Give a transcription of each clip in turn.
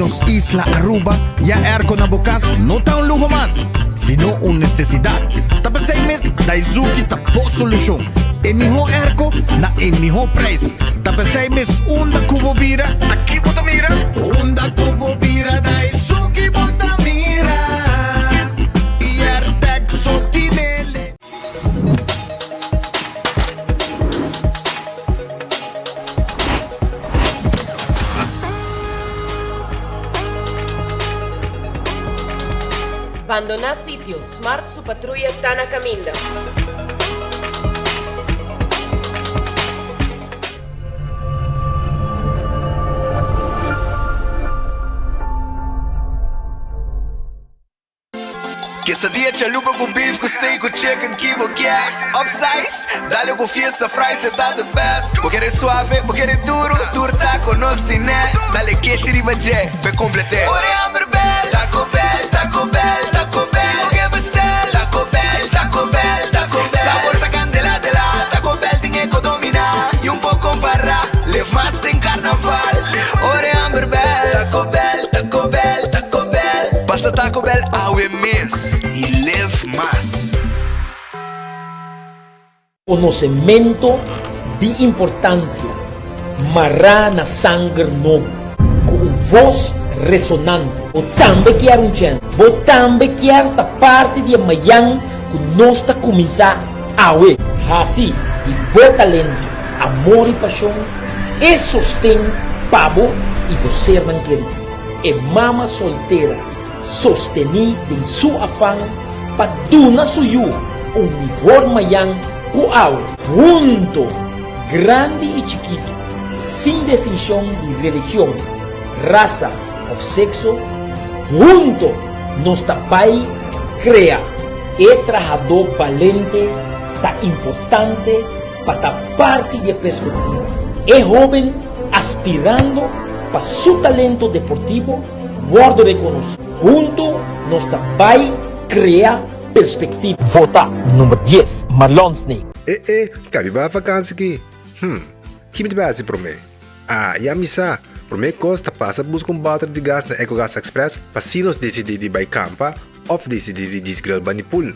nos isla Aruba, ya airco na bo cas no ta un luho mas, sino un necesidad. Ta p'esey mes Daizuki ta bo solucion. E miho airco na e miho prijs. Ta p'esey mes unda cu bo bira, ta ki bo ta mira? Unda cu bo bira Daizuki bo ta mira. Y Airtec so tinele. Bandoná sitio, Smart su patruya ta na kaminda. Quesadilla chalupa cu beef cu steak cu chicken ki bo kier Upsize, dale cu fiesta fries e ta the best Bo kere suave, bo kere duro, tur taco nos tine Dale keshi riba dje, p'e complete Ora e hamber bel, Taco Bell, Taco Bell, Taco Bell Bo ke bestel, Taco Bell, Taco Bell, Taco Bell Sabor ta candela de la, Taco Bell tin e co domina Y un por compara, live mas den carnaval Ora e hamber bel, Taco Bell, Taco Bell, Taco Bell Pasa Taco Bell awe mes y live mas. Konosementu di importansia mará na sanger nobo. Ku un vos resonante. Bo tambe kier un chèns. Bo tambe kier ta parti di e mayan ku nos ta kuminsá awe. Hasi di bo talento, amor i pashon e sosten pa bo i bo sernan kerí. E mama soltera sostení den su afan pa duna su yu un mihor mayan ku awe. Hunto, grandi i chikitu, sin distinshon di religion, rasa òf sekso, hunto nos ta bai krea e trahadó balente ta importante pa ta parti di e perspektiva. E hóben aspirando pa su talento deportivo wòrdu rekonosí. Hunto nos ta bai krea perspektiva. Vota number dies, Marlon Snake. E e, kabi bai vakansi ki? Hm, ki mi ta bai hasi promé? Ah, ya mi sa! Promé kos ta pasa buska un bòter di gas na Ecogas Express pa si nos disidí di bai kampa òf disidí di djis grill bani pool.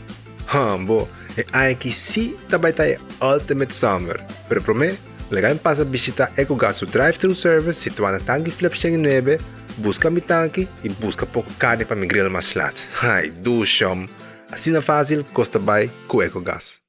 Hambo, e aña aki sí ta bai ta e ultimate summer! Pero promé, laga mi pasa bishitá Ecogas su drive-thru service situá na Tanki Flip 109, Buska mi tanki i buska poko karni pa mi grill mas lat. Ai, dushom! Asina fásil kos ta bai ku Ecogas.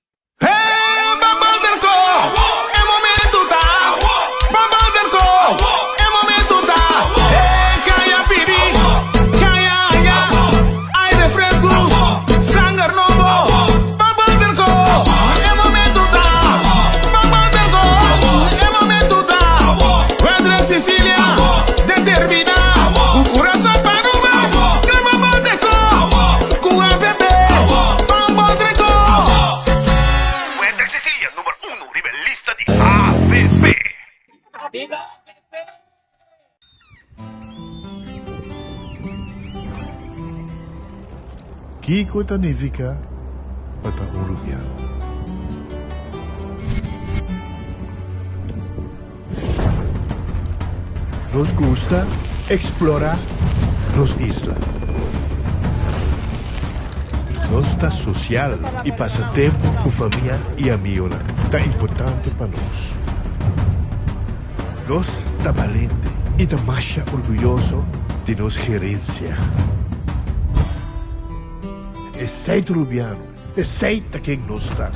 Wendrick Cecilia, number uno riba e lista di AVP. Kiko ta nifiká pa ta un rubiano? Nos gusta eksplorá nos isla. Nos ta sosial i pasa tempu ku famia i amigonan ta importante pa nos. Nos ta balente i ta masha orguyoso di nos gerensia. Esei ta Rubiano, esei ta ken nos ta.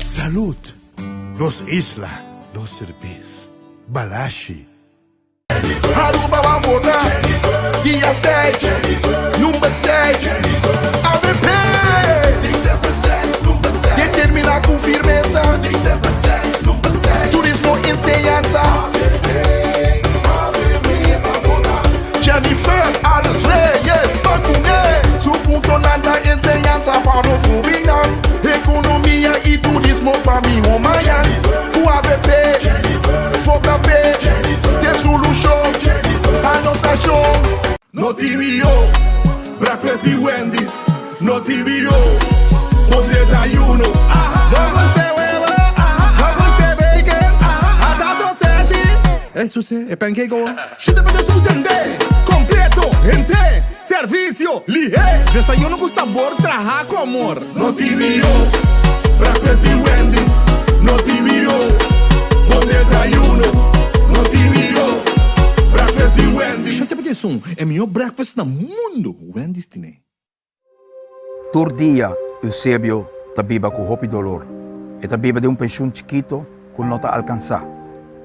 Salud! Nos isla, nos serbes. Balashi. Aruba ban vota dia seis, number seis, avp! Determina cu firmeza, turismo, enseñanza. Jennifer Arends Reyes ban cune, su puntonan ta enseñanza pa nos hobennan, economia y turismo pa miho mañan. Cu avp, vota p'e. Te solushon, anotashon. No TVO, breakfast di Wendy's. No TVO, bon desayuno. No gusta e webo, no gusta e bacon, ata sausage. Ey Suse, e pancake awor. Shete pa ta Suse Completo, hende, servicio, lihe. Desayuno cu sabor traha cu amor. No tin mihó breakfast di Wendy's. No tin mihó bon desayuno. No tin mihó breakfast di Wendy's. Shete pa ta e mihó breakfast na mundo. Wendy's tine. Tur dia Eusebio ta biba ku hopi dolor. E ta biba den un penshun chikito ku no ta alkansá.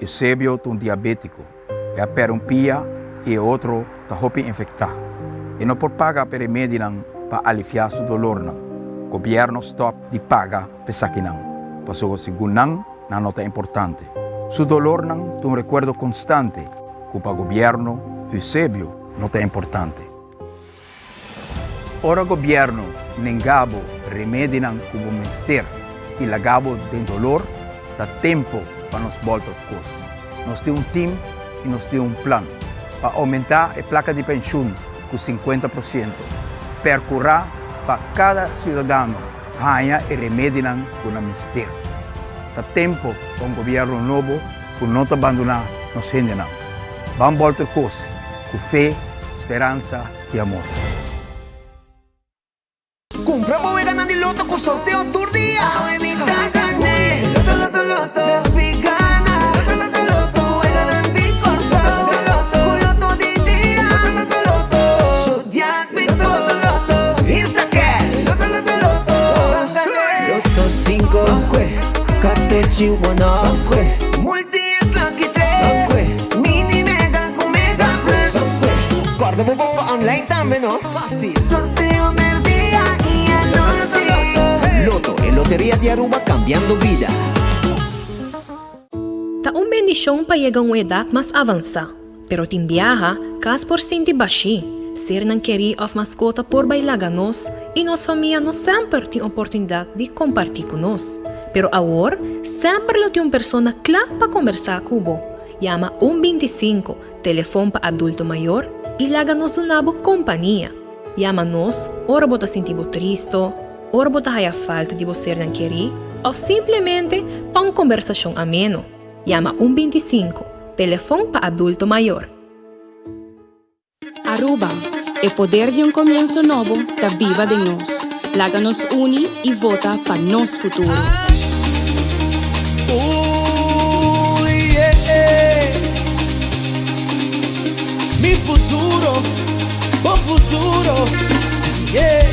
Eusebio ta un diabétiko. E a pèrdè un pia i e otro ta hopi infektá. E no por paga pa e remedinan pa aliviá su dolornan. Gobièrnu stòp di paga pa esakinan, pasobra segun nan, nan no ta importante. Su dolornan ta un rekuerdo konstante ku pa gobièrnu Eusebio no ta importante. Ora gobierno nenga bo remedinan cu bo mester y laga bo den dolor, ta tempo pa nos bolter cos. Nos tin un team y nos tin un plan pa aumenta e placa di pensioen cu 50 por ciento, percura pa cada ciudadano haña e remedinan cu nan mester. Ta tempo pa un gobierno nobo cu no ta bandona nos hendenan. Ban bolter cos cu fe, speransa y amor. Cumpra bo weganan di loto cu sorteo tur dia. Awe mi ta gane. Loto, loto, loto. Despi gana. Loto, loto, loto. Weganan di Corsou. Loto, loto, Cu loto di dia. Loto, loto, loto. Zodiac Big Four. Loto, loto. Instacash. Loto, loto, loto. Ban gane. Loto 5. Ban cue. Catochi one off. Ban cue. Multi X Lucky 3. Ban cue. Mini Mega cu Mega Plus. Corda bo bomba online tambe no. Facil. Sorteo merdia y anochi. Lotto, e loteria di Aruba cambiando bida. Ta un bendishon pa yega un edat mas avansá, pero tin biaha kas por sinti bashí, sernan kerí òf maskota por bai laga nos i nos famia no semper tin oportunidat di kompartí ku nos. Pero awor semper lo tin un persona kla pa kombersá ku bo. Yama un 25, telefon pa adulto mayor, i laga nos duna bo kompania. Yama nos ora bo ta sinti bo tristo, ora bo ta haya falta di bo sernan kerí òf simplemente pa un kombersashon ameno. Yama un 25, telefon pa adulto mayor. Aruba, e poder di un comienso nobo ta biba den nos. Laga nos uni y vota pa nos futuro. Ooh, yeah. Mi futuro, bo futuro, yeah.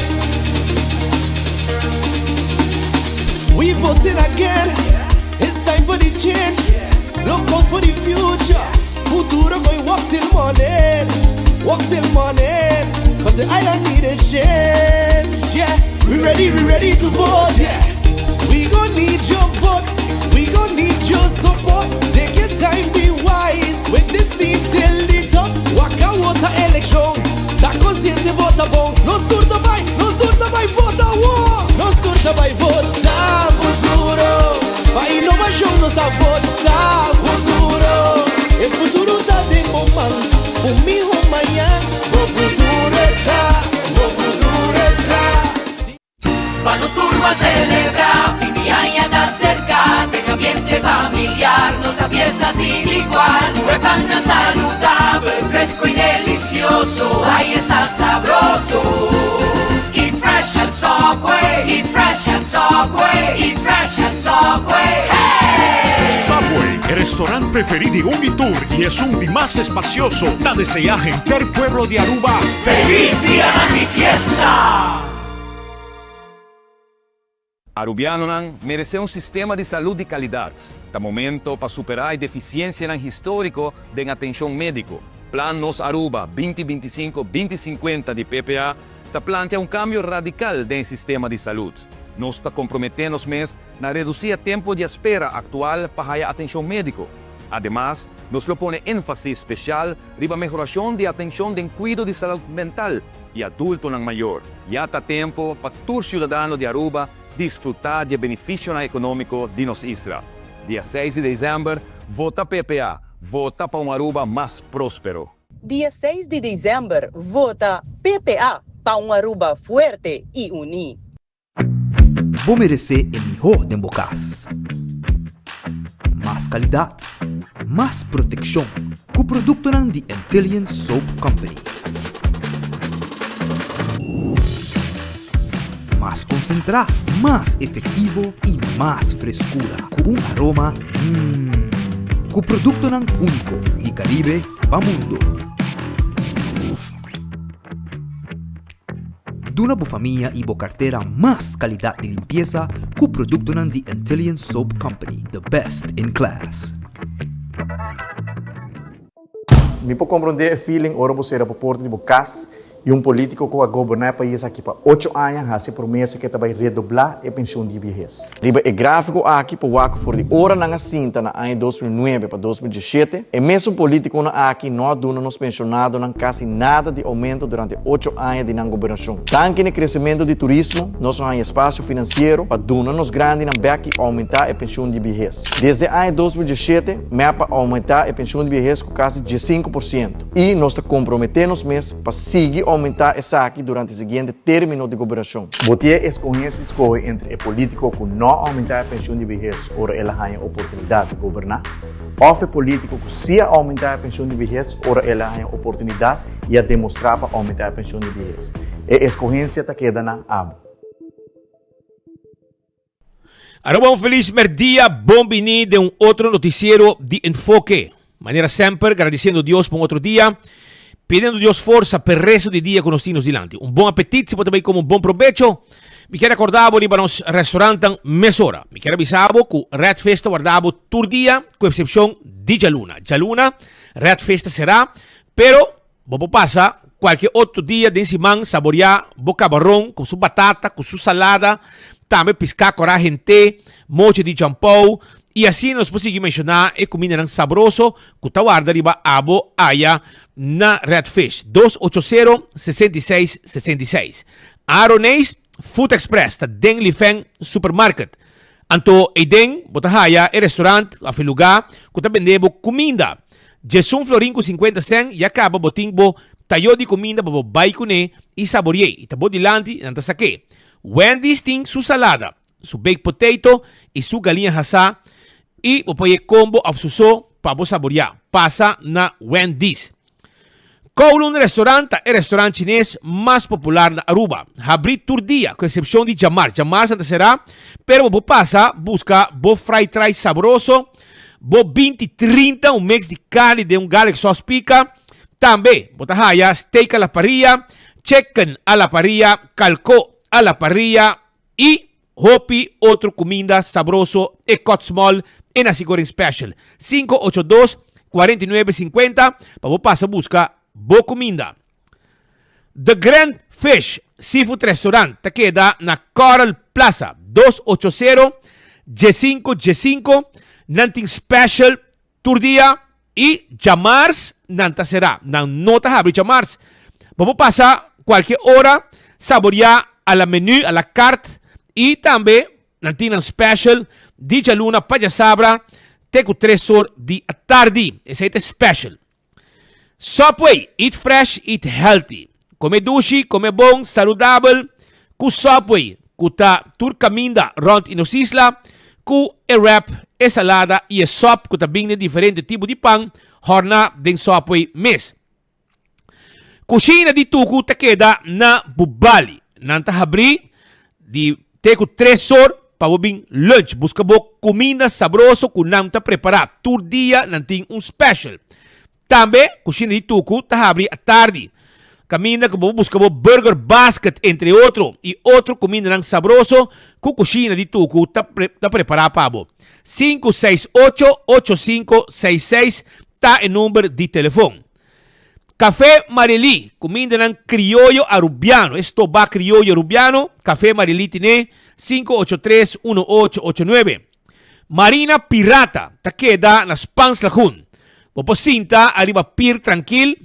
We voting again, it's time for the change. Look out for the future. Futuro going work till morning, work till morning. Cause the island need a change, yeah. We ready, we ready to vote, yeah. We gon' need your vote, we gon' need your support. Take your time, be wise. With this team till the top. Waka water election. Ta consciente vota bon. Nos tur ta bay, nos tur ta bay vota wo. Nos tur ta bay vota futuro. Pa innovacion nos ta vota futuro. E futuro ta den bo man. Un miho mañan. Bo futuro ta, bo futuro ta. Pa nos tur a celebra, fin di aña ta cerca, den ambiente familiar, nos ta fiesta sin igual. Cu e pannan saludabel, fresco y delicioso, ay esta sabroso. Eat fresh at Subway, eat fresh at Subway, eat fresh at Subway, hey! Subway, e restaurant preferi di un y tur y esun di mas espacioso, ta desea henter pueblo di Aruba Feliz Dianan di Fiesta! Arubianonan merece un sistema di salud di calidad. Ta momento pa supera e deficiencianan historico den atencion medico. Plan Nos Aruba 2025, 2050 di PPA ta plantea un cambio radical den e sistema di salud. Nos ta compromete nos mes na reduci e tempo di espera actual pa haya atencion medico. Ademas, nos lo pone enfasis special riba mehoracion di atencion den cuido di salud mental y adultonan mayor. Ya ta tempo pa tur ciudadano di Aruba disfruta di e beneficionan economico di nos isla. Dia seis di december, vota PPA, vota pa un Aruba mas prospero. Dia seis di december, vota PPA pa un Aruba fuerte y uni. Bo meresé e mihó den bo kas. Mas kalidat. Mas protekshon ku produktonan di Antillian Soap Company. Mas konsentrá, mas efektivo i mas freskura ku un aroma mmm. Ku produktonan úniko di Karibe pa mundu. Duna bo famia i bo kartera mas kalidat di limpiesa ku produktonan di Antillian Soap Company, the best in class. Mi por komprondé e feeling ora bo sera bo porta di bo kas i un polítiko ku a goberná e pais aki pa ocho aña hasi e promesa ku e ta bai redoblá e penshun di biehes. Riba e gráfiko aki por wak ku for di ora nan a sinta na aña 2009 pa 2017, e mesun polítikonan aki no a duna nos penshonadonan kasi nada di oumento durante ocho aña di nan gobernashon. Danki na e kresementu di turismo, nos a haña espasio finansiero pa duna nos grandinan bèk i oumentá e penshun di biehes. Desde aña 2017, mep a oumentá e penshun di biehes ku kasi 15% i nos ta komprometé nos mes pa sigui oumentá esaki durante e siguiente término di gobernashon. Bo tin e eskohensia di skohe entre e polítiko ku no a oumentá e penshun di biehes ora el a haña oportunidat di goberná, òf e polítiko ku sí a oumentá e penshun di biehes ora el a haña oportunidat i a demostrá pa oumentá e penshun di biehes. E eskohensia ta keda na abo. Aruba un felis merdia, bon bini den un otro noticiero di Enfoke. Manera semper, gradiciendo Dios pa un otro dia, pidiendo Dios forsa p'e resto di dia cu nos tin nos dilanti. Un bon apetit, si bo ta bay come un bon probecho. Mi kier acorda bo riba nos restaurantan mesora. Mi kier avisa bo cu Red Fish ta warda bo tur dia, cu excepcion di djaluna. Djaluna, Red Fish ta cera, pero Bo por pasa kualke otro dia den siman saboreá bo kabaron ku su batata, ku su salada, tambe piská kòrá hent'é, mochi di champou i asina nos por sigui menshoná e kumindanan sabroso ku ta warda riba abo aya na Red Fish. 280 66 66. Aroneis Food Express ta den Lifeng Supermarket. Anto eiden bo ta haya e restaurant of e lugá ku ta bende bo kuminda. Djesun florin ku sinkuenta sèn ya kaba bo tin bo tayo di kuminda pa bo bai kuné i sabori'é i ta bo dilanti nan ta sak'é. Wendy's tin su salada, su baked potato i su galiña hasá i bo por ye kombo of su so pa bo saboriá. Pasa na Wendy's. Kowloon Restaurant ta e restaurant chines mas popular na Aruba. Habrí tur dia, ku eksepshon di djamars. Djamars nan ta será, pero bo por pasa buska bo fried rice sabroso, bo 20 30, un mix di karni den un garlic sauce pika. Tambe bo ta haya steak a la parrilla, chicken a la parrilla, kalko a la parrilla i Hopi otro cuminda sabroso e cut small e nasi goreng special. 582 49 50 pa bo pasa busca bo cuminda. The Grand Fish Seafood Restaurant ta keda na Coral Plaza 280 15 15. Nan tin special tur dia y djamars nan ta sera. Nan no ta habri djamars. Bo por pasa cualkier ora saboria a la menu, a la carte y tambe nan tin nan special di djaluna pa djasabra te cu tres or di atardi. Esey ta e special. Subway, eat fresh, eat healthy. Come dushi, come bon, saludabel cu Subway cu ta tur caminda rond y nos isla cu e wrap, e salada y e sop cu ta bin den diferente tipo di pan horna den Subway mes. Cushina di Tucu ta keda na Bubali. Nan ta habri di te cu tres or pa bo bin lunch. Busca bo cuminda sabroso cu nan ta prepara. Tur dia nan tin un special. Tambe Cushina di Tucu ta habri atardi. Caminda cu bo busca bo burger basket entre otro y otro cumindanan sabroso cu Cushina di Tucu ta ta prepara pa bo. 568 8566 ta e number di telefon. Café Marilí, cumindanan crioyo Arubiano, e stobá crioyo Arubiano, Café Marilí tine 583 1889. Marina Pirata ta keda na Spaans Lagoen. Bo por sinta ariba pier trankil,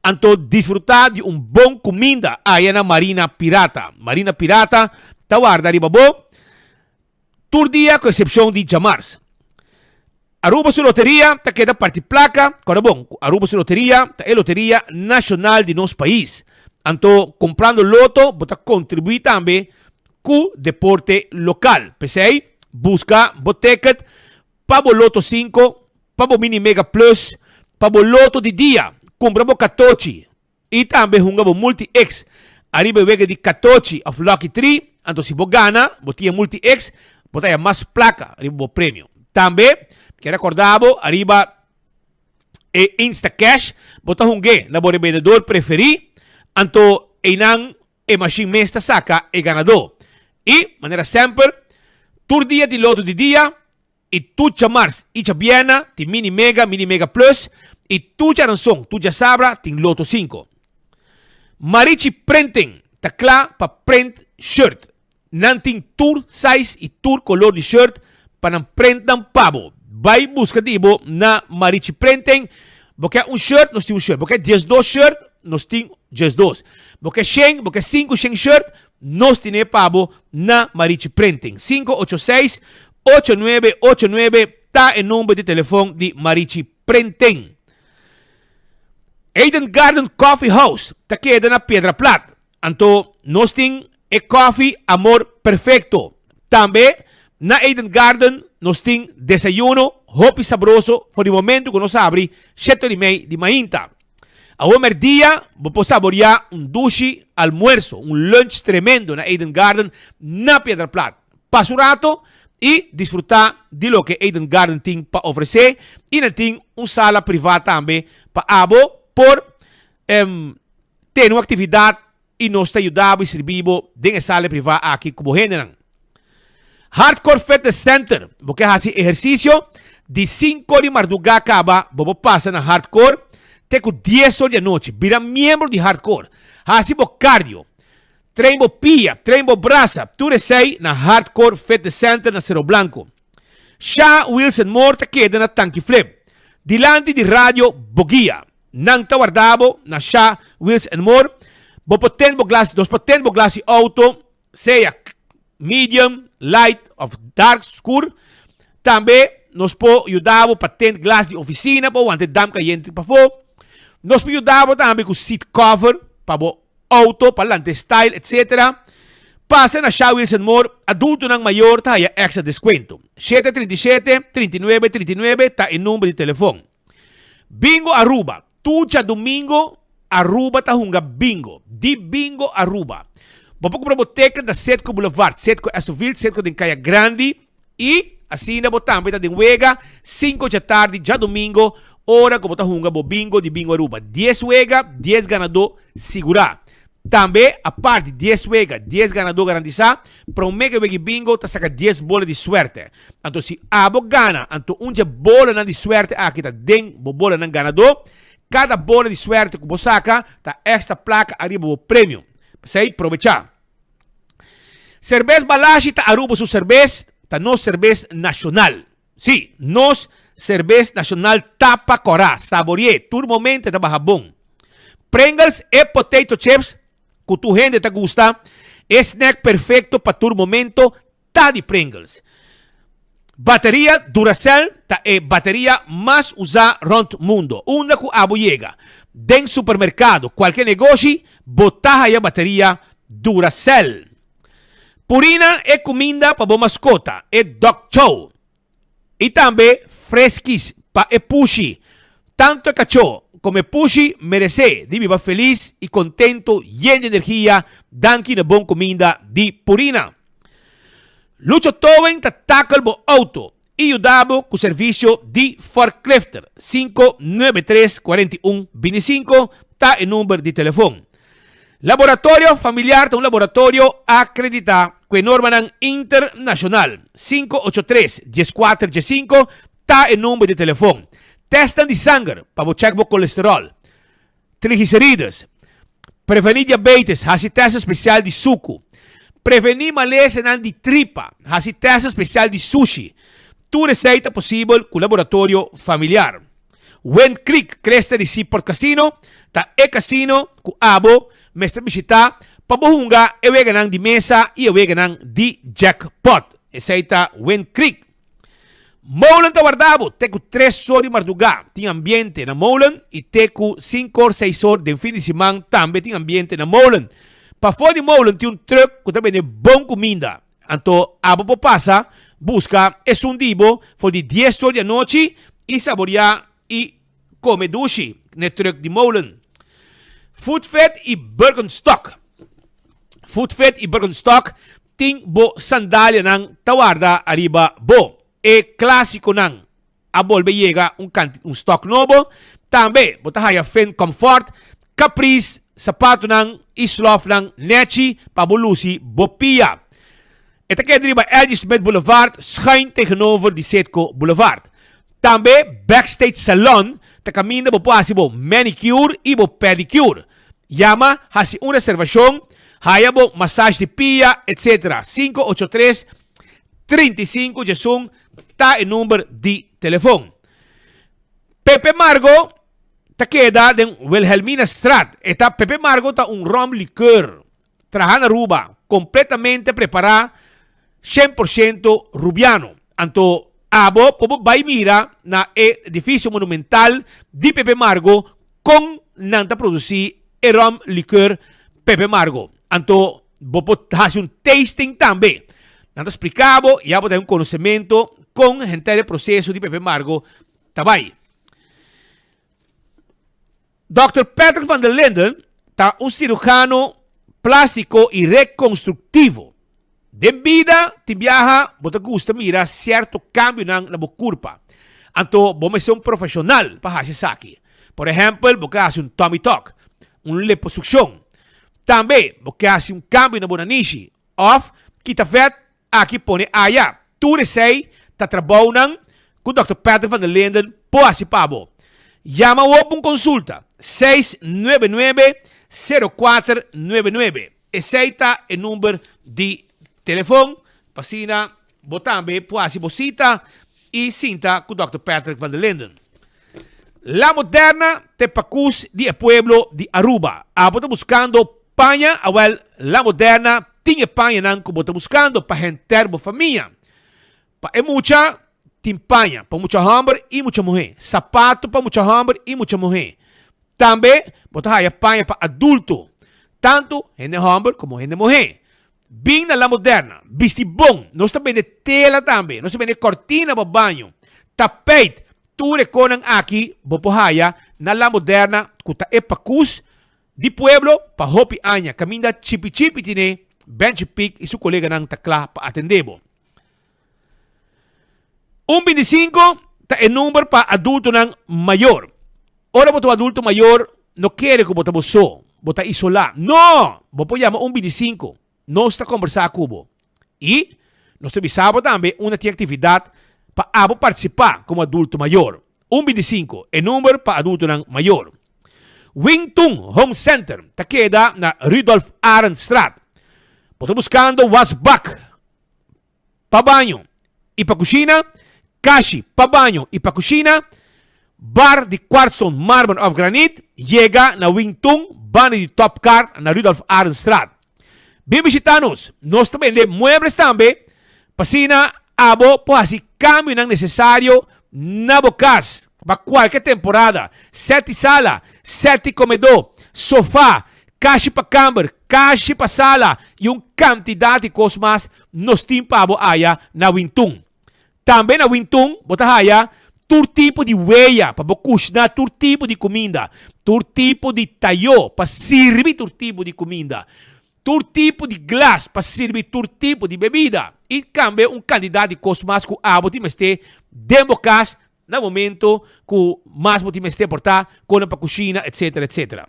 anto disfruta di un bon cuminda aya na Marina Pirata. Marina Pirata ta warda riba bo tur dia cu excepcion di djamars. Aruba su loteria ta keda parti placa, corda bon cu Aruba su loteria ta e loteria nacional di nos pais. Anto comprando loto bo ta contribui tambe cu deporte local. P'esey busca bo ticket pa bo loto 5. pa bo Mini Mega Plus, pa bo Loto di dia, kumpra bo katochi i tambe hunga bo Multi X ariba e wega di katochi òf Lucky Tree, anto si bo gana bo tin e Multi X bo ta haya mas plaka riba bo premio. Tambe mi kier rekordá bo ariba e Instacash bo ta hung'é na bo rebendedor preferí, anto einan E mashin mes ta saka e ganadó. I, manera semper, tur dia tin loto di dia i tur djamars i djabièrnè tin Mini Mega, Mini Mega Plus i tur djaranson, tur djasabra tin Loto Sinko. Marichi Printing ta kla pa print shirt. Nan tin tur size i tur kolor di shirt pa nan print nan pa bo. Bai buska di bo na Marichi Printing. Bo ke un shirt, nos tin un shirt. Bo ke 12 shirt, nos tin 12. Bo ke shen, bo ke sinku shen shirt, nos tine pa bo na Marichi Printing. 586 8989 ta e number di telefon di Marichi Printing. Eden Garden Coffee House ta keda na Piedra Plat. Anto nos tin e koffie Amor Perfecto. Tambe na Eden Garden nos tin desayuno hopi sabroso for di momento ku nos abri shete ora i mei di mainta. Awor merdia bo por saboria un dushi almuerso, un lunch tremendo na Eden Garden na Piedra Plat. Pasa un rato i disfruta di loke Eden Garden tin pa ofrece i nan tin un sala priva tambe pa abo por Tene un aktividat i nos ta yuda bo i sirbi bo den e sala privá aki ku bo hendenan. Hardcore Fitness Center, Bo ke hasi ehersisio? Di sinku or di mardugá kaba bo por pasa na Hardcore te ku dies or di anochi. Bira miembro di Hardcore. Hasi bo cardio, train bo pia, train bo brasa, tur esei na Hardcore Fitness Center na Cerro Blanco. Sha Wilson Moore ta keda na Tanki Flip, dilanti di Radio Boguia. Nan ta warda bo na Sha Wheels and More. Bo por ten bo glas, nos por ten bo glas di auto, sea medium, light of dark, skur. Tambe nos por yuda bo pa ten glas di oficina pa wanta e damp cayente pafó. Nos por yuda bo tambe cu seat cover pa bo auto, pa lanta e style, etc. Pasa na Sha Wheels and More, adultonan mayor ta haya extra descuento. 737 39 39 ta e number di telefon. Bingo Aruba, Tur djadumingo Aruba ta hunga bingo. Di Bingo Aruba. Bo por kumpra bo teken na Setco Boulevard, Setco Esoville, Setco den Kaya Grandi i asina bo tambe ta den wega sinku djatardi djadumingo ora ku bo ta hunga bo bingo di Bingo Aruba. Dies wega, dies ganadó sigurá. Tambe, apart di dies wega, dies ganadó garantisa, promé ku e wega di bingo ta saka dies bola di suerte. Anto si abo gana, anto un dje bolanan di suerte aki ta den bo bolanan ganadó. Kada bola di suerte ku bo saka ta extra plaka ariba bo premio. P'esei, probechá! Serbes Balashi ta Aruba su serbes, ta nos serbes nashonal. Sí, nos serbes nashonal ta pa kòrá, sabori'é, tur momento e ta baha bon. Pringles e potato chips ku tur hende ta gusta, e snack perfekto pa tur momento ta di Pringles. Bateria Duracell ta e bateria mas usá rònt mundo. Unda ku abo yega, den supermerkado, kualke negoshi, bo ta haya bateria Duracell. Purina e kuminda pa bo maskota, e dog chow. I tambe Friskies pa e pushi. Tantu e kachó komo e pushi meresé di biba felis i kontentu yen di energia danki na bon kuminda di Purina. Lucho Towing ta takel bo outo i yuda bo ku servisio di forklifter. 593 41 25 ta e number di telefon. Laboratorio Familiar ta un laboratorio akreditá ku e normanan internashonal. 583 14 15 ta e number di telefon. Tèstnan di sanger pa bo chèk bo kolesteròl, triglicerides. Prevení diabetes, hasi tèst spesial di suku. Prevení malesanan di tripa, hasi tèst spesial di sushi. Tur esei ta posibel ku Laboratorio Familiar. Wind Creek Cresta di Seaport Casino ta e casino cu abo mester bishita pa bo hunga e weganan di mesa y e weganan di jackpot. Esey ta Wind Creek. Molen ta warda bo te cu tres or di marduga tin ambiente na Molen y te cu cinco or seis or den fin di siman tambe tin ambiente na Molen. Pafo di Molen tin un truck cu ta bende bon cuminda. Anto abo por pasa busca esun di bo for di dies or di anochi. i saboriá i kome dushi n'e trùk di molen. Footfit i Birkenstock Footfit i Birkenstock tin bo sandalianan ta warda ariba bo. E klásikonan a bolbe yega un kanti un stock nobo. Tambe bo ta haya Finn Comfort, Caprice, sapatonan i slòfnan nèchi pa bo lusi bo pia. E ta keda riba LG Smith Boulevard schuin tegenover di Citgo Boulevard. Tambe Backstage Salon ta kaminda bo por hasi bo manicure i bo pedicure. Yama, hasi un reservashon, haya bo massage di pia, etc. 583 35 diesun ta e number di telefon. Pepe Margo ta keda den Wilhelminastraat. E ta Pepe Margo ta un rom liqueur traha na Aruba, completamente prepara 100% Rubiano. Anto abo por bo bay mira na e edificio monumental di Pepe Margo con nan ta produci e rom liqueur Pepe Margo. Anto bo por haci un tasting tambe. Nan ta splica bo y abo ta un conocemento con henter e proceso di Pepe Margo ta bay. Dòkter Patrick van der Linden ta un sirujano plástiko i rekonstruktivo. Den bida tin biaha bo ta gusta mira sierto kambionan na bo kurpa. Anto bo mester un profeshonal pa hasi esaki. Por ehèmpel bo ke hasi un tummy tuck, un liposukshon. Tambe bo ke hasi un kambio na bo nanishi òf kita vèt Aki pone aya. Tur esei ta trabounan ku Dòkter Patrick van der Linden por hasi pa bo. Yama awor pa un konsulta, 699 0499. Esei ta e number di telefon pa asina bo tambe por hasi bo sita i sinta ku Dòkter Patrick van der Linden. La Moderna ta e pakus di e pueblo di Aruba. Abo ta buskando paña? Awel, La Moderna tin e pañanan ku bo ta buskando pa henter bo famia. Pa e mucha tin paña pa mucha hòmber i mucha muhé, sapato pa mucha hòmber i mucha muhé. Tambe bo ta haya paña pa adulto, tantu hende hòmber komo hende muhé. Bin na La Moderna, bisti bon. Nos ta bende tela tambe. Nos ta bende kortina pa baño, tapijt. Tur e konan aki bo por haya na La Moderna ku ta e pakus di pueblo pa hopi aña. Kaminda chipi chipi tine, Benchi Pik i su koleganan ta kla pa atende bo. Un bintisinko ta e number pa adultonan mayor. Ora bo ta un adulto mayor, no kere ku bo ta bo so, bo ta isolá. No! Bo por yama un bintisinko. Nos ta kombersá ku bo. I nos ta bisa bo tambe unda tin aktividat pa abo partisipá komo adulto mayor. Un bintisinko, e number pa adultonan mayor. Wing Tun Home Center ta keda na Rudolf Arendstraat. Bo ta buskando wasbak pa baño i pa kushina, kashi pa baño i pa kushina, bar di kwartson, marmer òf granit, yega na Wing Tun banda di Top Car na Rudolf Arendstraat. Bin bishita nos, nos ta bende muebles tambe pa asina abo por hasi kambionan nesesario na bo kas pa kualke temporada, sèt di sala, sèt di komedó, sofá, Kashi pa kamber, kashi pa sala y un cantidad di cos mas nos tin pa bo haya na Wintun. Tambe na Wintun bo ta haya tur tipo di weya pa bo cushna tur tipo di cuminda, tur tipo di tayo pa sirbi tur tipo di cuminda, tur tipo di glas pa sirbi tur tipo di bebida y tambe un cantidad di cos mas cu abo tin mester den bo cas na momento cu mas bo tin mester por ta con pa cushina etc. Etc.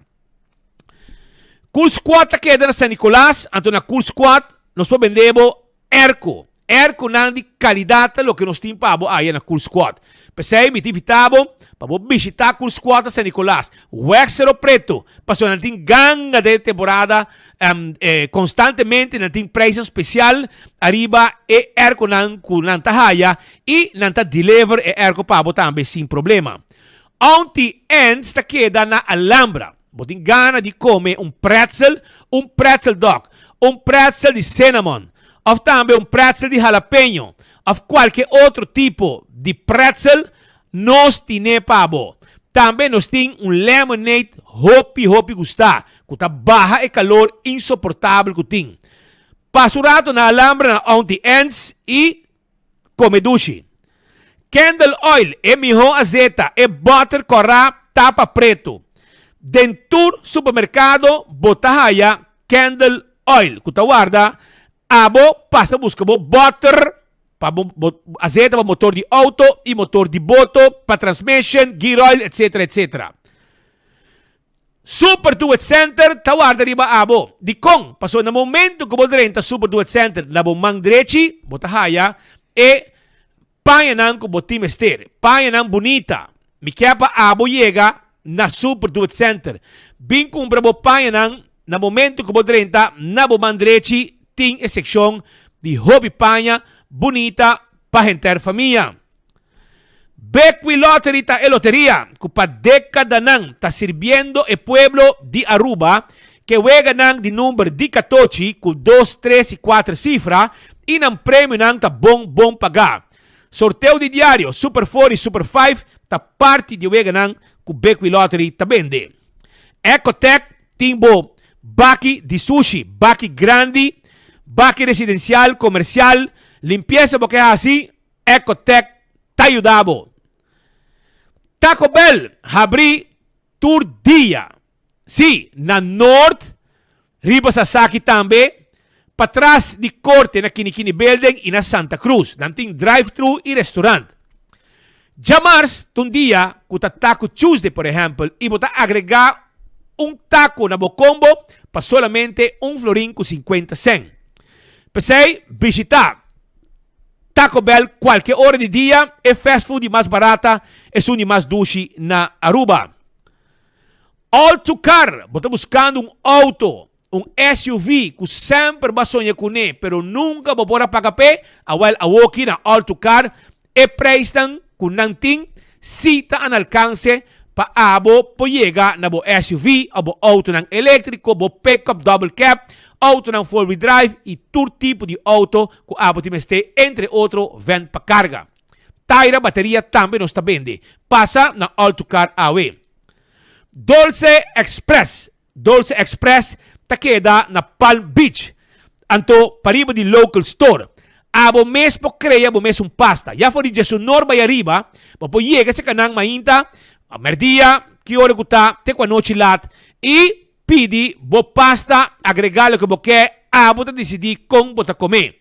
Cool Squad ta keda na San Nicolas, anto na Cool Squad nos por bende bo airco. Airconan di calidad ta loke nos tin pa bo aya na Cool Squad. P'esei mi ta invita bo pa bo bishita Cool Squad na San Nicolas. Wèg Cerro Preto, pasobra nan tin ganga den temporada, constantemente nan tin prijsnan special ariba e airconan cu nan ta haya y nan ta deliver e airco pa bo tambe sin problema. Auntie Anne's ta keda na Alhambra. Bo tin gana di kome un pretzel, un pretzel dog, un pretzel di cinnamon, òf tambe un pretzel di jalapeño, òf kualke otro tipo di pretzel, nos tine pa bo. Tambe nos tin un lemonade hopi hopi gustá, ku ta baha e kalor insoportabel ku tin. Pasa un rato na Alhambra na Auntie Anne's i kome dushi. Candle Oil, e mihó azeta, e bòter kòrá tapa pretu. Den tur supermerkado bo ta haya Candle Oil ku ta warda abo pasa buska bo bòter pa bo azeta pa motor di outo i motor di boto, pa transmission, gear oil, etc. Etc. Super Duet Center ta warda riba abo. Dikon? Pasobra na momento ku bo drenta Super Duet Center na bo man drechi bo ta haya e pañanan ku bo tin mester. Pañanan bunita. Mi ke pa abo yega na Super Duet Center. Bin kumpra bo pañanan na momento ku bo drenta na bo man drechi tin e sekshon di hopi paña bunita pa henter famia. Bequi Lottery ta e loteria cu pa decadanan ta sirbiendo e pueblo di Aruba ke weganan di number di catochi cu dos, tres y cuater cifra y nan premionan ta bon bon paga. Sorteo di diario Super Four y Super Five ta parti di e weganan cu Bequi Lottery ta bende. Ecotec tin bo baki di sushi, baki grandi, baki residencial, comercial, limpieza bo ke haci, Ecotec ta yuda bo. Taco Bell habri tur dia. Sí, na Noord, riba Sasaki tambe, patras di Corte na Kinikini Building y na Santa Cruz. Nan tin drive-thru y restaurant. Djamars ta un dia cu ta Taco Tuesday, por ehempel, y bo ta agrega un taco na bo combo pa solamente un florin cu 50 cent. P'esey, bishita Taco Bell kualke ora di dia, e fast food di mas barata, esun di mas dushi na Aruba. All to Car, bo ta buskando un auto, un SUV ku semper bo a soña kuné pero nunka bo por a paga p'e? Awèl awoki na All to Car e preisnan ku nan tin si ta an alkanse pa abo por yega na bo SUV of bo autonan eléktriko, bo pickup double cab, autonan four wheel drive i tur tipo di auto ku abo tin mester, entre otro vèn pa karga. Taira bateria tambe nos ta bende. Pasa na All to Car awe. Dolce Express Dolce Express ta keda na Palm Beach, anto pariba di Local Store. Abo mes por krea bo mes un pasta. Ya for di djesunor bai ariba, bo por yega esei kanan mainta, merdia, ki ora ku ta, te ku anochi lat, i pidi bo pasta, agrega loke bo ke, abo ta disidí kon bo ta kome.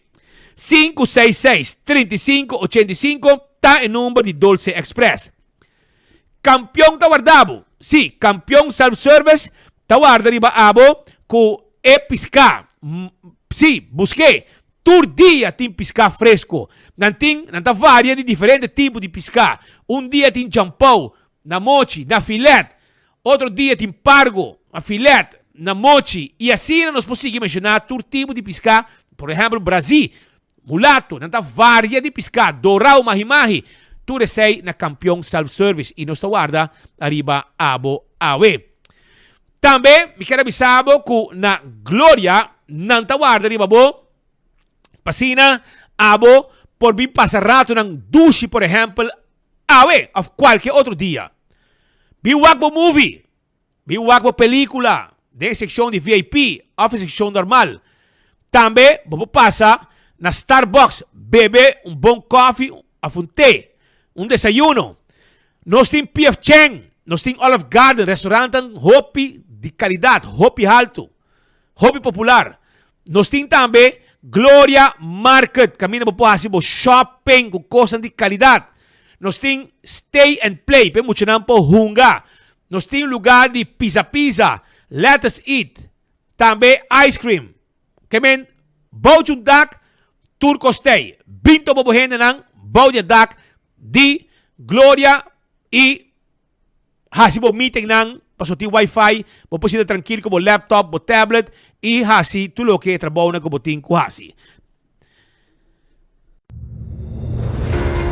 566 35 85 ta e number di Dolce Express. Kampion ta warda bo. Sí, Kampion Self Service ta warda riba abo ku e piská. Sí, busk'é. Tur dia tin piská fresko. Nan tin, nan ta varia di diferente tipo di piská. Un dia tin champou, na mochi, na filet. Otro dia tin pargo, na filet, na mochi. I asina nos por sigui menshoná tur tipo di piská, por ehèmpel brazí, Mulato, nan ta varia di piská, dorau, mahi-mahi, tur esei na Kampion Self Service i nos ta warda ariba abo awe. Tambe mi kier a bisa bo ku na Gloria nan ta warda riba bo pa asina abo por bin pasa ratonan dushi por ehèmpel awe òf kualke otro dia. Bin wak bo movie. Bin wak bo pelicula den e seccion di VIP of e seccion normal. Tambe bo por pasa na Starbucks bebe un bon koffie of un te, un desayuno. Nos tin PF Chang, nos tin Olive Garden, restaurantan hopi di calidad, hopi halto, hopi popular. Nos tin tambe Gloria Market, caminda bo por haci bo shopping cu cosnan di calidad. Nos tin Stay and Play, pa e muchanan por hunga. Nos tin lugar di pisa pisa, Let Us Eat, tambe ice cream. Ke men, bou di un dak, tur cos t'ey. Bin topa bo hendenan bou di e dak di Gloria y Hasi bo meetingnan pasobra tin wifi, bo por sinta trankil ku bo laptop, bo tablet i hasi tur loke e trabounan ku bo tin ku hasi.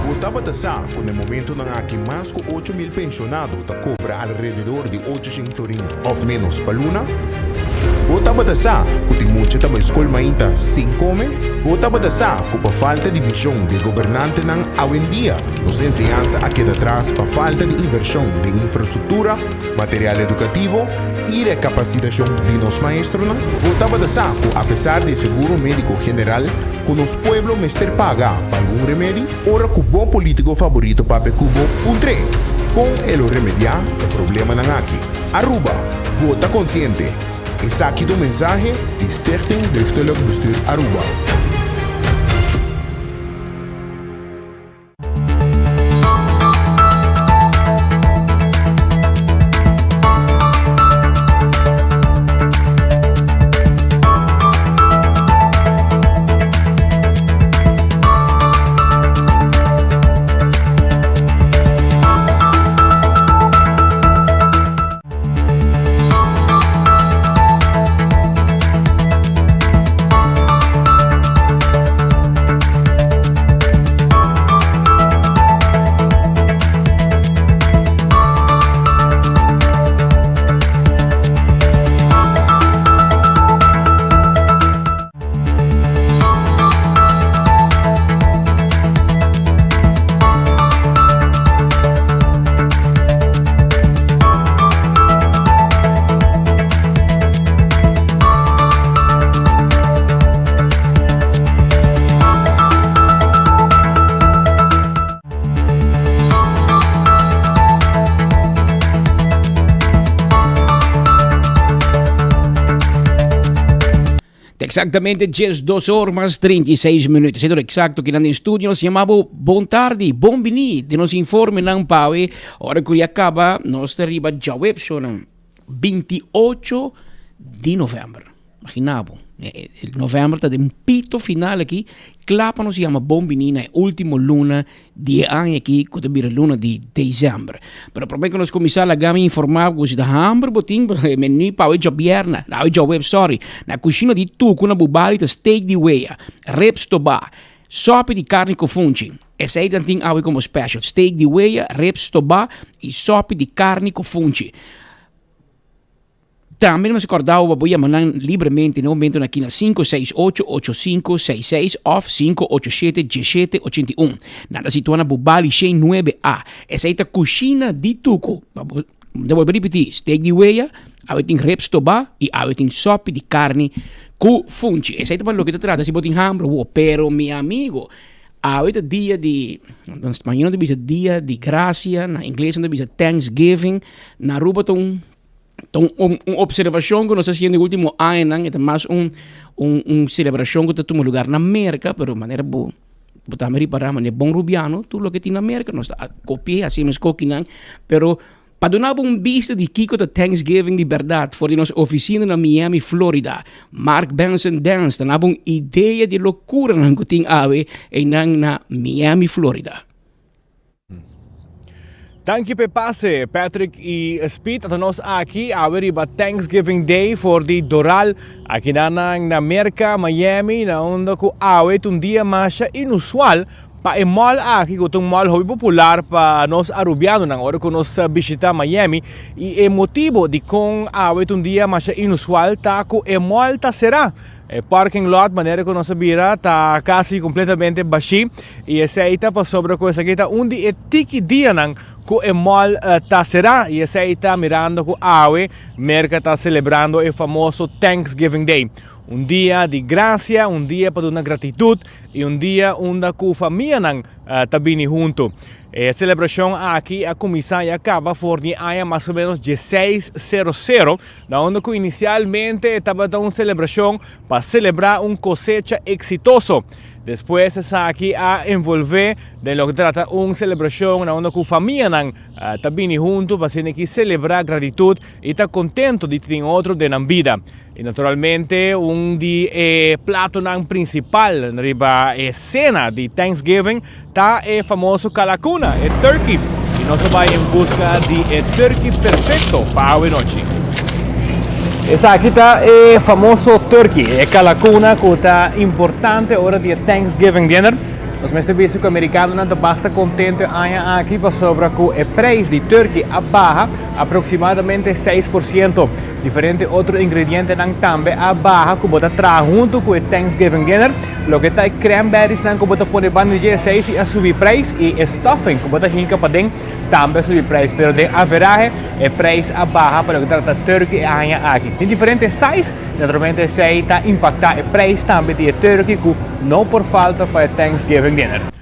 Bo tabata sa ku na e momentunan aki mas ku 8000 penshonado ta kobra alrededor di 800 florin òf ménos pa luna? Bo tabata sa ku tin mucha ta bai skol mainta sin kome? Bo tabata sa ku pa falta di vishon di e gobernantenan awendia Nos enseñansa a keda tras pa falta di invershon den infrastruktura, material edukativo i rekapasitashon di nos maestronan? Bo tabata sa ku apesar di e seguro médiko general, ku nos pueblo mester paga pa algun remedi? Ora ku bo polítiko faborito papia ku bo, puntr'é kon e lo remediá e problemanan aki. Aruba, vota konsiente! Esaki ta un mensahe di Stichting Jeugdelijk Bestuur Aruba. Exactamente 12 or mas 36 minuut. Siendo exacto kinan den studio nos yama bo bon tardi, bon bini den nos informenan pawe. Ora ku ya kaba nos ta riba djaweps shonan 28 di november. Imagina bo, november ta den pito final aki, kla pa nos yama bon bini na e ultimo luna di e aña aki ku ta bira luna di december. Pero prome ku nos kuminsá laga mi informá ku si ta hamber bo tin e menu pa awe djabièrnè, awe djaweps sorry, na kushina di Tuku na Bubali ta steak di wea, ribs tobá, sòpi di karni ku funchi. Esei nan tin awe komo special, steak di wea, ribs tobá i sòpi di karni ku funchi. Tambe nos kòrda bo pa bo yama nan libremente na e momentonan aki na 568 8566 òf 587 1781. Nan ta situá na Bubali Shen nuebe A. Esei ta Kushina di Tuku. Pa bo, mi ta bolbe ripití, steak di wea, awe tin ribs tobá i awe tin sòpi di karni ku funchi. Esei ta pa loke ta trata si bo tin hamber wo. Pero mi amigo, awe ta dia di, na spañó nan ta bisa dia di grasia, na ingles nan ta bisa Thanksgiving, na Aruba ta un. Ta un un observacion cu nos ta haciendo e ultimo añanan, e ta mas un un un celebracion cu ta tuma lugar na Merca, pero manera bo bo tambe ripara manera bon Rubiano tur loke tin na Merca nos ta copia haci mes cokinan, pero pa duna bo un bista di kico ta Thanksgiving di berdad for di nos oficina na Miami, Florida, Mark Benson Dance ta naba un idea di locuranan cu tin awe eynan na Miami, Florida. Danki p'e pase, Patrick i Speed. Ata nos aki awe riba Thanksgiving Day for di Doral, akinan na Merka, Miami, na unda ku awe ta un dia masha inusual pa e mall aki ku ta un mall hopi popular pa nos Arubianonan ora ku nos bishita Miami. I e motibo dikon awe ta un dia masha inusual ta ku e mall ta será. E parking lot manera ku nos a bira ta kasi kompletamente bashí i esei ta pasobra ku esaki ta un di e tiki dianan ku e mall ta será i esei ta mirando ku awe Merka ta selebrando e famoso Thanksgiving Day, un dia di grasia, un dia pa duna gratitut i un dia unda ku famianan ta bini huntu. E selebrashon aki a kuminsá i a kaba for di aña mas o ménos dieseis sero sero Na unda ku inisialmente e tabata un selebrashon pa selebrá un kosecha eksitoso. Despues esaki a envolvé den loke ta trata un selebrashon na unda ku famianan ta bini huntu pa asina ki selebrá gratitut i ta kontentu di tin otro den nan bida. I naturalmente un di e platonan prinsipal riba e sena di Thanksgiving ta e famoso kalakuna, e turkey. I nos a bai en buska di e turkey perfekto pa awe nochi. Esaki ta e famoso turkey, e kalakuna ku ta importante ora di e Thanksgiving dinner. Nos mester bisa ku amerikanonan ta basta kontento e aña aki pasobra ku e preis di turkey a baha aproksimadamente 6%. Diferente otro ingredientenan tambe a baha ku bo ta traha huntu ku e Thanksgiving dinner. Loke ta e cranberriesnan ku bo ta pone banda di dje esei si a subi prijs i e stuffing ku bo ta hinka paden tambe a subi prijs. Pero den averahe e prijs a baha pa loke ta trata turkey e aña aki. Tin diferente size, naturalmente esei ta impaktá e prijs tambe di e turkey ku no por falta pa e Thanksgiving dinner.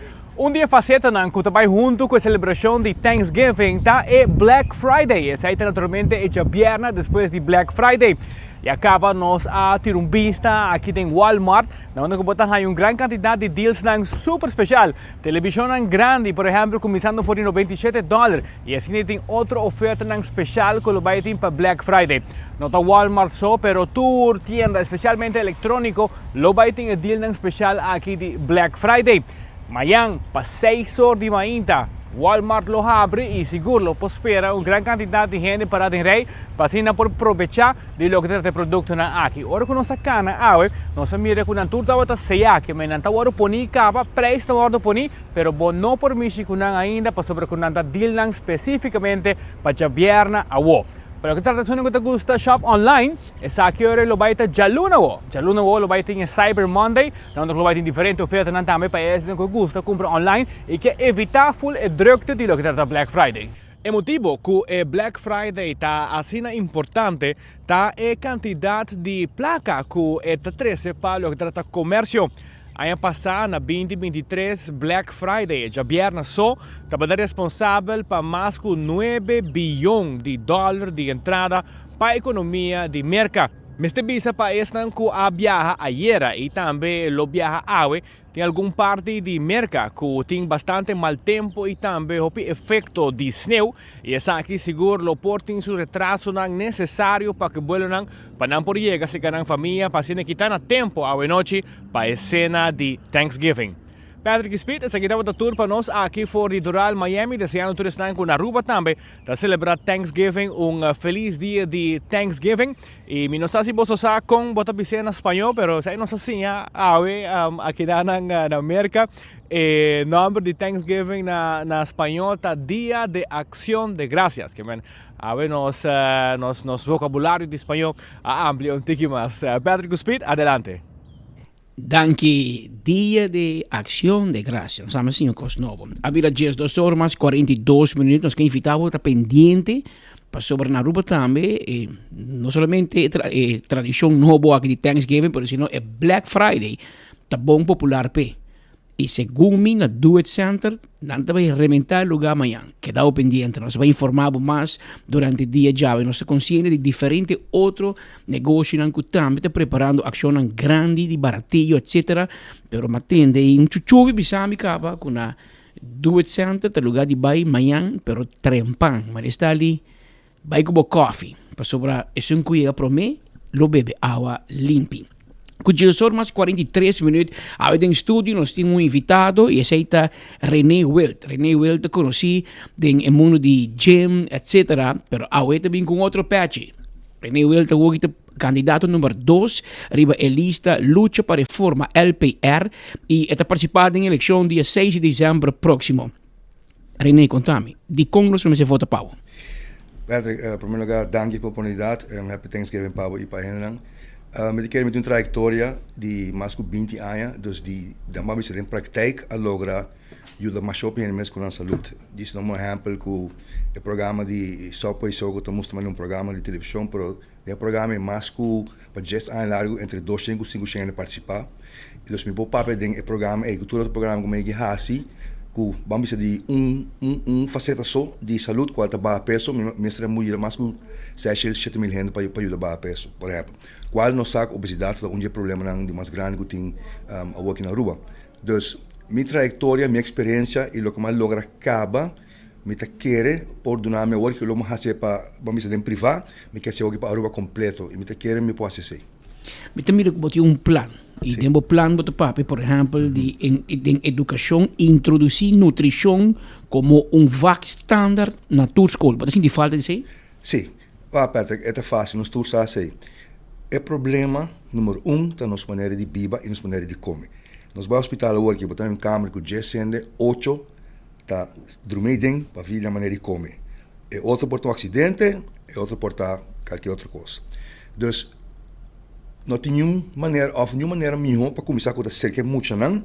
Un di e fasetanan ku ta bai huntu ku e selebrashon di Thanksgiving ta e Black Friday. Esei ta naturalmente e djabièrnè despues di Black Friday. Ya kaba nos a tira un bista aki den Walmart, na unda ku bo ta haña un gran kantidat di dealsnan super speshal. Televishonnan grandi, por ehèmpel, kuminsando for di 97 dòler i asina tin otro ofertanan speshal ku lo bai tin pa Black Friday. No ta Walmart so, pero tur tienda, espesialmente elektróniko, lo bai tin e dealnan speshal aki di Black Friday. Mayan pa seis or di mainta, Walmart lo habri y sigur lo por spera un gran cantidad di hende para den rij pa asina nan por probecha di loke ta trata e productonan aki. Ora cu nos a cana awe, nos a mira cu nan tur tabata seya, ke men nan ta wordo poni caba, prijs ta wordo poni, pero bo no por mishi cu nan ainda pasobra cu nan ta dealnan specificamente pa djabierna awo. Pa loke ta trata esunnan cu ta gusta shop online, Esaki ora lo bai ta djaluna awo. Djaluna awo lo bai tin e Cyber Monday, na unda ku lo bai tin diferente ofertanan tambe pa esnan ku gusta kumpra online i ke evitá ful e drukte di loke ta trata Black Friday. E motibu ku e Black Friday ta asina importante ta e kantidat di plaka ku e ta trese pa loke ta trata komersio. Aña pasá na 2023 Black Friday, e djabièrnè so, tabata responsabel pa mas ku nuebe biyon di dòler di entrada pa ekonomia di Merka. Mester bisa pa esnan ku a biaha ayera i tambe lo biaha awe, tin algun parti di Merka ku tin bastante mal tempu i tambe hopi efekto di sneu i esaki sigur lo por tin su retrasonan nesesario pa ku buelonan pa nan por yega serka nan famia pa asina kita na tempu awe nochi pa e sena di Thanksgiving. Patrick Speed, esaki tabata tur pa nos aki for di Doral, Miami, deseando tur esnan ku na Aruba tambe Ta celebra Thanksgiving, un feliz dia di Thanksgiving. Y mi no sa si boso sa con bo ta bis'é na spañó, pero esei nos a siña awe aki na na Merca. E nomber di Thanksgiving na na spañó ta Dia de Acción de Gracias. Ke men awe nos nos nos vocabulario di spañó a amplia un tiki mas. Patrick cu Speed, adelante. Danki Dia di Accion de Gracia. Nos ama siña cos nobo. A bira 12 or mas 42 minuut. Nos ke invita bo ta pendiente pasobra na Aruba tambe eh, no solamente e, tra e tradicion nobo aki di Thanksgiving, pero sino e Black Friday ta bon popular pe. Y segun mi na Do It Center, nan ta bay rementa e lugar mañan. Keda bo pendiente, nos ta bay informa bo mas durante dia djawe. Nos ta consciente di diferente otro negocionan cu tambe ta preparando accionnan grandi di baratillo etcetera. Pero mi a tende y un chuchubi bisa mi caba cu na Do It Center ta lugar di bay mañan, pero trempan. Ma esta ali Bai ku bo kòfi, pasobra esun ku yega promé lo bebe awa limpi. Ku diesor mas 43 minüt, awe den studio nos tin un invitado i esei ta Rene Wild. Rene Wild ta konosí den e mundu di gym, etcetera, pero awe ta bin ku un otro pèchi. Rene Wild ta wou ta kandidato number dos riba e lista Lucha pa Reforma, LPR, i e ta partisipá den elekshon dia seis di desèmber próksimo. Rene, konta mi, dikon nos mester vota pa bo? Patrick, eh, primer lugar, danki pa oportunidat. Um, happy Thanksgiving pa bo i pa hendenan. Uh, mi ta kere mi tin un trayektoria di mas ku 20 aña, dus di dan ban bisa den praktijk a logra yuda masha hopi hende mes ku nan salud. Djis nomo un ehèmpel ku e programa di Subway Soko ta mustra manera un programa di televishon, pero den e programa e mas ku pa dies aña largu entre 200 ku 500 hende partisipá. I dus mi por papia den e programa ei ku tur otro programa ku mi a hasi ku ban bisa di un un un faseta so di salud kual ta baha peso mi mester a yuda mas ku seis 7000 hende pa pa yuda baha peso por ehèmpel. Kual nos sa ku obesidat ta un di e problemanan di mas grandi ku tin awor aki na Aruba. Dus mi trayektoria, mi eksperensia i loke mi a logra kaba Mi ta kere por duna mi awor ke lo mi hasi pa bo mester den priva, mi ke hasi awor pa Aruba kompleto i mi ta kere mi por hasi esei. Mi ta mira ku bo tin un plan i den bo plan bo ta papia por ehèmpel di den edukashon introdusí nutrishon komo un vak standaard na tur skol. Bo ta sinti falta di esei? Sí. Wak Patrick, e ta fásil, nos tur sa esei. E problema numero un ta nos manera di biba i nos manera di kome. Nos bai hospital awor ki bo ta den un kamer ku dies hende, ocho ta drumei den pa via manera di come. E otro por ta un accidente, e otro por ta cualkier otro cos. Dus no tin niun manera òf niun manera mihó pa kuminsá ku ta serka e muchanan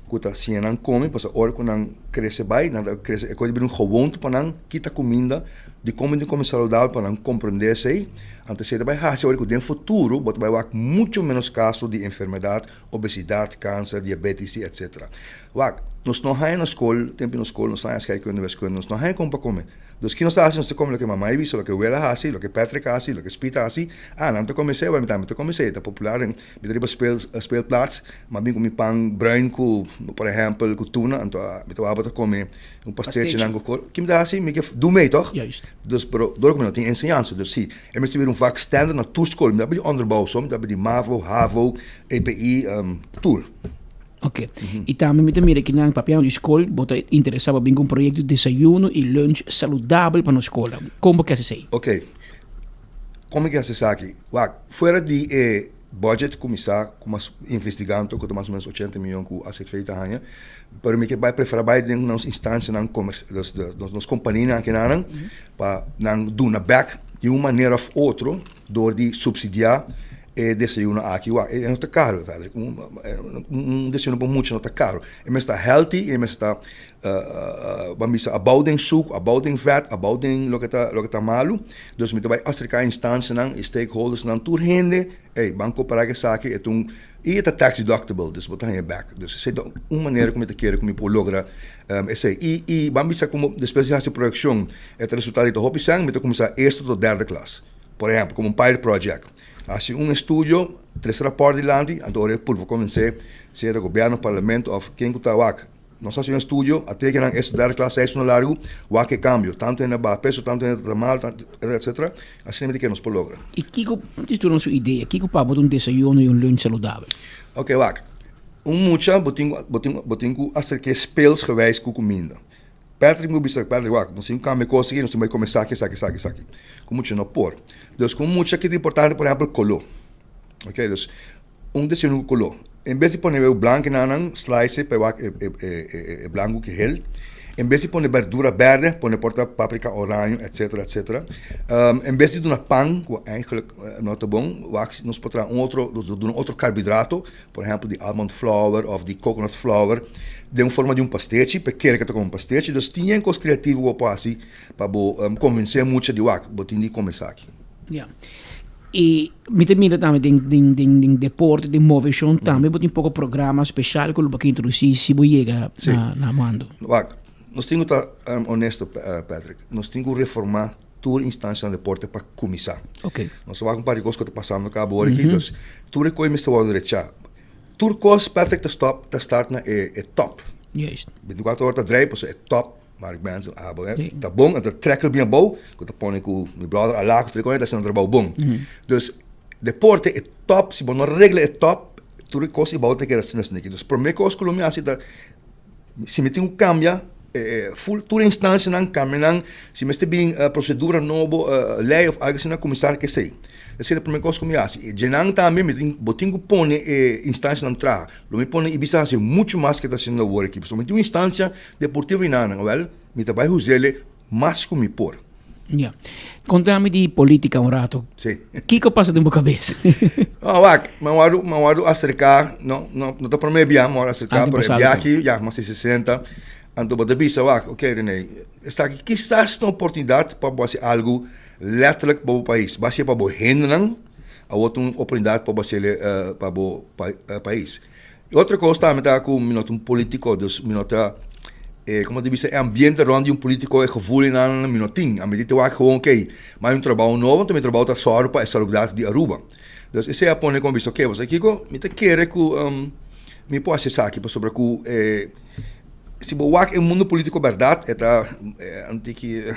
ku ta siña nan kome pasobra ora ku nan krese bai nan ta krese e kos ta bira un gewoonte pa nan kita kuminda di kome di kome saludabel pa nan komprendé esei. Anto esei ta bai hasi ora ku den futuro bo ta bai wak mucho ménos kaso di enfermedat, obesidat, kanser, diabetes i etsetera. Wak, nos no haña na skol, tempu na skol nos haña scheikunde, wiskunde, nos no haña kon pa kome. Dus ki nos ta hasi? Nos ta kome loke mama a bisa, loke wela a hasi, loke Patrick a hasi, loke Speed a hasi. Ah, nan ta kome esei, awor mi tambe ta kome esei. Ta popular den, mi ta riba speel, speelplaats, m'a bin ku mi pan bruin ku, por ehèmpel, ku tuna, anto mi ta wou ta kome un pastechinan ku kor. Ki mi ta hasi? Mi ke du mee, tòg? Dus, pero dor ku mi no tin enseñansa. Dus si, e mester bira un vak standaard na tur skol. Mi ta papia di onderbouw so, mi ta papia di mavo, havo, EPI, tur. Ok. I tambe mi ta mira ki nan papiando di skol, bo ta interesa pa bin ku un proyekto di desayuno i lunch saludabel pa nos skola. Kon bo ke hasi esei? Ok. Kon mi ke hasi esaki? Wak, fuera di e budget ku mi sa ku mas investigando ku ta mas o menos ochenta miyon ku AZV ta haña, pero mi ke bai prefera bai den nos instansianan komersi nos nos kompanianan akinanan pa nan duna bek di un manera òf otro dor di supsidiá E desayuno aki wak e no ta caro Patrick un desayuno pa mucha no ta caro e mester ta healthy e mester ta ban bisa abou den suku abou den vet abou den loke ta loke ta malu dus mi ta bai acerca instancianan y stakeholdersnan tur hende ey ban coopera cu esaki e ta un y e ta tax deductible dus bo ta haña bek dus esey ta un manera cu mi ta kere cu mi por logra esey y y ban bisa como despues di haci proyeccion e ta resulta di ta hopi sèn mi ta cuminsa eerste tot derde klas. Por ehempel, como un pilot project, haci un estudio, trece rapport dilanti, anto ora e purba convence sea ta gobierno, parlamento of ken cu ta wak. Nos haci un estudio, a teken nan esto derde klas seis luna largo, wak e cambio, tanto hende a baha peso, tanto hende ta mal, etcetera, asina mi ta kere nos por logra. Y kico, djis duna nos un idea, kico pa bo ta un desayuno y un lunch saludabel? Ok, wak, un mucha bo tin, bo tin, bo tin cu acerke speelsgewijs cu cuminda. Patrick mi bisa Patrick wak nos tin cambia cos aki nos tin bay come esaki esaki esaki esaki cu mucha no por dus cu mucha ki ta importante por ehempel colo ok dus un desayuno cu colo en bes di pone huevo blanco nan nan slice pa wak e e e blanco cu hel en bes di pone berdura berde pone por ta paprika oraño etcetera etcetera en bes di duna pan cu eigenlijk no ta bon wak nos por traha un otro duna otro carbohidrato Por ehempel di almond flour of di coconut flour den un forma di un pastechi pa e kere ke ta kome un pastechi. Dus tin yen kos kreativo ku bo por hasi pa bo konvensé mucha di wak bo tin di kome esaki. Ya. I mi ta mira tambe den den den den deporte, den moveshon tambe bo tin poko programa speshal ku lo bo ke introdusí si bo yega na na mando. Wak, nos tin ku ta honesto Patrick, nos tin ku reformá tur instancianan deporte pa cuminsa. Okay. Nos a wak un par di cos cu ta pasando caba ora aki, dus tur e coy mester wordo recha. Tur cos Patrick ta stop, ta start na e e top. Juist. 24 ora ta draai pasobra e top, Mark Benson, abo, eh, ta bon, en ta trek el bien abou, cu ta pone cu mi brother Ala cu tur e coy ta haciendo un trabou bon. Dus deporte e top, si bo no regla e top, tur e cos abou ta keda asina asina aki. Dus prome cos cu lo mi haci ta Si mi tin ku kambia ful tur e instancianan kambia nan si mester bin procedura nobo ley of algo asina kuminsá ku esei. Esei ta e prome kos ku mi hasi. E djenan tambe mi tin bo tin ku pone e instancianan traha. Lo mi pone Ibisa hasi muchu mas ke ta hasiendo awor aki pasobra mi tin un instancia deportivo enanan awel mi ta bai huzele mas ku mi por. Ya. Konta mi di politica un rato. Sí. Kiko pasa den bo kabes? No, wak, mi a wòrdu, mi a wòrdu aserká, no, no, no ta promé bia, mi a wòrdu aserká, Ah, pero e pasado bia ta. aki, ya, mas di sesenta. Anto bo ta bisa, wak, ok, René, esaki kisas ta un oportunidat pa bo hasi algu letterlijk pa bo pais. Bo hasié pa bo hendenan, awor ta un oportunidat pa bo hasié pa bo pais. E otro kos tambe ta ku mi no ta un politiko, dus mi no ta e komo ta bisa e ambiente rond di un politiko, e gevoel i nan mi no tin. Ami di ta wak gewoon okey, mi hay un trabou nobo, anto mi trabou ta sòru pa e salubridat di Aruba. Dus esei a pone ku mi bisa okey, bo sa kiko, mi ta kere ku mi por hasi esaki pasobra ku e si bo wak e mundo politiko bèrdat e ta un tiki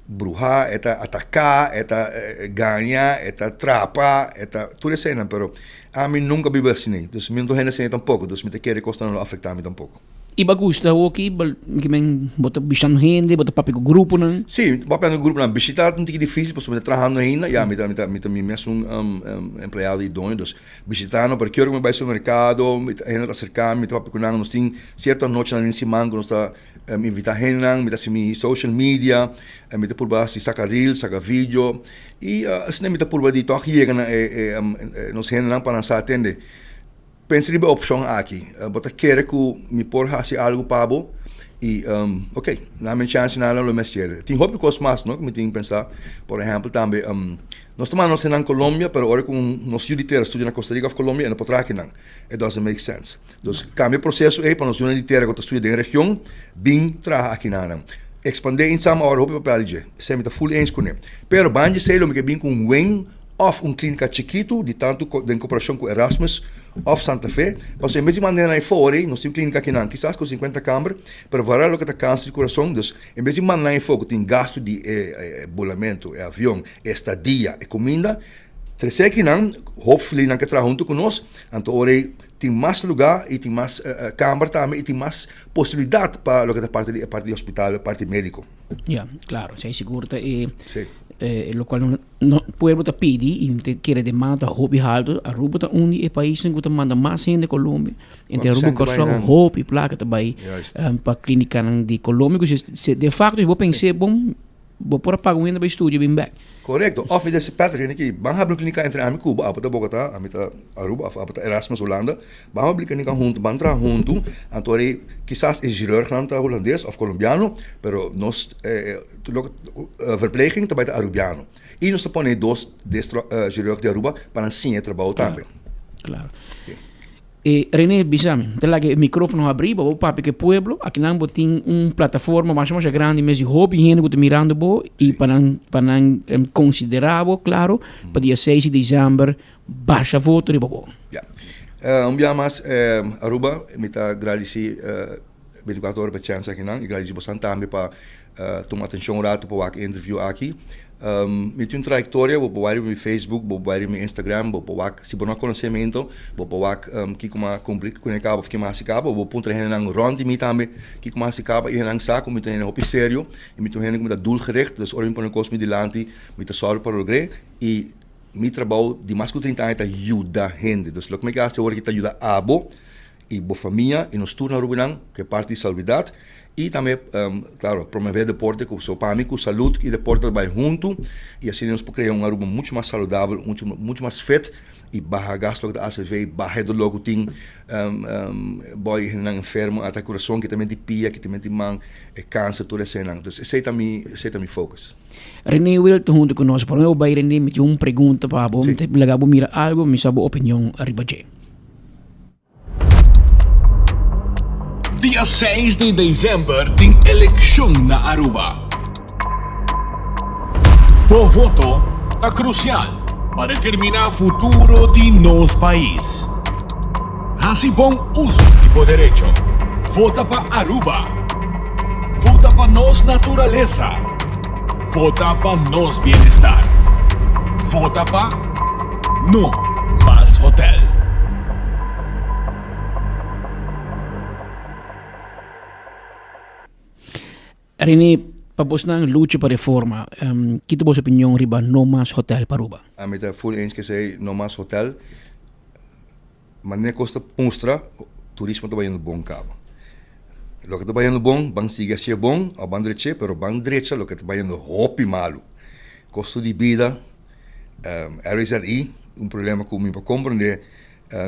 bruha, e ta ataká, e ta gaña, e ta trapa, e ta tur eseinan, pero ami nunka biba asin'ei, dus mi no ta hende asin'ei tampoko, dus mi ta kere kosnan lo afektá mi tampoko. I bo a gusta awoki? Bo ke men bo ta bishitando hende, bo ta papia ku gruponan? Sí, bo papia ku gruponan. Bishita ta un tiki difísil pasobra mi ta trahando ainda. Ya, mi ta, mi ta, mi ta mi mes un empleado i doño, dus bishita no, pero ki ora ku mi bai supermerkado, mi ta, hende ta aserká mi, mi ta papia ku nan. Nos tin sierto anochinan den siman ku nos ta invitá hendenan, mi ta hasi mi social media, mi ta purba hasi saka reels, saka video i asina mi ta purba di tòg yega na e e nos hendenan pa nan sa atende. Pensa riba e opshon aki, bo ta kere ku mi por hasi algu pa bo i ok, na mi chance nan lo mi hasiel. Tin hopi kos mas no ku mi tin pensa, por ehèmpel tambe nos ta manda nos hendenan Colombia pero ora ku nos yu di tera studia na Costa Rica òf Colombia e no por traha akinan, it doesn't make sense. Dus kambia e proseso ei pa nos yunan di tera ku ta studia den region bin traha akinanan. Ekspandé insam awor hopi papel di dje, esei mi ta full eens kuné. Pero ban dje esei lo mi ke bin ku un wen òf un klínika chikitu di tantu den koperashon ku Erasmus òf Santa Fe, pasobra en bes di manda nan afó ei, nos tin un klínika akinan kisas ku sinkuenta kamber, pero varal loke ta kanser di kurason, dus en bes di manda nan afó ku tin gastu di e bolamentu, e avion, e estadia, e kuminda, Trese akinan, hopefully nan ke traha huntu ku nos, anto ora ei tin mas lugá i tin mas kamber tambe i tin mas posibilidat pa loke ta parti di e parti di hospital, e parti médiko. Ya, klaro, esei sigur ta e e lokual no no pueblo ta pidi i mi ta kere demanda ta hopi haltu. Aruba ta un di e paisnan ku ta manda mas hende Colombia. Entre Aruba i Kòrsou hopi plaka ta bai pa klinikanan di Colombia ku si de fakto si bo pens'é bon Bo por a paga un hende pa e studio bin bek. Korekto. Òf mi ta si Patrick hende ki ban habri un klinika entre ami ku bo, abo ta Bogotá, ami ta Aruba òf abo ta Erasmus Hulanda. Ban habri klinika huntu, ban traha huntu. Anto ora ei kisas e chirurgnan ta hulandes òf kolombiano, pero nos loke verpleging ta bai ta arubiano. I nos ta pone dos destro chirurg di Aruba pa nan siña e trabou tambe. Klaro. E Rene bisa mi, ta laga e microfono habri pa bo papia ku e pueblo, akinan bo tin un plataforma masha masha grandi mes di hopi hende ku ta mirando bo i pa nan pa nan konsiderá bo klaro pa dia seis di december basha voto riba bo. Ya. Un bia mas Aruba mi ta gradisí 24 ora pa e chèns akinan i gradisí bosan tambe pa tuma atenshon un ratu pa wak e interview aki. Mi tin un trayektoria, bo por wak riba mi Facebook, bo por wak riba mi Instagram, bo por wak, si bo no konosé mi ento, bo por wak kiko mi a kumpli kuné kaba òf kiko mi a hasi kaba, bo por puntra hendenan rònt di mi tambe kiko mi a hasi kaba i hendenan sa ku mi ta hende hopi serio i mi ta un hende ku mi ta doelgericht, dus ora mi pone kos mi dilanti mi ta sòru pa logr'é i mi trabou di mas ku trinta aña ta yuda hende, dus loke mi ke hasi awor aki ta yuda abo. i bo famia i nos tur na Arubanan ku e parti di salubridat i tambe klaro promove deporte ku so pa mi ku salud i deporte ta bai huntu i asina nos por krea un Aruba muchu mas saludabel muchu muchu mas fit i baha gasto ku ta acv baha e dolor ku tin boy hendenan enfermo ata kurason kitamenti pia kitamenti man e kanser tur eseinan dus esei ta mi esei ta mi focus. Rene Wilt huntu ku nos. Prome bo bai Rene mi tin un pregunta pa bo mi ta laga bo mira algo mi sa bo opinion riba dje. Dia seis di december tin eleccion na Aruba. Bo voto ta crucial pa determina futuro di nos pais. Haci bon uso di bo derecho. Vota pa Aruba. Vota pa nos naturalesa. Vota pa nos bienestar. Vota pa No Mas Hotel. Rene, pa bosnan lucha pa reforma, ki ta bos opinion riba No Mas Hotel pa Aruba? Ami ta full eens kesey No Mas Hotel. Manera kos ta mustra, turismo ta bayendo bon kaba. Loke ta bayendo bon, ban sigui hasié bon òf ban drech'é, pero ban drecha loke ta bayendo hopi malu. Kosto di bida, RZI, un problema ku mi por komprendé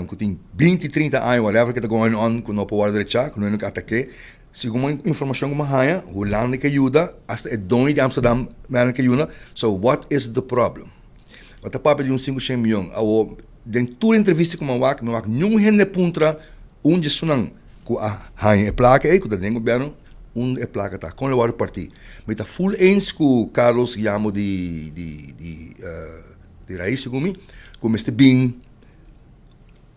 ku tin binti, trinta aña whatever ke ta going on ku no por wòrdu drechá, ku no hende ke atak'é. Segun e informashon ku mi a haña, Hulanda ke yuda, asta e doño di Amsterdam mèren ke yuda, so what is the problem? Bo ta papia di un sinku shen mion, awo Den tur entrevista ku mi a wak, mi a wak niun hende puntra un di esunnan ku a haña e plaka ei, ku ta den gobièrnu, unda e plaka ta, kon lo wòrdu partí. Mi ta ful eens ku Carlos Guillermo di di di di Raiz segun mi, ku mester bin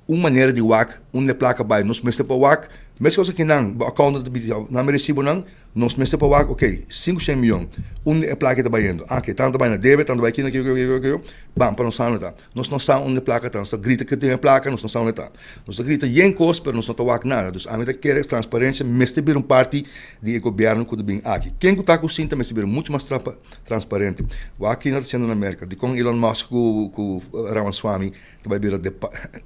un manera di wak. Unda e plaka bai? Nos mester por wak, meskos aki nan, bo accountant ta bisa nan mi resibonan, nos mester por wak, ok, sinku shen miyon, unda e plaka ta bayendo? Ah, ok, tantu ta bai na debe, tantu ta bai kina, kiko, kiko, kiko, ban pa nos sa unda ta. Nos no sa unda e plaka ta, nos ta grita ke tin e plaka, nos no sa unda ta. Nos ta grita yen kos, pero nos no ta wak nada. Dus ami ta kere transparencia mester bira un parti di e gobierno ku ta bin aki. Ken ku ta ku sinta mester bira muchu mas transparente. Wak kina ta siendo na Merka, dikon Elon Musk ku ku Ramaswamy ta bai bira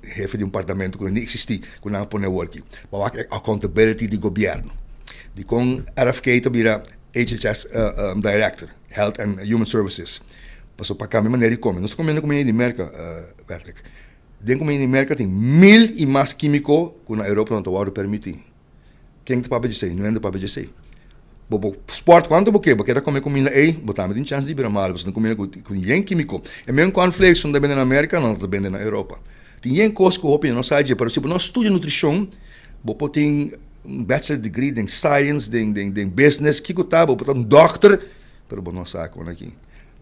hefe di un partamento ku no ni eksistí ku nan a pone awor aki. Pa wak e accountability di gobièrnu. Dikon RFK ta bira HHS director, Health and Human Services. Pasobra pa kambia manera di kome. Nos ta komiendo kumida di Merka, Patrick. Den kumida di Merka tin mil i mas kímiko ku na Europa no ta wòrdu permití. Ken ta papia djesei? No hende papia djesei. Bo por sport kuantu bo ke, bo keda kome kuminda ei, bo tambe tin chans di bira malu pasobra tin kuminda ku ku yen kimiko. E mesun cornflakes ku nan ta bende na Merka, nan ta bende na Europa. Tin yen kos ku hopi hende no sa dje, pero si bo no studia nutrishon, bo por tin un bachelor degree den science, den den den business, kiko ta, bo por ta un dòkter, pero bo no sa kon aki.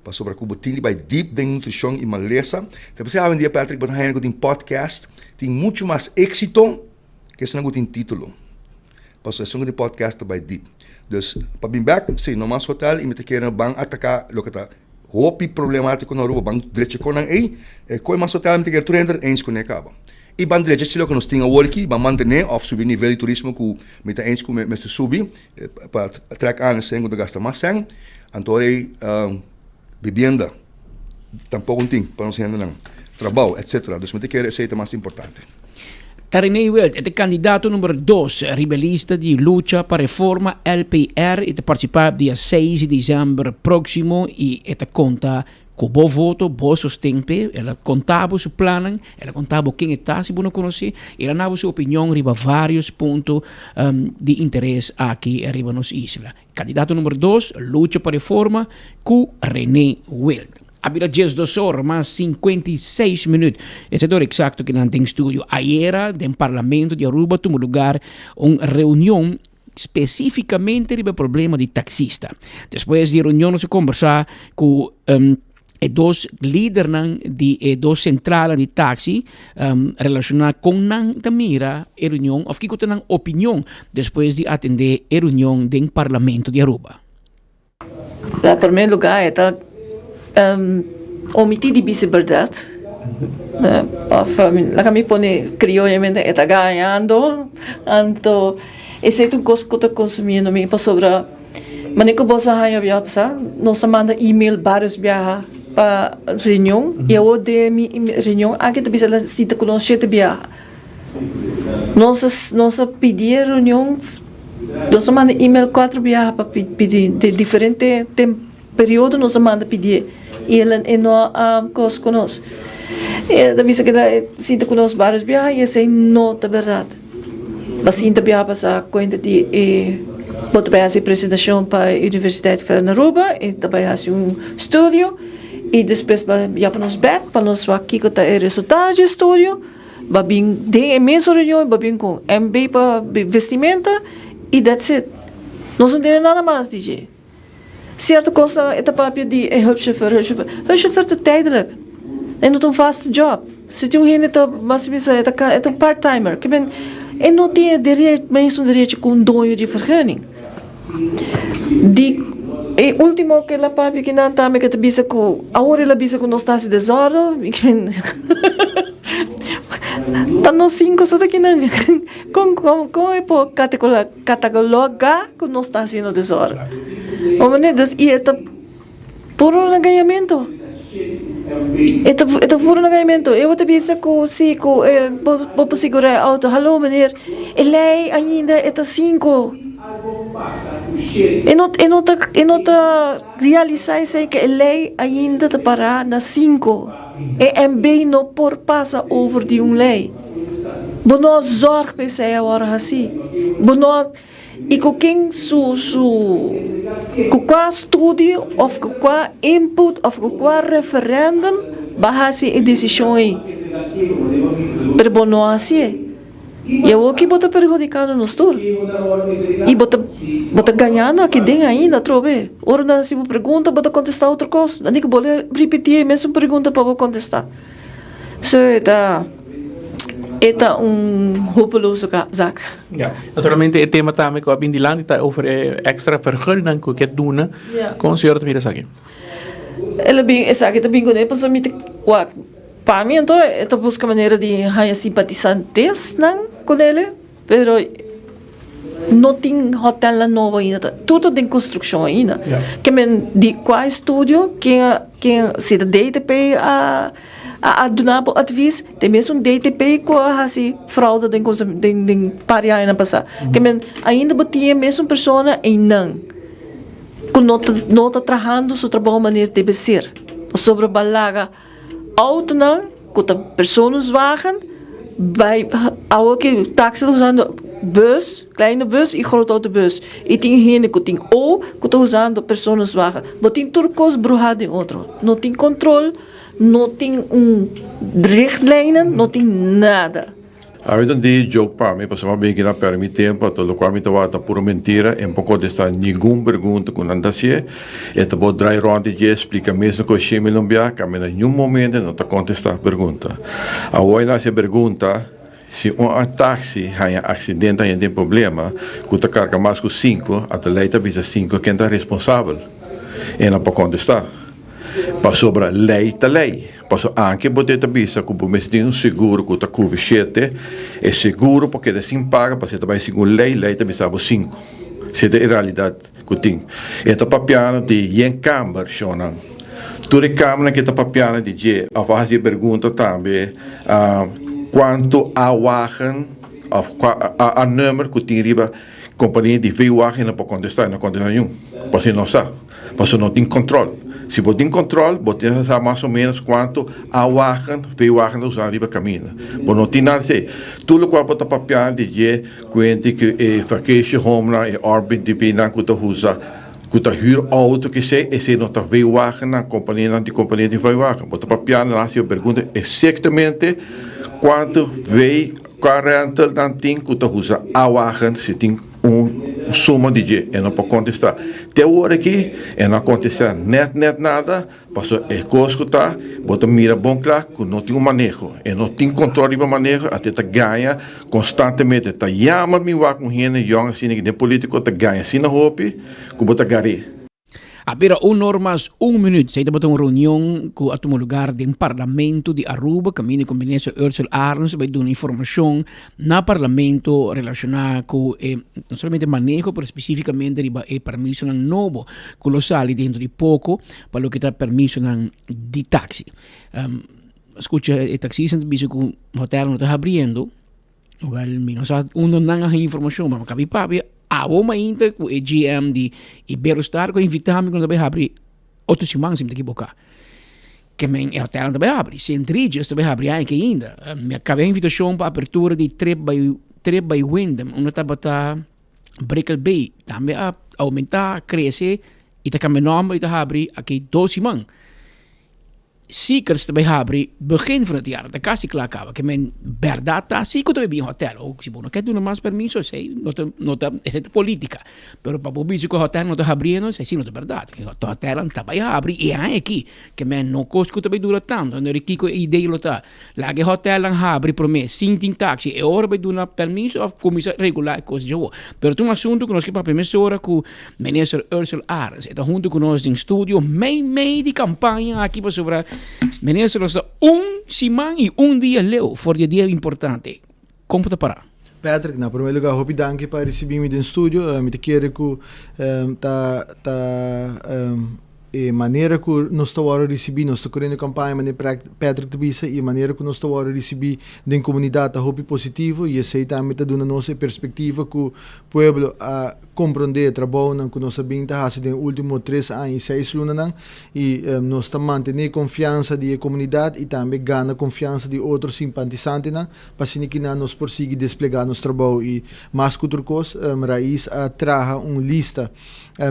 Pasobra ku bo tin di bai deep den nutrishon i malesa. Ta p'esei awendia Patrick bo ta haña ku tin podcast tin muchu mas éksito ke esnan ku tin título. Pasobra esun ku tin podcast ta bai deep. Dus pa bin bèk, si, no mas hotel i mi ta kere ban ataká loke ta hopi problemátiko na Aruba, ban drecha konan ei. E koi mas hotel mi ta kere tur hende eens kuné kaba. I ban drecha si loke nos tin awor aki, ban mantené òf subi nivel di turismo ku mi ta eens ku mester subi pa trèk aan esei ku ta gasta mas sèn. Anto ora ei bibienda tampoko no tin pa nos hendenan, trabou etcetera. Dus mi ta kere esei ta mas importante. Ta Rene Wild e ta kandidato number dos riba e lista di Lucha pa Reforma, LPR, e ta partisipá dia seis di desèmber próksimo i e ta konta Ku bo voto, bo sosten p'e. El a konta bo su plannan, el a konta bo ken e ta si bo no konosé, el a na bo su opinion riba vários punto di interes aki riba nos isla. Kandidato number dos, Lucha pa Reforma ku Rene Wild. A bira diesdos or mas 56 minüt. Esei ta ora eksakto ku nan den studio. Ayera den Parlamento di Aruba tuma lugar un reunion spesífikamente riba e problema di taksista. Despues di e reunion nos a kombersá ku e dos lidernan di e dos sentralnan di taksi relashoná kon nan ta mira e reunion òf kiko ta nan opinion despues di atendé e reunion den Parlamento di Aruba. Na primer lugar e ta omití di bisa bèrdat òf laga mi pone krioyamente e ta gañando anto esei ta un kos ku ta konsumiendo mi pasobra manera ku boso a haña bia pasa nos a manda email barios biaha pa reunion i awor den mi reunion aki ta bisa sita ku nos shete biaha. Nos nos a pidi e reunion, nos a manda email cuatro biaha pa pidi den diferente tem periodo nos a manda pidié y el e no a cos cu nos. E ta bisa cu el a sinta cu nos varios biaha y esey no ta berdad. A sinta biaha pasa cuenta di e bo ta bay haci presentacion pa e Universiteit van Aruba y ta bay haci un studio y despues ba yama nos bek pa nos wak kico ta e resultado dje studio. Ba bin den e mesun reunion ba bin ku MB pa vestimenta y that's it. Nos no tene nada mas di dje. Cierto cosnan e ta papia di e hulpchauffeur, hulpchauffeur. Hulpchauffeur ta tijdelijk. E no ta un vaste job. Si tin un hende ta mas bisa e ta e ta un part timer. Ke men e no tin e derecho mesun derecho ku un doño di vergunning. Di e ultimo ke el a papia kinan tambe ke ta bisa ku awor el a bisa ku nos ta hasi desòrdu ta nos sinku so ta kinan kon kon kon e por kataloga ku nos ta hasiendo desòrdu bo manera dus i e ta puro na gañamentu e ta e ta puro na gañamentu e bo ta bisa ku si ku e bo bo por sigurá e outo haló meneer e lei ainda e ta sinku e no e no ta e no ta realisá esei ke e lei ainda ta pará na sinku e MB no por pasa over di un lei bo no a zòrg pa esei a wòrdu hasí bo no a. I ku ken su su ku kua studio òf ku kua input òf ku kua referèndum bo a hasi e desishon ei? Pero bo no a hasié. I awor ki bo ta perhudikando nos tur. I bo ta bo ta gañando aki den ainda atrobe. Ora nan hasi bo pregunta bo ta kontestá otro kos. Nan di ku bo lo ripití e mesun pregunta pa bo kontestá. So e ta. E ta un hopeloze zaak. Ja, naturalmente e tema tambe ku a bin dilanti ta over e extra vergunning ku ke duna. Kon señora ta mira esaki? El a bin, esaki ta bin kuné pasobra mi ta wak, pa mi anto e ta buska manera di haña simpatisantes-nan kunele, pero no tin hotelnan nobo ainda, ta tur ta den konstrukshon ainda. Ke men di kua estudio, ken a, ken, si ta DTP a. A duna bo advis te mesun DTP ku a hasi fraude den den den par di añanan pasá. Ke men ainda bo tin e mesun persona einan ku no ta no ta trahando su trabou manera debe ser. Pasobra bo a laga outonan ku ta personenswagen bai awor ki taxi ta usando bus, kleine bus i grote autobus i tin hende ku tin o ku ta usando personenswagen. Bo tin tur kos bruhá den otro. No tin kontrol. No tin un richtlijnen, no tin nada. Awe ta un dia joke pa mi, pasobra mi a bin aki na perde mi tempo, ato locual mi ta wak ta puro mentira, e no por contesta ningun pregunta cu nan ta hacié, e ta por draai rond di dje, splica mesmo cu e mil un bia, cambia na niun momento e no ta contesta pregunta. Awor e na haci e pregunta, si un taxi haña accidente, haña den problema, cu ta carga mas cu cinco, ato ley ta bisa cinco ken ta responsabel, e no por contesta. Pasobra lei ta lei. Paso anke bo te ta bisa ku bo mester tin un seguro ku ta kubri shete, e seguro por keda sin paga pasobra e ta bai segun lei, lei ta bisa bo sinku. Si ta e realidat ku tin. E ta papiando di yen kamber, shonnan. Tur e kambernan ke ta papiando di dje òf a hasi e bergunta tambe kuantu A-wagen òf kua A-nummer ku tin riba Kompania di V-wagen no por kontestá, e no kontestá niun. Pasobra e no sa. Pasobra no tin kòntròl. Si bo tin kòntròl, bo tin sa mas o ménos kuantu A-wagen, V-wagen ta usa riba kaminda. Bo no tin nada esei. Tur lokual bo ta papia di dje kuenti ku e vacation homenan, e Airbnb-nan ku ta usa, ku ta hür outo kesei, esei no ta V-wagennan, kompanianan di kompania di V-wagen. Bo ta papia nan hasi e pregunta eksaktamente kuantu V. Kua rental nan tin ku ta usa A-wagen si tin un suma di dje? E no por kontestá. Te awor aki e no a kontestá nèt nèt nada, pasobra e kos ku ta, bo ta mira bon kla ku no tin un maneho. E no tin kontrol riba maneho, ate ta gaña konstantemente. Ta yama mi wak un hende yòn asina den polítiko ta gaña asina hopi ku bo ta gar'é. A bira un or mas un minuut. Esei tabata un reunion cu a tuma lugar den Parlamento di Aruba, caminda cu Minister Ursell Arends bai duna informacion na Parlamento relaciona cu e no solamente maneho pero specificamente riba e permisonan nobo cu lo sali dentro di poco pa loke ta permisonan di taxi. Scucha e taxistanan ta bisa cu hotelnan no ta habriendo. Wel, mi no sa unda nan a haña informashon, ma mi kabi papia awo mainta ku e GM di Iberostar ku a invitá mi ku nan ta bai habri otro siman si mi ta ekiboká. Ke men e hotelnan ta bai habri, Sint Regis ta bai habri aña ainda. Mi a kabi e invitashon pa apertura di Trip by Trip by Wyndham, unda tabata Brickell Bay, tambe a oumentá, krese i ta kambia nòmber i ta habri aki dos siman. Seekers ta bay habri begin van het jaar, ta casi kla caba, ke men berdad ta si ku ta bay bin hotel, o si bo no ke duna mas permiso esey no ta no ta esey ta politica, pero pa bo bisa ku hotel no ta habriendo esey si no ta berdad, hotelnan ta bay habri e aña aki, ke men no kos ku ta bay dura tanto, anto di kiko e idea lo ta, laga e hotelnan habri prome sin tin taxi, e ora bay duna permiso of kuminsa regula e kos djawo, pero ta un asunto ku nos ke papia mesora ku. Minister Ursell Arends e ta hunto cu nos den studio mei mei di campaña aki pasobra Minister nos ta un siman y un dia leu for di e dia importante. Con bo ta para? Patrick, na primer lugar hopi danki pa ricibi mi den studio. Mi ta kere cu ta ta e manera cu nos ta worde ricibi, nos ta corriendo campaña manera Patrick ta bisa y e manera cu nos ta worde ricibi den comunidad ta hopi positivo y esey tambe ta duna nos e perspectiva cu pueblo a Komprondé e trabounan ku nos a bin ta hasi den e último tres aña i seis lunanan i nos ta mantené konfiansa di e komunidat i tambe gana konfiansa di otro simpatisantenan pa asina kinan nos por sigui desplegá nos trabou i mas ku tur kos Raiz a traha un lista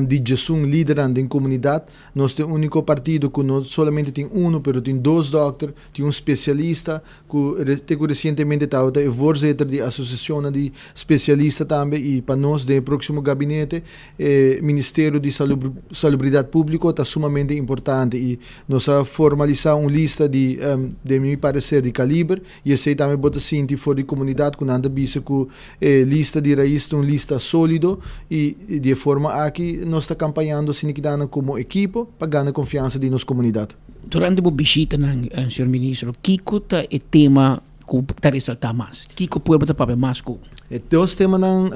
di djesun lidernan den komunidat. Nos ta e úniko partido ku no solamente tin unu pero tin dos dòkter, tin un spesialista ku te ku resientemente tabata e voorzitter di asosiashonnan di spesialista tambe i pa nos den e próksimo gabinete e ministerio di Salubridat Públiko ta sumamente importante i nos a formalisá un lista di den mi pareser di kaliber i esei tambe bo ta sinti for di komunidat ku nan ta bisa ku e lista di Raiz ta un lista sólido i di e forma aki nos ta kampañando asina kidanan komo ekipo pa gana konfiansa di nos komunidat. Durante bo bishitanan, señor Ministro, kiko ta e tema ku ta resaltá mas? Kiko pueblo ta papia mas ku? E dos temanan,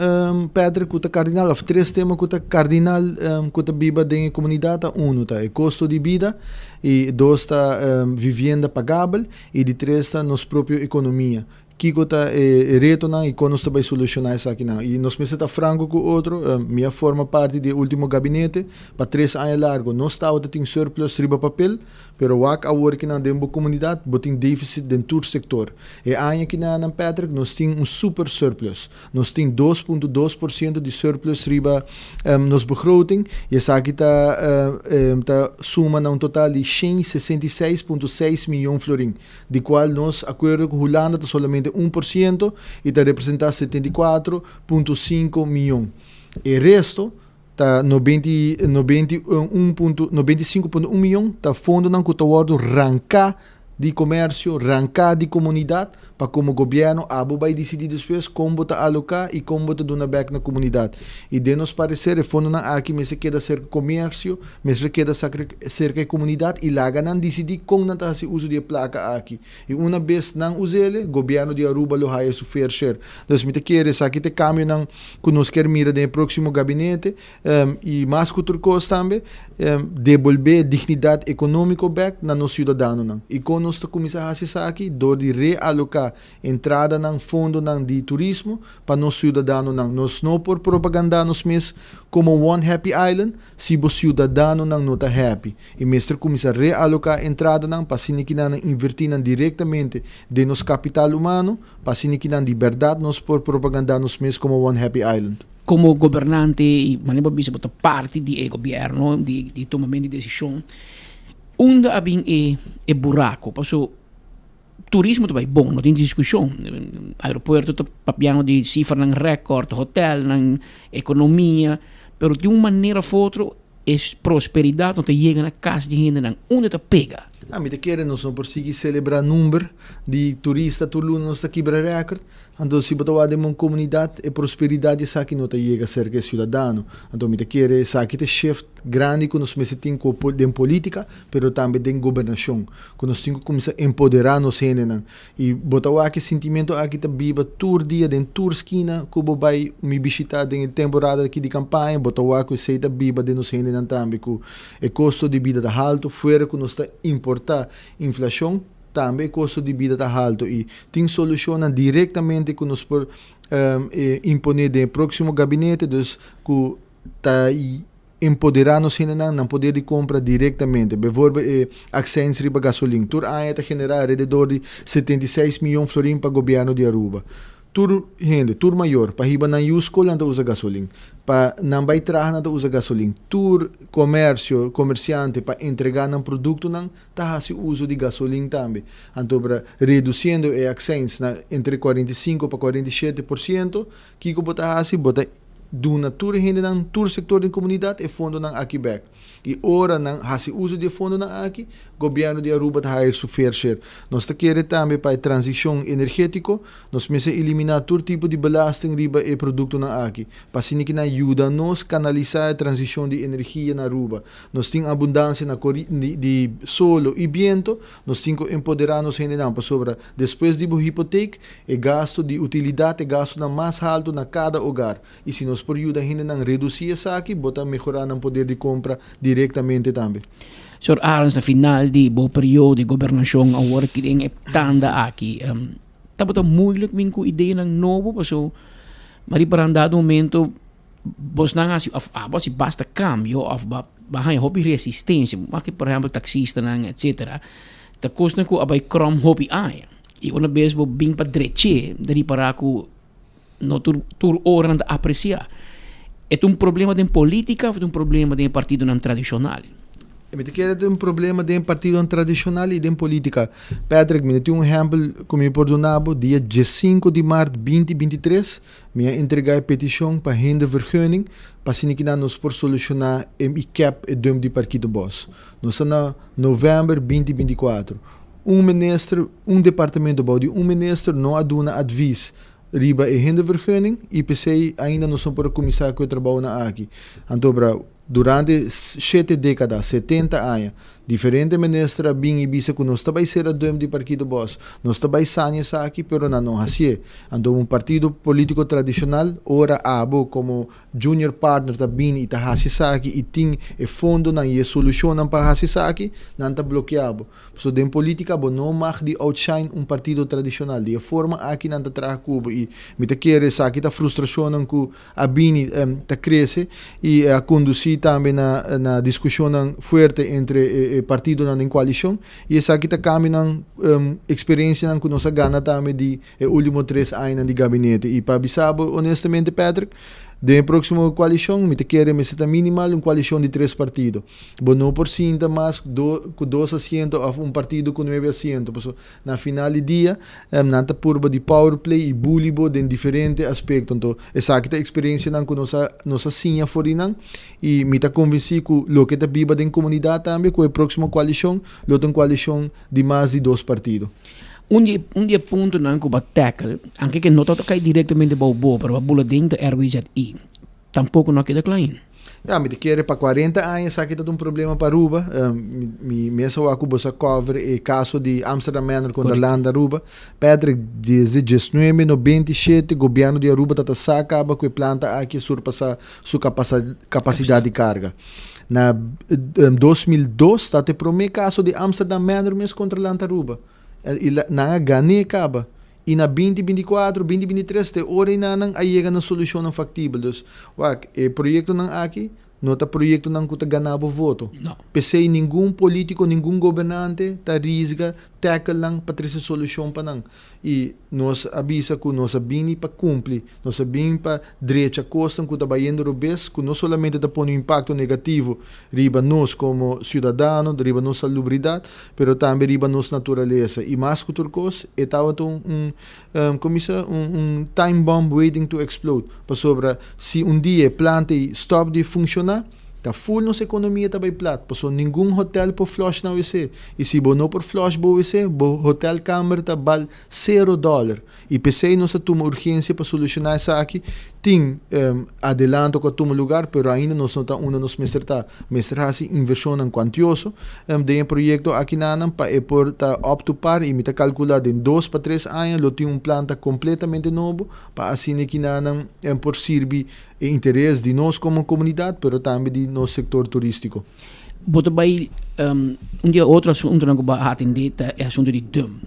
Patrick, ku ta kardinal, òf tres tema ku ta kardinal ku ta biba den e komunidat ta, unu ta e kosto di bida, i dos ta vivienda pagabel, i di tres ta nos propio ekonomia. Kiko ta e retonan i kon nos ta bai solushoná esakinan? I nos mester ta franko ku otro. Mi a forma parti di e último gabinete pa tres aña largu. Nos tabata tin surplus riba papel, pero wak awor kinan den bo komunidat bo tin defisit den tur sektor. E aña kinanan, Patrick, nos tin un super surplus. Nos tin 2.2% di surplus riba nos begroting i esaki ta ta suma na un total di 166.6 miyon florin. di cual nos acuerdo cu Hulanda ta solamente 1% y ta representa 74.5 miyon. E resto ta 95.1 miyon ta fondonan cu ta wordo ranca di comercio, ranca di comunidad pa como gobierno abo bay dicidi despues con bo ta aloca y con bo ta duna bek na comunidad. Y den nos parecer e fondonan aki mester keda cerca comercio, mester keda serka e komunidat i laga nan disidí kon nan ta hasi uso di e plaka aki. I una bes nan us'ele, gobièrnu di Aruba lo haya su fair share. Dus mi ta kere esaki ta e kambionan ku nos kier mira den e próksimo gabinete i mas ku tur kos tambe debolbé dignidat ekonómiko bèk na nos siudadanonan. I kon nos ta kuminsá hasi esaki? Dor di realoká entradanan, fondonan di turismo pa nos siudadanonan. Nos no por propagandá nos mes komo One Happy Island Si bo siudadanonan no ta happy i mester kuminsá realoká entradanan pa asina ki nan invertí nan direktamente den nos kapital humano, pa asina ki nan di bèrdat nos por propagandá nos mes komo One Happy Island. Komo gobernante i manera bo a bisa bo ta parti di e gobièrnu di di tumamentu di desishon, unda a bin e e buraku? Paso turismo ta bai bon, no tin diskushon. Aeropuerto ta papiando di sifranan rèkòrt, hotèlnan, ekonomia, pero di un manera òf otro e prosperidat no ta yega na kas di hendenan. Unda ta pega? Mi ta kere nos no por sigui selebrá number di turista tur luna nos ta kibra rèkòrt. Anto si bo ta wak den un komunidat e prosperidat di esaki no ta yega serka e siudadano. Anto mi ta kere esaki ta e shift grandi ku nos mester tin ku den politika pero tambe den gobernashon ku nos tin ku kuminsá empoderá nos hendenan. I bo ta wak e sintimentu aki ta biba tur dia den tur skina ku bo bai mi bishitá den e temporada aki di kampaña bo ta wak ku esei ta biba den nos hendenan tambe ku e kosto di bida ta haltu fuera ku nos ta importá inflashon. Tambe e kosto di bida ta haltu i tin solushonnan direktamente ku nos por imponé den e próksimo gabinete, dus ku ta empoderá nos hendenan nan poder di kompra direktamente. Bijvoorbeeld e aksèns riba gasolin. Tur aña ta generá alrededor di 76 miyon florin pa gobièrnu di Aruba. Tur hende, tur mayor, pa hiba nan yu skol nan ta usa gasolin. Pa nan bai traha nan ta usa gasolin. Tur komersio, komersiante pa entregá nan produktonan ta hasi uso di gasolin tambe. Anto bra redusiendo e akseins na entre 45 pa 47%, kiko bo ta hasi? Bo ta duna tur e hendenan, tur sektor den komunidat e fondonan aki bèk. I ora nan hasi uso di e fondonan aki, gobièrnu di Aruba ta haya su fair share. Nos ta kere tambe pa e transishon energétiko, nos mester eliminá tur tipo di belasting riba e produktonan aki, pa asina ki nan yuda nos kanalisá e transishon di energia na Aruba. Nos tin abundansia na di solo i biento, nos tin ku empoderá nos hendenan pasobra despues di bo hipotek e gasto di utilidat e gastonan mas haltu na kada ogar i si nos por yuda hendenan redusí esaki bo ta mehorá nan poder di kompra direktamente tambe. Señor Arends na final di bo periodo di gobernashon awor aki den e tanda aki tabata moeilijk bin ku ideanan nobo paso mari para un dado momento Bosnan hasi of abo hasi basta kambio of ba ba haña hopi resistensia. Wak por ehèmpel taksistanan etsetera ta kosnan ku a bai krom hopi aña i una bes bo bin pa drech'é ta ripará ku no tur tur ora nan ta apresiá. E ta un problema den politika of ta un problema den e partidonan tradishonal? Mi ta kere ta un problema den partidonan tradishonal i den politika. Patrick, mi ta tin un ehèmpel ku mi por duna bo, dia diesinku di mart binti 23, mi a entregá e petishon pa hindervergunning pa asina kinan nos por solushoná e i kèp e dump di Parkietenbos. Nos ta na novèmber binti 24. Un minister, un departamento bou di un minister no a duna advis riba e hindervergunning i p'esei ainda nos no por a kuminsá ku e trabounan aki. Anto bra. Durante shete dékada, 70 aña, diferente minister a bin i bisa ku nos ta bai sera dump di Parkietenbos, nos ta bai saña esaki, pero nan no hasié. Anto un partido polítiko tradishonal, ora abo komo junior partner ta bini i ta hasi esaki i tin e fondonan i e solushonnan pa hasi esaki, nan ta blokeá bo. Pasobra den polítika bo no mag di outshine un partido tradishonal. Di e forma aki nan ta traha ku bo i mi ta kere esaki ta frustrashonnan ku a bini ta crece y a conduci tambe na na discusionnan fuerte entre e partidonan den coalicion y esaki ta cambionan experiencianan cu nos a gana tambe di e ultimo tres añanan di gabinete y pa bisa bo honestamente Patrick den e proximo coalicion mi ta kere mester ta minimal un coalicion di tres partido bo no por sinta mas cu dos asiento of un partido cu nuebe asiento pasobra Na final di dia, nan ta purba di power play i bully bo den diferente aspekto. Anto, esaki ta eksperensianan ku nos a nos a siña for di nan i mi ta konvensí ku loke ta biba den komunidat tambe ku e próksimo koalishon lo ta un koalishon di mas di dos partido. Un di un di e puntonan ku bo a tackle, anke ke no ta kai direktamente bou bo, pero bo a bula den ta RWZI. Tampoco no a keda kla ainda. Ya, mi ta kere pa 40 aña esaki ta un problema pa Aruba. Mi, mi mes a wak ku boso a cover e kaso di Amsterdam Manor kontra Land Aruba. Patrick, desde 1997 gobierno di Aruba ta ta sa kaba ku e planta aki a surpasa su kapasidat di karga. Na 2002 ta e prome kaso di Amsterdam Manor mes kontra Land Aruba. I nan a gan'é kaba. I na 2024, 2023 te ora ei nan a yega na solushonnan faktibel. Dus, wak, e proyektonan aki no ta proyektonan ku ta gana bo voto. No. P'esei ningun polítiko, ningun gobernante ta risga tackle nan pa trese solushon pa nan. I nos a bisa ku nos a bini pa kumpli, nos a bin pa drecha kosnan ku ta bayendo robes, ku no solamente ta pone un impakto negativo riba nos komo siudadano, riba nos salubridat, pero tambe riba nos naturalesa. I mas ku tur kos, e tabata un, un, komo bisa, un, un time bomb waiting to explode. Pasobra si un dia e planta ei stòp di funshoná, ta ful nos ekonomia ta bai plat. Pasobra ningun hotèl por flòsh nan wc. I si bo no por flòsh bo wc, bo hotèlkamer ta bal sero dòler. I p'esei nos a tuma urgensia pa solushoná esaki. Tin adelanto ku a tuma lugar, pero ainda nos no ta unda nos mester ta. Mester hasi invershonnan kuantioso den e proyekto akinanan pa e por ta up to par i mi ta kalkulá den dos pa tres aña lo tin un planta kompletamente nobo pa asina ekinanan por sirbi e interes di nos komo komunidat pero tambe di nos sektor turístiko. Bo ta bai un di e otro asuntonan ku bo a atendé ta e asunto di dum.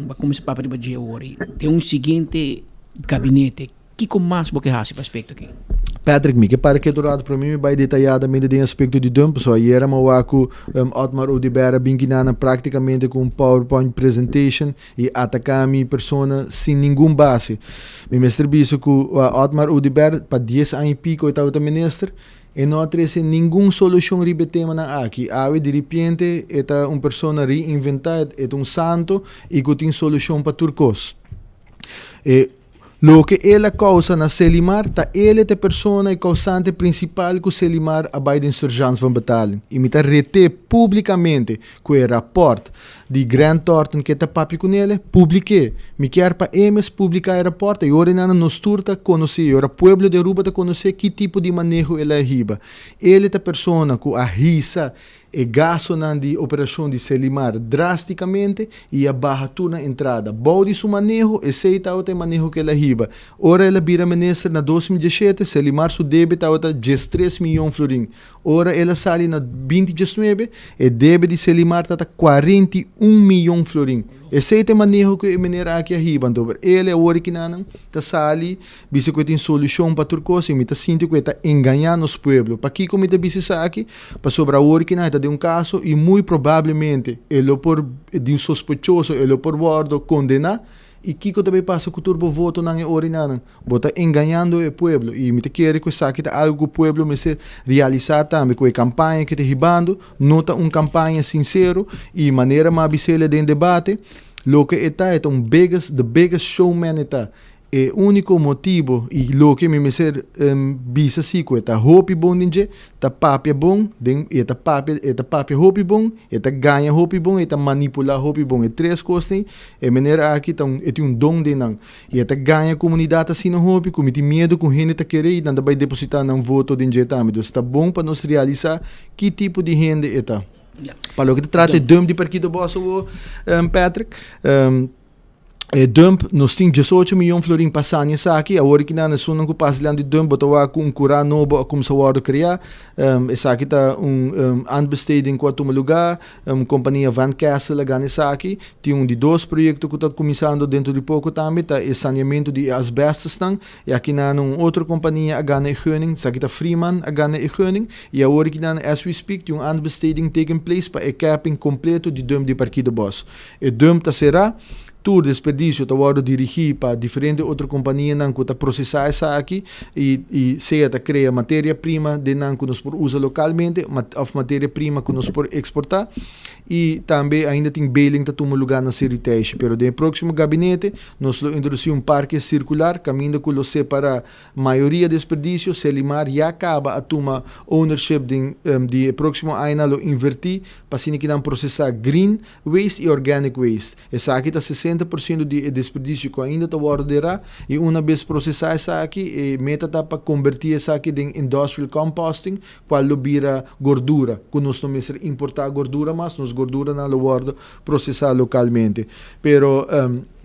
Bo a kuminsá papia riba dje awor. Den un siguiente gabinete, kiko mas bo ke hasi pa aspekto aki? Patrick, mi ke para ketu rato promé mi bai detayadamente den aspekto di dum, pasobra ayera mi a wak ku Otmar Oduber a bin kina nan praktikamente ku un powerpoint presentation i ataká mi persona sin ningun base. Mi mester bisa ku Otmar Oduber pa dies aña i piko e tabata minister, E no a trese ningun solushon riba e temanan aki. Awe diripiente e ta un persona reinventá, e ta un santo i ku tin solushon pa tur kos. E loke el a kousa na Selimar ta el e ta e persona, e kousante prinsipal ku Selimar a bai den Surgeance van Betaling. I mi ta ret'é públikamente ku e rapòrt di Grant Thornton ke ta papia ku nele, publik'é. Mi kier pa e mes publiká e rapòrt i ora nan nos tur ta konosé i ora pueblo di Aruba ta konosé ki tipo di maneho el a hiba. El ta persona ku a hisa e gastonan di operashon di Selimar drástikamente i a baha tur nan entrada. Bou di su maneho, esei tabata e maneho ku el a hiba. Ora el a bira minister na 2017, Selimar su debe tabata 13 miyon florin. Ora el a sali na 2019, e debe di Selimar ta ta 41 miyon florin. Esei ta e maneho ku e mener aki a hiba. Anto el e awor e kinanan ta sali bisa ku e tin solushon pa tur kos i mi ta sinti ku e ta engañá nos pueblo. Pakiko mi ta bisa esaki? Pasobra awor e kinan e ta den un kaso i muy probablemente e lo por di un sospechoso e lo por wòrdu kondená. I kiko ta bay pasa ku tur bo votonan e ora inanan? Bo ta engañando e pueblo i mi ta kere ku esaki ta algu ku pueblo mester realisá tambe ku e kampaña ke ta hibando no ta un kampaña sinsero i manera mi a bis'el den debate loke e ta e ta un biggest the biggest showman e ta. E úniko motibu i loke mi mester bisa si ku e ta hopi bon den dje, ta papia bon den e ta papia e ta papia hopi bon, e ta gaña hopi bon, e ta manipulá hopi bon. E tres kosnan e manera aki ta un e tin un don den nan. I e ta gaña komunidat asina hopi ku mi tin miedu ku hende ta kere i nan ta bai depositá nan voto den dje tambe. Dus ta bon pa nos realisá ki tipo di hende e ta. Pa loke ta trata e dump di Parkito Bos awor, Patrick. E dump, nos tin 18 miyon florin pa sani esaki. Awor ki nan esunnan ku pasa dilanti di dump, bo ta wak ku un kurá nobo a kumsa wòrdu kreá. Um, esaki ta un um, aanbesteding ku a tuma lugá. Um, kompania Van Kessel a gana esaki. Tin un di dos proyekto ku ta kuminsando dentro di poko tambe, ta e saneamentu di e asbestosnan. I aki nan un otro kompania a gana e gunning, esaki ta Freeman a gana e gunning. I awor ki nan, as we speak, tin un aanbesteding taking place pa e capping kompleto di dump di Parkieterbos. E dump ta será, tur desperdisio ta wòrdu dirigí pa diferente otro kompanianan ku ta prosesá esaki i i sea ta krea materia prima den nan ku nos por usa lokalmente òf materia prima ku nos por eksportá. I tambe ainda tin bailing ta tuma lugá na Seriteishi. Pero den e próksimo gabinete nos lo introdusí un parke sirkular kaminda ku lo separá Mayoria desperdicio, Selimar ya caba a tuma ownership den di e proximo añanan lo inverti pa asina ki nan procesa green waste y organic waste. Esaki ta 60% di e desperdicio cu ainda ta wordo dera y una bes procesa esaki e meta ta pa conberti esaki den industrial composting cual lo bira gordura cu nos no mester importa gordura mas, nos gorduranan lo wordo procesa localmente. Pero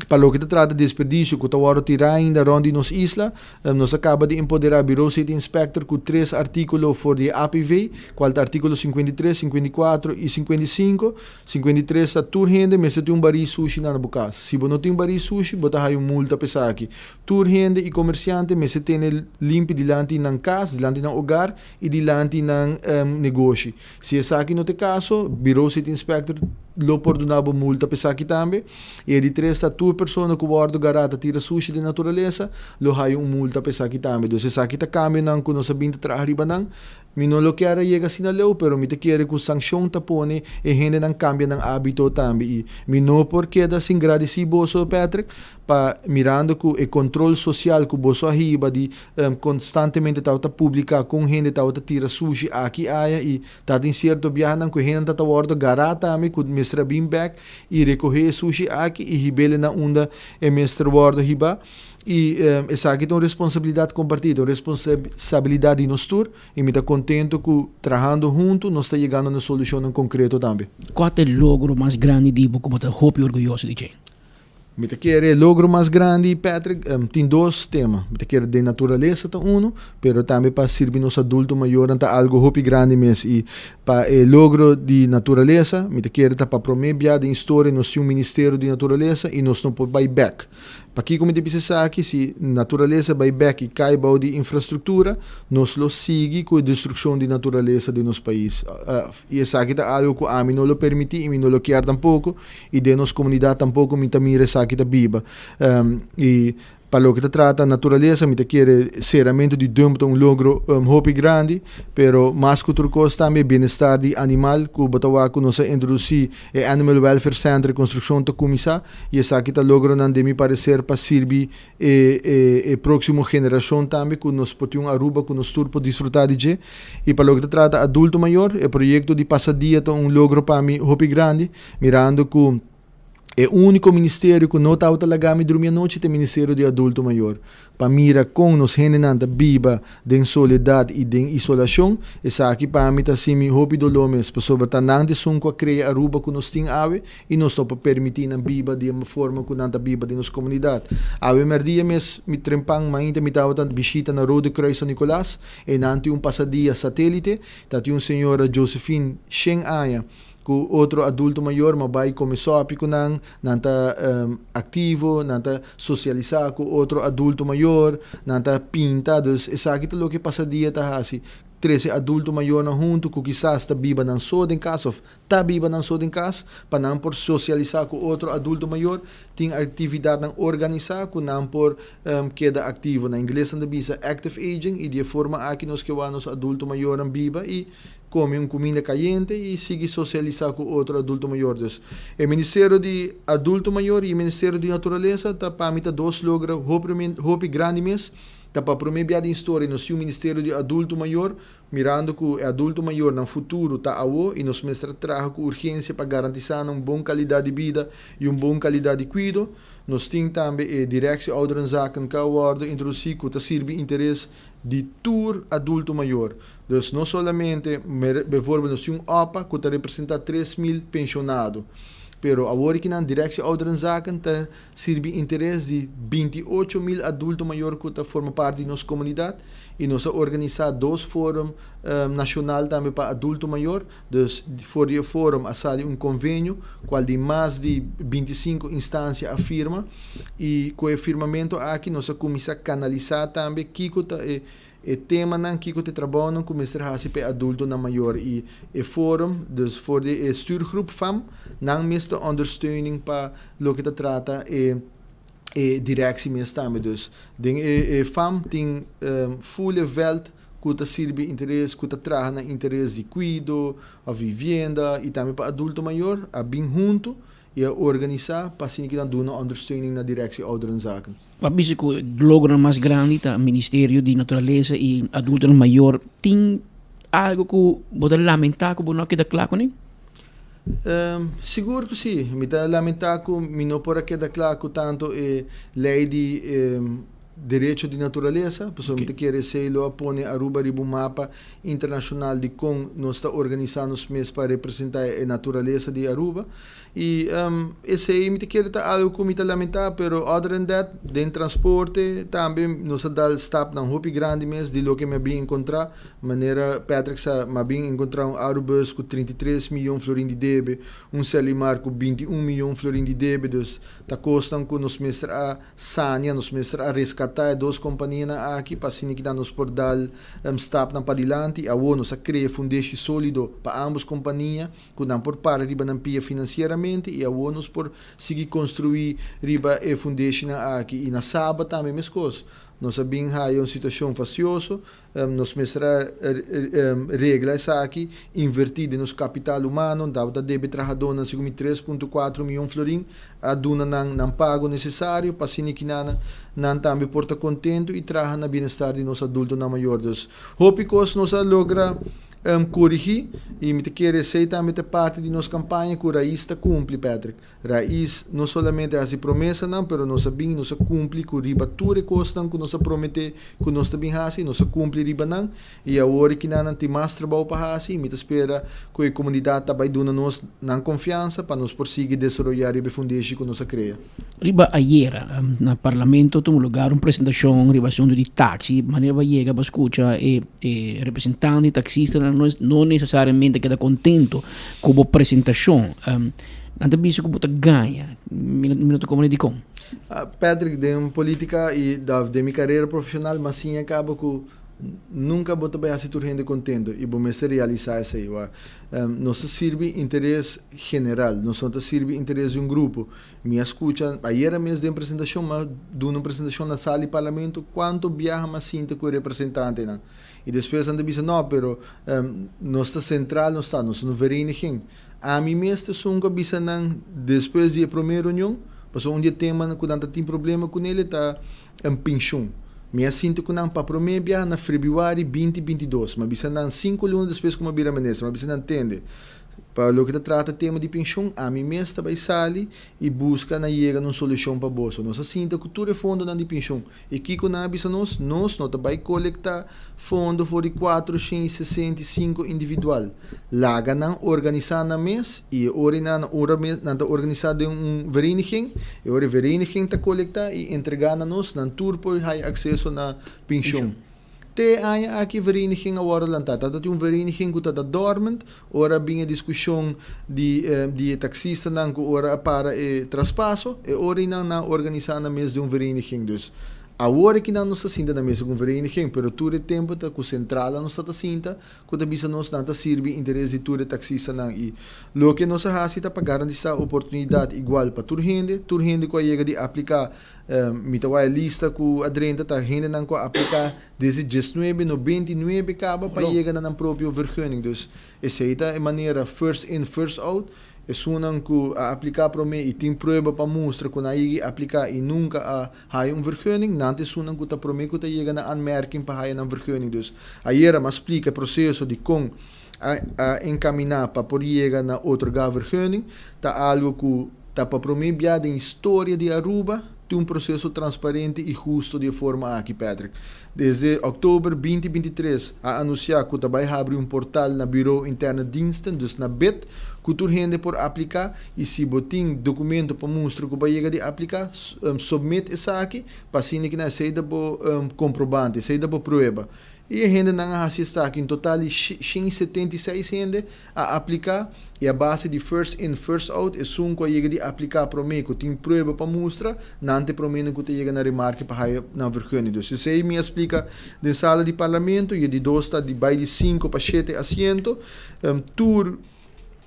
pa loke ta trata desperdicio cu ta wordo tira ainda rond di nos isla, nos a caba di empodera Bureau City Inspector cu tres articulo for di e APV, cual ta articulo 53, 54 y 55. 53 ta tur hende mester tin un barí sushi na bo cas. Si bo no tin un barí sushi, bo ta haya un multa pa esaki. Tur hende y comerciante mester tene limpi dilanti nan cas, dilanti nan hogar y dilanti nan negoshi. Si esaki no ta e kaso, Bureau City Inspector lo por duna bo multa pa esaki tambe. I e di tres ta tur persona ku wòrdu gará ta tira sushi den naturalesa lo haya un multa pa esaki tambe. Dus esaki ta kambionan ku nos a bin ta traha riba nan. Mi no lo kier a yega asina leu, pero mi ta kere ku sankshon ta pone e hendenan kambia nan ábito tambe. I mi no por keda sin gradisí boso, Patrick, pa mirando ku e kontrol sosial ku boso a hiba di Konstantemente tabata publiká kon hende tabata tira sushi aki aya i ta tin sierto biahanan ku hende ta wòrdu gará tambe ku mester a bin bèk i rekohé e sushi aki i hib'el na unda e mester wòrdu hibá. I esaki ta un responsabilidat kompartí, ta un responsabilidat di nos tur i mi ta kontentu ku trahando huntu nos ta yegando na solushonnan konkreto tambe. Kua ta e logro mas grandi di bo ku bo ta hopi orguyoso di dje? Mi ta kere e logro mas grandi, Patrick, tin dos tema. Mi ta kere den naturalesa ta uno, pero tambe pa sirbi nos adulto mayornan ta algo hopi grandi mes. I pa e logro di naturalesa, mi ta kere ta pa prome bia den historia nos tin un ministerio di naturalesa i nos no por bai bek. Pakiko mi ta bisa esaki? Si naturalesa bai bek i kai bou di infrastruktura, nos lo sigui ku e destrukshon di naturalesa den nos pais. I esaki ta algo ku ami no lo permití i mi no lo kier tampoko. I den nos komunidat tampoko mi ta mira esaki ta biba. I pa loke ta trata naturalesa mi ta kere seramentu di dump ta un logro hopi grandi, pero mas ku tur kos tambe e bienestar di animal ku bo ta wak ku nos a introdusí e Animal Welfare Center konstrukshon ta kuminsá i esaki ta logronan den mi pareser pa sirbi e e e próksimo generashon tambe ku nos por tin un Aruba ku nos tur por disfrutá di dje. I pa loke ta trata adulto mayor e proyekto di pasadia ta un logro pa mi hopi grandi. Mirando ku e úniko ministerio ku no tabata laga mi drumi anochi ta e Ministerio di Adulto Mayor. Pa mira kon nos hendenan ta biba den soledat i den isolashon, esaki pa mi ta hasi mi hopi doló mes, pasobra ta nan ta esun ku a krea Aruba ku nos tin awe i nos no por permití nan biba di e forma ku nan ta biba den nos komunidat. Awe mèrdia mes mi trempan mainta mi tabata bishita na Rode Kruis San Nicolas, einan tin un pasadia satélite, ta tin un señora Josephine shen aña, Ku otro adulto mayor ma bai kome sopi ku nan, nan ta aktivo, nan ta sosialisá ku otro adulto mayor, nan ta pinta, dus esaki ta loke pasadia ta hasi. trese adulto mayornan huntu ku kisas ta biba nan so den kas òf ta biba nan so den kas pa nan por sosialisá ku otro adulto mayor. Tin aktividatnan organisá ku nan por keda aktivo. Na ingles nan ta bisa active aging i di e forma aki nos ke wak nos adulto mayornan biba i kome un kuminda kayente i sigui sosialisá ku otro adulto mayor. Dus e Ministerio di Adulto Mayor i e Ministerio di Naturalesa ta pa mi ta dos logra hopi hopi grandi mes. Ta pa promé bia den historia nos tin un Ministerio di Adulto Mayor Mirando ku e adulto mayornan futuro ta awo i nos mester a traha ku urgensia pa garantisá nan un bon kalidat di bida i un bon kalidat di kuido, nos tin tambe e Directie Ouderenzaken ku a wòrdu introdusí ku ta sirbi interes di tur adulto mayor. Dus no solamente, bijvoorbeeld nos tin un opa ku ta representá 3000 penshonado, pero awor ki nan Directie Ouderenzaken ta sirbi interes di 28.000 adulto mayor ku ta forma parti di nos komunidat i nos a organisá dos forum nashonal tambe pa adulto mayor. Dus for di e forum a sali un konvenio kual di mas di 25 instansia a firma i ku e firmamentu aki nos a kuminsá kanalisá tambe kiko ta e E temanan, kiko ta e trabounan ku mester hasi pa e adultonan mayor i e forum, dus for di e stuurgroep fam, nan mes ta ondersteuning pa loke ta trata e e directie mes tambe. Dus den e e fam tin full e veld ku ta sirbi interes, ku ta traha na interes di kuido òf vivienda i tambe pa adulto mayor a bin huntu i a organisá pa asina ki nan duna ondersteuning na Directie Ouderenzaken. Pa bisa ku logronan mas grandi ta Ministerio di Naturalesa i Adultonan Mayor. Tin algu ku bo ta lamentá ku bo no a keda kla kuné? Sigur ku si. Mi ta lamentá ku mi no por a keda kla ku tantu e lei di derecho di naturalesa, pasobra mi ta kere esei lo a pone Aruba riba un mapa internashonal di kon nos ta organisá nos mes pa representá e naturalesa di Aruba. I esei mi ta kere ta algu ku mi ta lamentá, pero other than that, den transporte tambe nos a dal stapnan hopi grandi mes di loke mi a bin enkontrá. Manera Patrick sa, mi a bin enkontrá un Arubus ku 33 miyon florin di debe, un Selimar ku 21 miyon florin di debe, dus ta kosnan ku nos mester a sania, nos mester a reskatá e dos kompanianan aki pa asina kinan nos por dal stapnan padilanti. Awor nos a krea fundeshi sólido pa ámbos kompania ku nan por para riba nan pia finansieramente i awor nos por sigui konstruí riba e fundeshinan aki. I na Saba tambe meskos. Nos a bin haya un situashon fasioso, nos mester a regla esaki, invertí den nos kapital humano, tabata debe trahadónan segun mi 3.4 mion florin, a duna nan nan pago nesesario pa asina kinan nan tambe por ta kontentu i traha na bienestar di nos adultonan mayor. Dus hopi kos nos a logra korigí i mi ta kere esei tambe ta parti di nos kampaña ku Raiz ta kumpli, Patrick. Raiz no solamente a hasi promesanan, pero nos a bin i nos a kumpli ku riba tur e kosnan ku nos a prometé ku nos ta bin hasi, nos a kumpli riba nan. I awor e kinanan tin mas trabou pa hasi i mi ta spera ku e komunidat ta bai duna nos nan konfiansa pa nos por sigui desaroyá riba e fundeshi ku nos a krea. Riba ayera na Parlamento tuma lugar un presentashon riba asuntu di taxi. Manera bo a yega bo a skucha e representante di taxistanan no nesesariamente keda kontento ku bo presentashon. Nan ta bisa ku bo ta gaña. Mi no ta komprende dikon. Patrick, den politica i den mi karera profeshonal mi a siña kaba ku nunka bo ta bai hasi tur hende kontento i bo mester realisá esei. Wak, nos ta sirbi interes general, nos no ta sirbi interes di un grupo. Mi a skucha ayera mes den presentashon, mi a duna un presentashon na sala di parlamento kuantu biaha mi a sinta ku e representantenan. I despues nan ta bisa no, pero nos ta sentral, nos ta, nos ta un vereniging. Ami mes ta esun ku a bisa nan despues di e promé reunion, pasobra un di e temanan ku nan ta tin problema kuné el ta penshun. Mi a sinti ku nan pa promé biaha na febrüari 2022. Mi a bisa nan sinku luna despues ku mi a bira minister. Mi a bisa nan, Tende, pa loke ta trata tema di penshun, ami mes ta bai sali i buska na yega na un solushon pa boso. Nos a sinta ku tur e fondonan di penshun. I kiko nan a bisa nos? Nos no ta bai kolektá fondo for di 465 individual. Laga nan organisá nan mes i e ora nan ora mes nan ta organisá den un vereniging, e ora e vereniging ta kolektá i entregá na nos, nan tur por haya akseso na penshon. Te e aña aki e vereniging a wòrdu lantá. Tabata tin un vereniging ku tabata dormant ora a bin e diskushon di di e taksistanan ku ora a para e traspaso, e ora ei nan nan a organisá nan mes den un vereniging. Dus. Awor aki nan nos ta sinta na mesa ku un vereniging, pero tur e tempu ta ku sentralnan nos ta ta sinta ku ta bisa nos nan ta sirbi interes di tur e taksistanan i loke nos a hasi ta pa garantisa oportunidat igual pa tur hende, tur hende ku a yega di aplika mi ta wak e lista ku a drenta ta hendenan ku a aplika desde diesnuebe 99 kaba pa yega na nan propio vergunning dus esei ta e manera first in first out. Esunnan ku a apliká promé i tin prueba pa mustra ku nan a yega i apliká i nunka a haya un vergunning, nan ta esunnan ku ta promé ku ta yega na aanmerking pa haya nan vergunning. Dus, ayera mi a splika e proseso di kon a a enkaminá pa por yega na otorgá vergunning. Ta algu ku ta pa promé bia den historia di Aruba tin un proseso transparente i husto di e forma aki, Patrick. Desde òktober 2023 a anunsiá ku ta bai habri un portal na Bureau Interne Diensten, dus na bid, ku tur hende por apliká i si bo tin dokumento pa mustra ku bo a yega di apliká, submit esaki pa asina ki nan esei ta bo komprobante, esei ta bo prueba. I e hendenan a hasi esaki, un total di 176 hende a apliká i a base di first in first out esun ku a yega di apliká promé ku tin prueba pa mustra, nan ta e proménan ku ta yega na remarke pa haya nan vergunning. Dus esei mi a splika den sala di parlamento i e di dos ta di bai di sinku pa shete asiento. Tur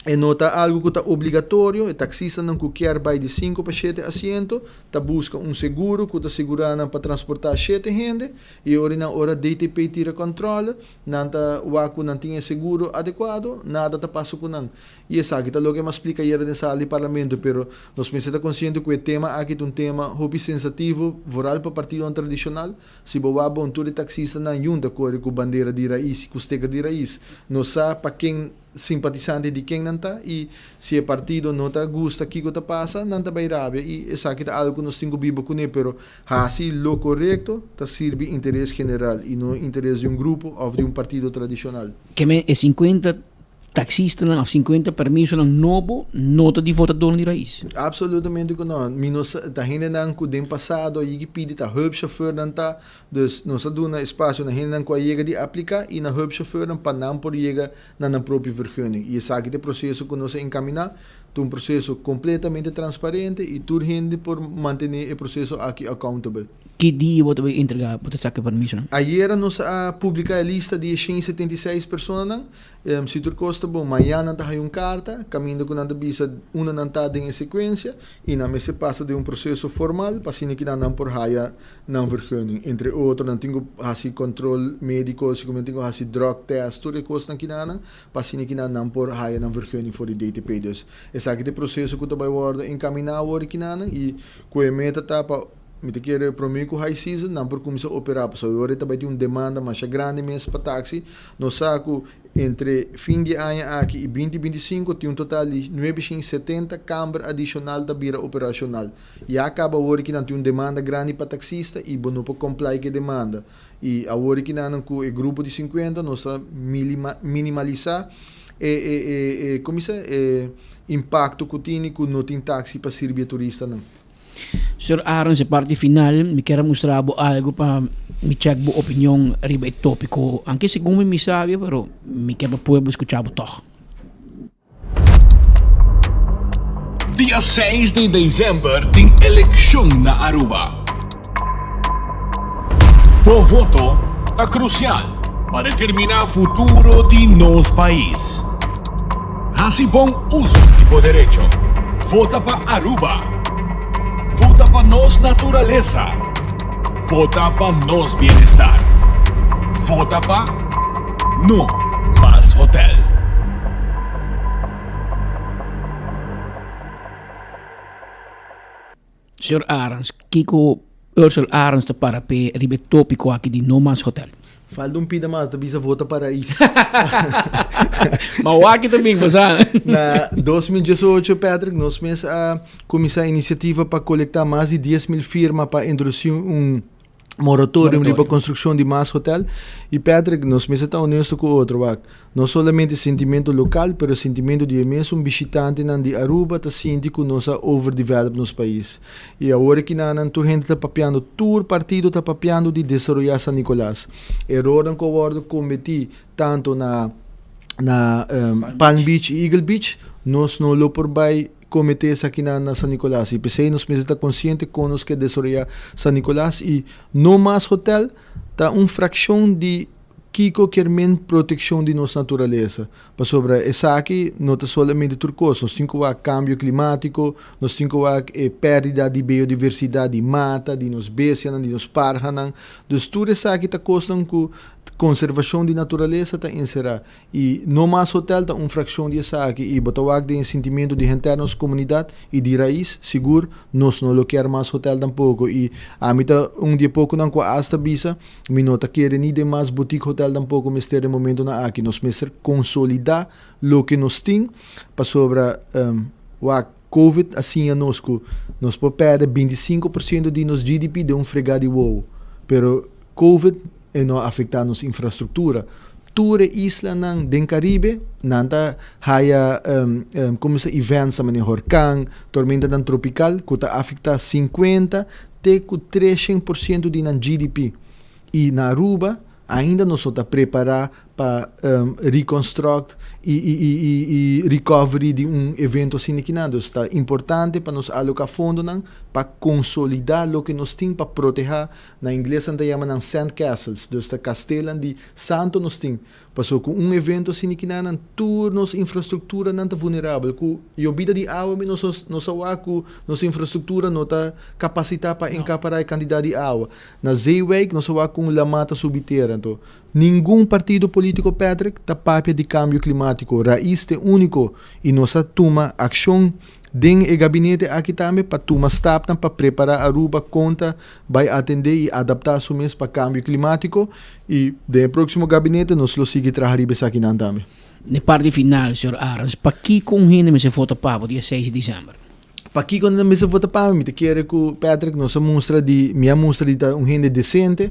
e no ta algu ku ta obligatorio, e taksistanan ku kier bai di sinku pa shete asiento ta buska un seguro ku ta sigurá nan pa transportá shete hende i ora nan ora DTP tira kòntròle Nan ta wak ku nan tin e seguro adekuado, nada ta pasa ku nan. I esaki ta loke mi a splika ayera den sala di parlamento, pero nos mester ta konsiente ku e tema aki ta un tema hopi sensativo, vooral pa partidonan tradishonal. Si bo wak bon tur e taksistanan yunta kore ku bandera di rais i ku steker di rais. Nos sa pa ken. Simpatisante di ken nan ta y si e partido no ta gusta kico ta pasa nan ta bay rabia y esaki ta algo cu nos tin cu biba cune pero haci lo corecto ta sirbi interes general y no interes di un grupo of di un partido tradicional. Keme e 50 taxistanan of 50 permisonan nobo no ta di votadornan di Raiz? Absolutamente cu no. Mi no sa, ta hendenan cu den pasado a yigi pidi ta hulpchauffeurnan ta Dus nos a duna espasio na hendenan ku a yega di apliká i na hulpchauffeurnan pa nan por yega na nan propio vergunning. I esaki ta e proseso ku nos a enkaminá. Ta un proseso kompletamente transparente i tur hende por mantené e proseso aki accountable. Ki dia bo ta bai entregá, bo ta saka e permisonan? Ayera nos a publiká e lista di e 176 personanan. Si tur kos ta bon, mañan nan ta haña un karta kaminda ku nan ta bisa unda nan ta den e sekuensia i nan mester pasa den un proseso formal pa asina kinan nan por haya nan vergunning. Entre otro nan tin ku hasi kontrol médiko, si ku nan tin ku hasi drug test, tur e kosnan kinanan pa asina kinan nan por haya nan vergunning for di DTP. Dus esaki ta e proseso ku ta bai wòrdu enkaminá awor kinanan i ku e meta ta pa Mi ta kere prome ku high season nan por kuminsá operá pasobra awor e ta bai tin un demanda masha grandi mes pa taksi. Nos sa ku entre fin di e aña aki i binti 25 tin un total di 970 kamber adishonal ta bira operashonal. Ya kaba awor ki nan tin un demanda grandi pa taksista i bo no por komplai ku e demanda. I awor ki nan ku e grupo di 50 nos ta minimalisá e e e e komo bisa e impakto ku tini ku no tin taksi pa sirbi e turistanan. Sir Arends, e parti final mi kier a mustra bo algo pa mi check bo opinion riba e topico. Anke segun mi mi sabia, pero mi kier pa pueblo scucha bo toch. Dia seis di december tin eleccion na Aruba. Bo voto ta crucial pa determina futuro di nos pais. Hasi bon uso di bo derecho. Vota pa Aruba. Vota pa nos naturalesa. Vota pa nos bienestar. Vota pa No Mas Hotel. Señor Arends, kiko Ursel Arends ta para p'e riba e tópiko aki di No Mas Hotel? Falta un pida mas, ta bisa vota pa Raiz. Ma wak ta bin pasá. Na 2018, Patrick, nos mes a kuminsá inisiativa pa kolektá mas di 10.000 firma pa introdusí un moratorium riba konstrukshon di mas hotel. I Patrick, nos mester ta honesto ku otro, wak. No solamente sentimento lokal, pero sentimento di e mesun bishitantenan di Aruba ta sinti ku nos a overdevelop nos pais. I awor aki nan tur hende ta papiando, tur partido ta papiando di desaroyá San Nicolas. Erornan ku a wòrdu kometí tantu na na Palm Beach i Eagle Beach, nos no lo por bai. kometé esakinan na San Nicolas i p'esei nos mester ta konsiente kon nos ke desaroyá San Nicolas i no mas hotel ta un frakshon di kiko kier men protekshon di nos naturalesa. Pasobra esaki no ta solamente tur kos, nos tin ku wak kambio klimátiko, nos tin ku wak e pèrdida di biodiversidat di mata, di nos bestianan, di nos parhanan. Dus tur esaki ta kosnan ku konservashon di naturalesa ta enserá. I no mas hotel ta un frakshon di esaki i bo ta wak den e sintimentu di henter nos komunidat i di rais, sigur nos no lo kier mas hotel tampoko. I ami ta un di e pokonan ku a asta bisa Mi no ta kere ni den mas boutique hotel tampoco mester den momentonan aki. Nos mester consolida loke nos tin pasobra wak covid a siña nos cu nos por perde 25% di nos GDP den un frega di wowo. Pero covid e no a afecta nos infrastructura. Tur e islanan den Caribe nan ta haya como se events manera horcan, tormentanan tropical cu ta afecta 50 te ku 300% di nan GDP. I na Aruba ainda nos no ta prepará pa reconstruct i i i i i recovery di un evento asina kinan. Dus ta importante pa nos aloká fondonan pa konsolidá loke nos tin pa protehá, na ingles nan ta yama nan sand castles, dus ta kastelan di santo nos tin. Paso ku un evento asina kina nan tur nos infrastructuranan ta vulnerabel. Ku yobida di awa mi nos nos a wak ku nos infrastructura no ta kapasitá pa enkapará e kantidat di awa. Na Zeewijk nos a wak ku un lamá ta subi tera. Anto ningun partido polítiko Patrick ta papia di kambio klimátiko. Rais ta e úniko i nos a tuma akshon Den e gabinete aki tambe pa tuma stapnan pa prepara Aruba kon ta bai atende y adapta su mes pa cambio climatico y den e proximo gabinete nos lo sigui traha riba esakinan tambe. Na e parti final, señor Arends, pakico un hende mester vota pa bo dia seis di december? Pakico nan mester vota pa mi? Mi ta kere cu Patrick nos a mustra di, mi a mustra di ta un hende decente,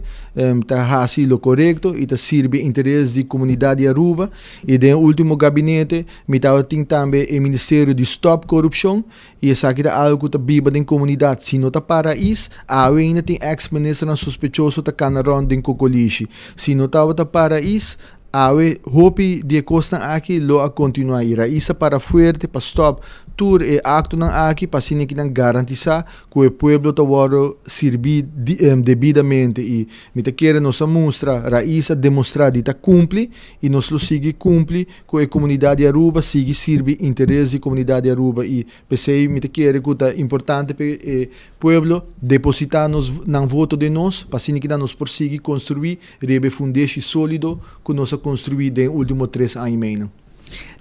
ta haci lo corecto y ta sirbi interes di comunidad di Aruba y den e ultimo gabinete Mi tabatin tambe e ministerio di Stop Corupcion y esaki ta algo cu ta biba den comunidad. Si no ta Parais, awe ainda tin ex ministernan sospechoso ta cana rond den cocolishi. Si no tabata Parais, awe hopi di e cosnan aki lo a continua y Rais a para fuerte pa stop tur e actonan aki pa asina ki nan garantisa cu e pueblo ta wordo sirbi debidamente y mi ta kere nos a mustra, Rais a demostra di ta cumpli y nos lo sigui cumpli cu e comunidad di Aruba sigui sirbi interes di comunidad di Aruba y p'esey mi ta kere cu ta importante pa e pueblo deposita nos nan voto den nos pa asina kinan nos por sigui construi riba e fundeshi solido cu nos a construi den ultimo tres aña y meinan.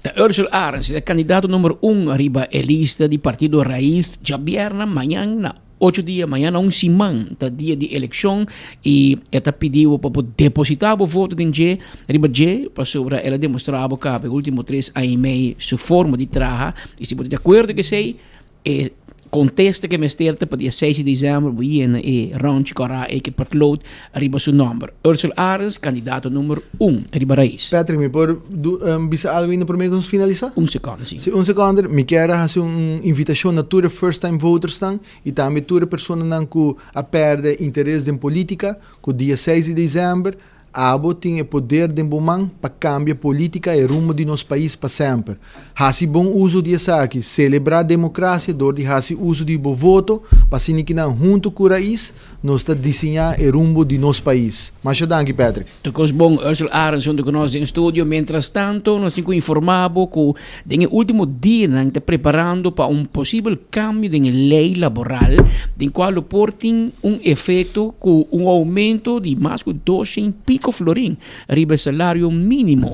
Ta Ursel Arends e candidato number un riba e lista di partido Raiz djabièrnè mañan na Ocho dia, mañana un siman ta dia di elekshon i e ta pidi bo pa bo depositá bo voto den dje, riba dje, pasobra el a demostrá bo kaba e último tres aña i mei su forma di traha i si bo ta di akuerdo ku esei, e kontesta ku e mester ta pa dia seis di desèmber bo yena e ròntji kòrá ei ku e potlood riba su nòmber. Ursel Arends, kandidato number un riba Rais. Patrick, mi por bisa algo ainda prome ku nos finalisá? Un sekònde, si. Si, un sekònde. Mi kier a hasi un invitashon na tur e first time votersnan i tambe tur e personanan ku a pèrdè interes den politika, ku dia seis di desèmber abo tin e poder den bo man pa kambia politika e rumbo di nos pais pa semper. Hasi bon uso di esaki. Selebrá demokrasia dor di hasi uso di bo voto pa asina kinan huntu ku Rais Nos ta diseñá e rumbo di nos pais. Masha danki, Patrick. Tur kos bon, Ursel Arends huntu ku nos den studio. Mientras tanto, nos tin ku informá bo ku den e último dianan ta preparando pa un posibel kambio den e lei laboral, den kual lo por tin un efekto ku un oumento di mas ku 200 piko florin riba e salario mínimo.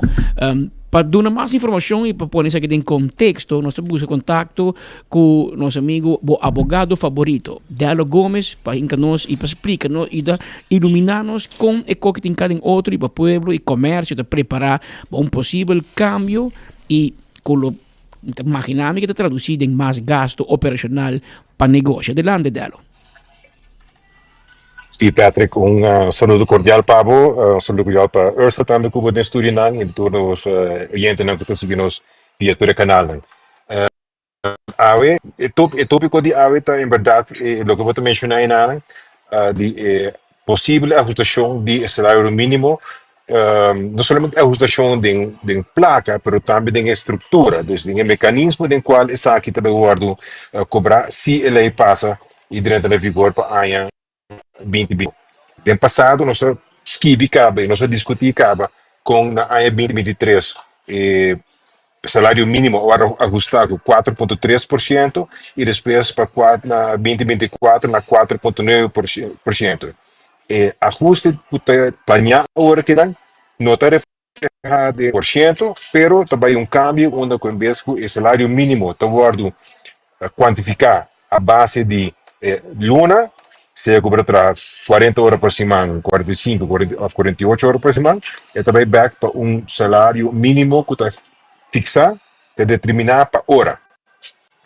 Pa duna mas informashon i pa pone esaki den konteksto, nos ta buska kontakto ku nos amigo bo abogado faborito, Dello Gomez, pa hinka nos i pa splika nos i ta ilumina nos kon e koki tin ka den otro i pa pueblo i komersio ta prepara pa un posibel kambio i ku lo ta magina mi ke ta tradusi den mas gasto operashonal pa negoshi. Adelante Dello. Sí, Patrick, un saludo cordial pa bo, un saludo cordial pa Ursula tambe ku bo den studionan i tur nos oyentenan ku ta sigui nos via tur e kanalnan. Awe, e top, e tópiko di awe ta en bèrdat e loke bo ta menshoná enanan, di e posibel ahustashon di e salario mínimo. no solamente ahustacion den den placa, pero tambe den e structura, dus den e mecanismo den cual esaki ta bay wordo cobra si e ley pasa y drenta na vigor pa aña 2020. Den pasado nos a skibi caba y nos a discuti caba con na aña 2023 e salario minimo a wòrdu ahustá ku 4.3% i despues pa na 2024 na 4.9%. E ahuste ku ta planeá awor akinan no ta reflehá den por shento, pero ta bai un kambio unda ku en bes ku e salario minimo ta wòrdu kuantifiká a base di luna, sea ku bo ta traha 40 ora pa siman, 45 òf 48 ora pa siman, e ta bai bèk pa un salario mínimo ku ta fiksá, ta determiná pa ora.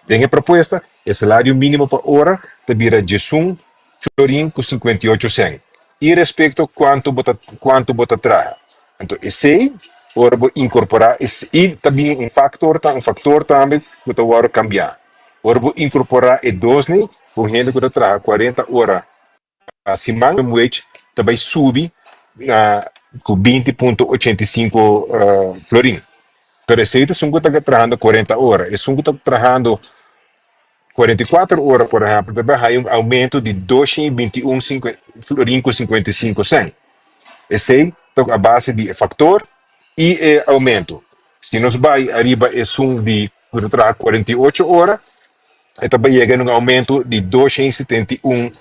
Den e propuesta, e salario mínimo pa ora ta bira 11 florin ku 58 sèn, irespekto kuantu bo ta kuantu bo ta traha. Anto esei ora bo inkorporá i ta bin un faktor un faktor tambe ku ta wòrdu kambiá. Ora bo inkorporá e dosnan ku hende ku ta traha 40 ora pa siman, minimum wage ta bai subi na ku 20.85 florin. Pero esei ta esun ku ta trahando 40 ora. Esun ku ta trahando 44 ora, por ehèmpel, ta bai haña un oumento di 221 florin ku 55 sènt. Esei ta a base di e faktor i e oumento. Si nos bai ariba esun di ku ta traha 48 ora, e ta bai yega na un oumento di 271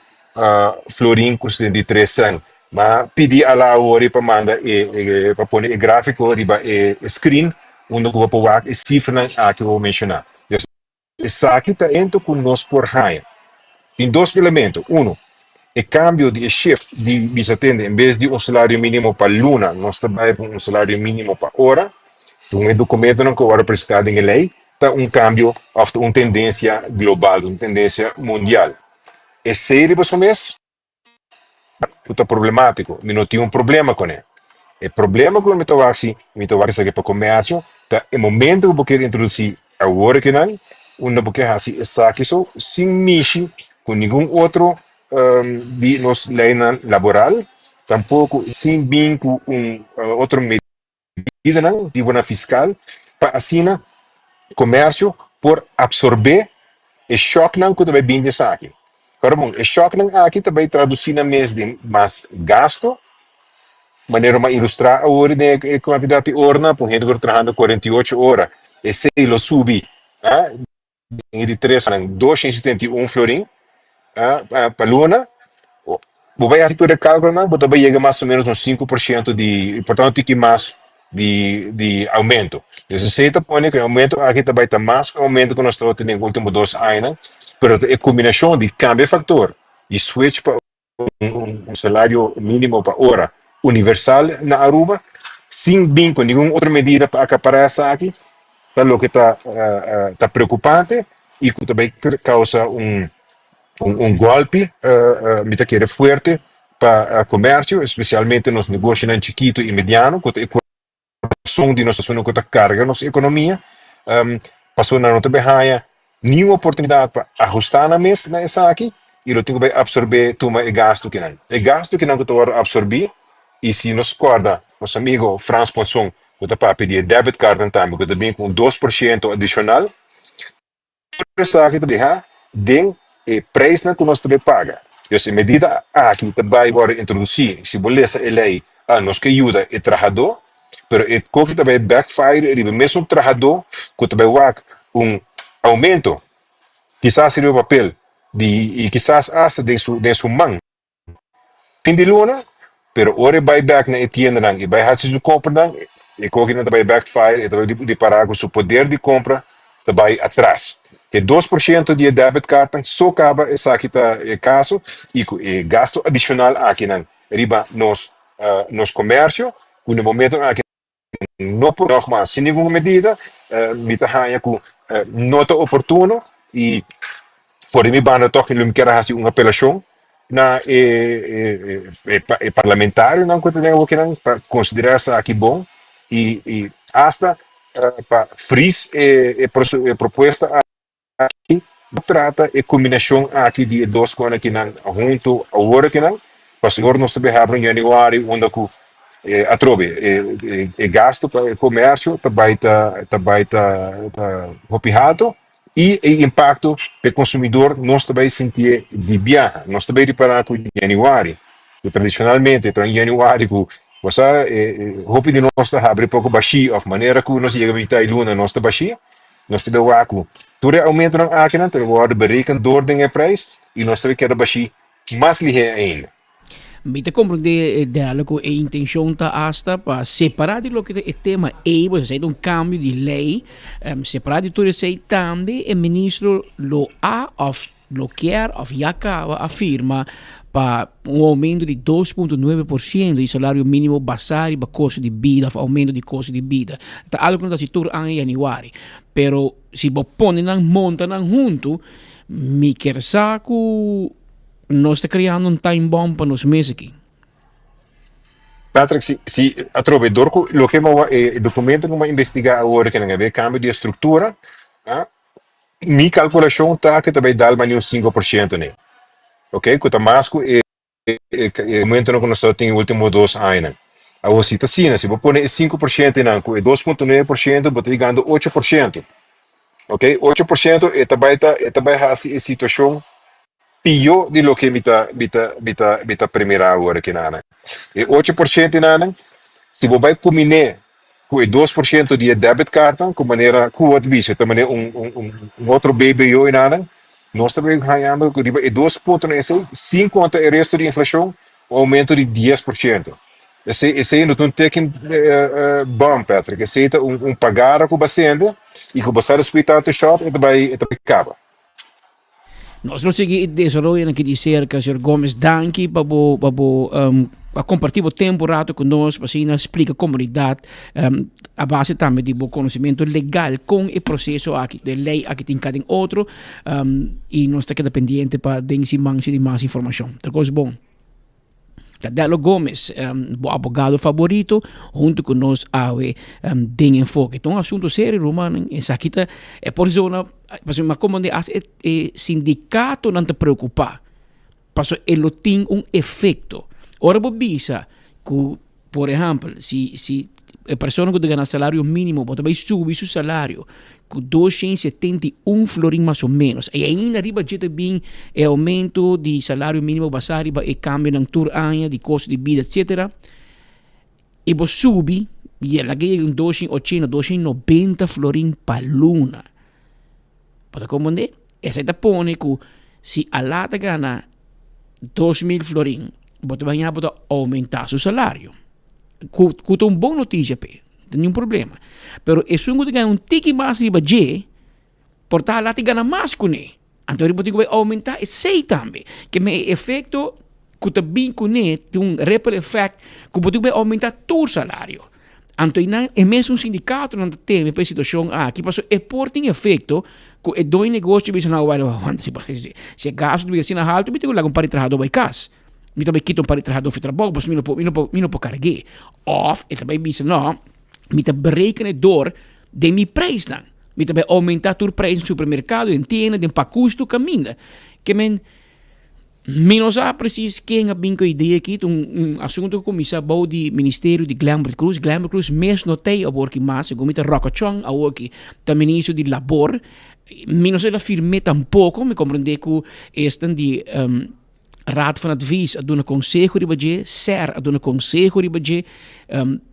florin ku 73 sènt. M'a pidi Ala awor pa manda e pa pone e gráfiko riba e screen unda ku bo por wak e sifranan aki ku bo menshoná. Esaki ta ento ku nos por haña. Tin dos elemento, uno, e kambio di e shift di bisa tende en bes di un salario minimo pa luna nos ta bai pa un salario minimo pa ora, segun e dokumentonan ku a wòrdu presentá den e lei, ta un kambio òf ta un tendensia global, un tendensia mundial. Esei riba su mes. Ku ta problemátiko, mi no tin un problema kuné. E problema ku mi ta wak si, mi ta wak esaki pa komersio, ta e momento ku bo kier introdusí awor akinan, unda bo ke hasi esaki so sin mishi ku ningun otro di nos leinan laboral, tampoko sin bin ku un otro medidanan di fiskal pa asina komersio por apsorbé e shòknan ku ta bai bini di esaki. Pero bon, e shòknan aki ta bai tradusí nan mes den mas gasto, manera mi a ilustrá awor den e kantidat di oranan, pa un hende ku ta trahando 48 ora, esei lo subi Den di tres nan 271 florin pa luna. Bo bai hasi tur e kalkulonan, bo ta bai yega mas o menos un 5% di, por tanto tiki mas di di aumento. Dus esei ta pone ku e aumento aki ta bai ta mas ku e aumento ku nos tabata tene den ultimo dos añanan, pero e kombinashon di kambia faktor i switch pa un salario minimo pa ora universal na Aruba, sin bin cu ningun otro medida pa acapara esaki, ta loke ta ta preocupante y cu ta bay causa un un golpi, mi ta kere fuerte, pa comercio, especialmente nos negoshonan chikito y mediano cu ta e Son di nos esunnan ku ta karga nos ekonomia, pasobra nan no ta bai haña niun oportunidat pa ahustá nan mes na esaki i lo tin ku bai apsorbé tuma e gastu kinan. E gastu kinan ku ta wòrdu apsorbí i si nos kòrda nos amigo Frans Ponson ku ta papia di e debit cardnan tambe ku ta bin ku un 2% adishonal, Tur esaki ta deha den e prijsnan ku nos ta bai paga. Dus e medida aki ta bai wòrdu introdusí, si bo lesa e lei, ah, nos ke yuda e trahadó, pero e koki ta bai backfire riba e mesun trahadó ku ta bai wak un oumento, kisas riba papel di i kisas asta den su den su man. Fin di luna, pero ora e bai bek na e tiendanan i bai hasi su kompranan, e kokinan ta bai backfire, e ta bai ripará ku su poder di kompra ta bai atras. E 2% di e debit cardnan so kaba esaki ta e kaso i ku e gasto adishonal akinan riba nos nos komersio ku na momento aki No por nogmaals, sin ningun medida, mi ta haña ku no ta oportuno i for di mi banda tòg lo mi kier a hasi un apelashon na e e parlamentarionan ku ta den awokinan pa konsiderá esaki bon i asta pa fris e propuesta Aki no trata e kombinashon aki di e dos konan kinan huntu awor akinan, pasobra nos ta bay habri un januari unda ku. Atrobe, e gasto pa e komersio ta bai ta ta bai ta ta hopi halto i e impakto pa e konsumidor nos ta bai sintié di biaha. Nos ta bai ripará ku yanüari, ku tradishonalmente ta un yanüari ku bo sa hopi di nos ta habri poko bashí òf manera ku nos yega mitá di luna nos ta bashí, nos ta bai wak ku tur e oumentonan akinan ta wòrdu bereken dor den e preis i nos ta bai keda bashí mas lihé ainda. Mi ta komprendé Della ku e intenshon ta asta pa separá di loke ta e tema ei, pues esei ta un kambio di lei, separá di tur esei tambe e ministro lo a òf lo kier òf ya kaba a firma pa un oumento di dos punto nuebe por siento di salario mínimo basá riba kosto di bida òf oumento di kosto di bida. Ta algu ku nos ta hasi tur aña yanüari, pero si bo pone nan monta nan huntu mi kier sa ku. Nos ta creando un time bomb pa nos mes aki. Patrick, si, si atrobe dor ku loke mo e documento ku mo investiga awor ke nan a be cambio di estructura, ah, mi calculacion ta ku ta bai dal mani un 5% ne. Ok, ku ta mas ku e e aumentonan ku nos ta tin e ultimo dos añanan. Awor si ta asina, si bo pone e 5% nan ku e 2.9% bo ta yegando 8%. Ok, 8% e ta bai ta e ta bai hasi e situacion Pió di loke mi ta mi ta mi ta mi ta primirá awor aki nan. E 8% nan, si bo bai kuminé ku e 2% di e debit cardnan, ku manera ku bo ta bisa ta manera un un un un otro BBO nan, nos ta bai hañando ku riba e dos puntonan esei, sin konta e resto di inflashon, un oumento di 10%. Esei esei no ta un teken bom, Patrick. Esei ta un un pagara ku bo a sende i ku bo sa respetá tu shòp e ta bai e ta bai kaba. Nos lo sigui e desaroyonan aki di serka. Señor Gomez, danki pa bo pa bo um, a comparti bo tempo rato cu nos pa asina splica comunidad um, a base tambe di bo conocimiento legal con e proceso aki, de ley aki tin cada otro um, y nos ta keda pendiente pa den siman si tin mas informacion. Tur cos bon. Ta Dello Gomez, bo abogado favorito, hunto cu nos awe den Enfoke. Ta un asunto serio, rumannan. Esaki ta e por zona, pasobra mi a comprende as e e sindicatonan ta preocupa, pasobra e lo tin un efecto. Ora bo bisa cu Por ehèmpel, si si e persona ku ta gana salario mínimo bo ta bai subi su salario ku 271 florin mas o ménos i ainda riba dje ta bin e oumento di salario mínimo basá riba e kambionan tur aña di kosto di bida etsetera i bo subi i a laga yega un 280, 290 florin pa luna. Bo ta komprendé? Esei ta pone ku si Alá ta gana 2000 florin, bo ta baña bo ta oumentá su salario. Ku ku ta un bon notisia p'e, no ta niun problema. Pero esun ku ta gana un tiki mas riba dje, por ta Alá ta gana mas kuné. Anto bo tin ku bai oumentá esei tambe. Ke men e efekto ku ta bin kuné tin un ripple effect ku bo tin ku bai oumentá tur salario. Anto i nan e mesun sindikatonan ta teme pa e situashon aki pasobra e por tin efekto ku e doño negoshi bisa nan wèl wanta si si e gastu ta bira asina haltu mi tin ku laga un par di trahadó bai kas mi ta bai kita un par di trahadó for trabou pasobra mi no por mi no por mi no por karg'é òf e ta bai bisa no mi ta bereken e dor den mi preisnan mi ta bai oumentá tur preis den supermerkado den tienda den pakus tur kaminda ke men Mi no sa precies ken a bin ku e idea aki, ta un un asuntu ku kuminsá bou di ministerio di Glenbert Croes. Glenbert Croes mes no ta ei awor ki mas, segun mi ta Rocco Chong awor ki ta ministro di labor. Mi no sa el a firm'é tampoko, mi komprendé ku esnan di Raad van Advies a duna konseho riba dje, SER a duna konseho riba dje,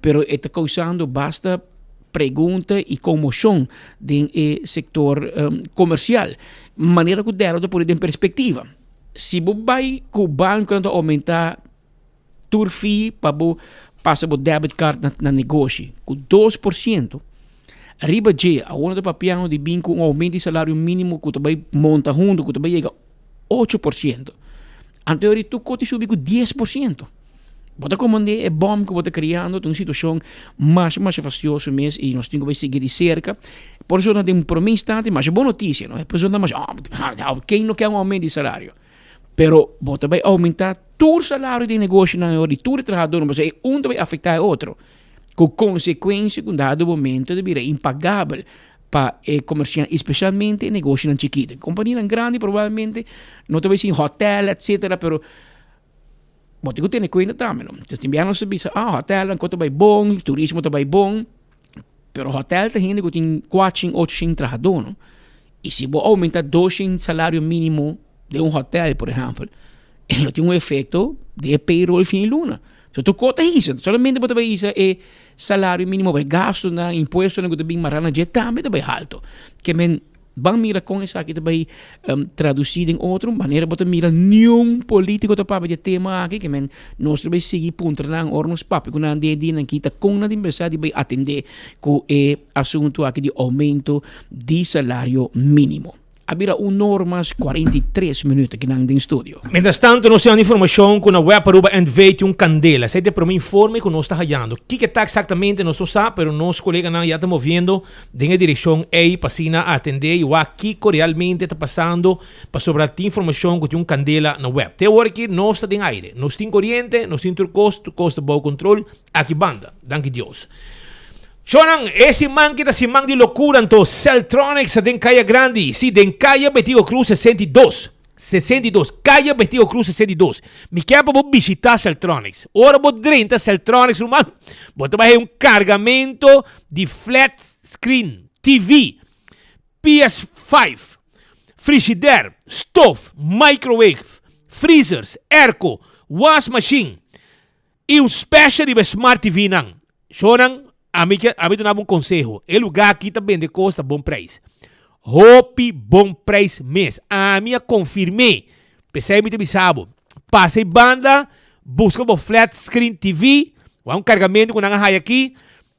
pero e ta kousando basta pregunta i konmoshon den e sektor komersial. Manera ku dèro ta pone den perspektiva. Si bo bai ku bankonan ta oumentá tur fee pa bo pasa bo debit card na na negoshi ku 2%, riba dje awor nan ta papiando di bin ku un oumento di salario mínimo ku ta bai monta huntu ku ta bai yega 8%. Anto yori tur kos ta subi ku 10%. Bo ta komand'é e bòm ku bo ta kriando ta un situashon masha masha fastioso mes i nos tin ku bai sigui di serka. Por eso na den promé instante masha bon notisia no, e persona ta masha oh ken no ke un oumento di salario? Pero bo ta bai oumentá tur salario den negoshonan awor di tur e trahadónan pasobra e un ta bai afektá e otro ku konsekuensia ku un dado momento ta bira impagabel pa e komersiante i spesialmente e negoshonan chikito. Kompanianan grandi probablemente no ta bai sin hotèl etsetera pero. Bo tin ku tene kuenta tambe no. Entonces tin biaha nos ta bisa, ah, hotelnan ku ta bai bon, turismo ta bai bon, pero hotel ta hende ku tin kuatshen, ochshen trahadó no. I si bo oumenta doshen salario mínimo den un hotel, por ehèmpel, e lo tin un efekto den e payroll fin di luna. So tur kos ta hisa, solamente bo ta bai hisa e salario mínimo, pero e gastunan, impuestonan ku ta bin mará na dje tambe ta bai haltu. Ke men Ban mira kon esaki ta bai tradusí den otro manera. Bo ta mira niun polítiko ta papia di e tema aki, ke men nos ta bai sigui puntra nan ora nos papia ku nan den e dianan aki ta kon nan ta pensá di bai atendé ku e asuntu aki di oumento di salario mínimo. A bira un or mas 43 minüt aki nan den studio. Mientras tanto nos tin informacion cu na web Aruba NV tin un candela. Esey ta e prome informe cu nos ta hayando. Kiko ta exactamente nos no sa, pero nos coleganan ya ta moviendo den e direccion ey pa asina atende y wak kico realmente ta pasando pasobra tin informacion cu tin un candela na web. Te awor aki nos ta den aire, nos tin coriente, nos tin tur cos, tur cos ta bao control aki banda, danki Dios. Shownan, e siman ki ta siman di locura anto Celtronics ta den Caya Grandi, si den Caya Betico Cruz 62. 62, Kaya Betico Cruz 62. Mi kier pa bo bishita Celtronics. Ora bo drenta Celtronics, ruman, bo ta bai haya un kargamento di flat screen TV, PS5, frishider, stof, microwave, freezers, airco, wasmachine i un special riba e smart TV nan. Shownan, ami ke, ami duna bo un konseho. E lugá aki ta bende kos ta bon preis. Hopi bon preis mes. Ami a konfirm'é. P'esei mi ta bisa bo, pasa e banda, buska bo flat screen TV, wak un kargamentu ku nan a haya aki,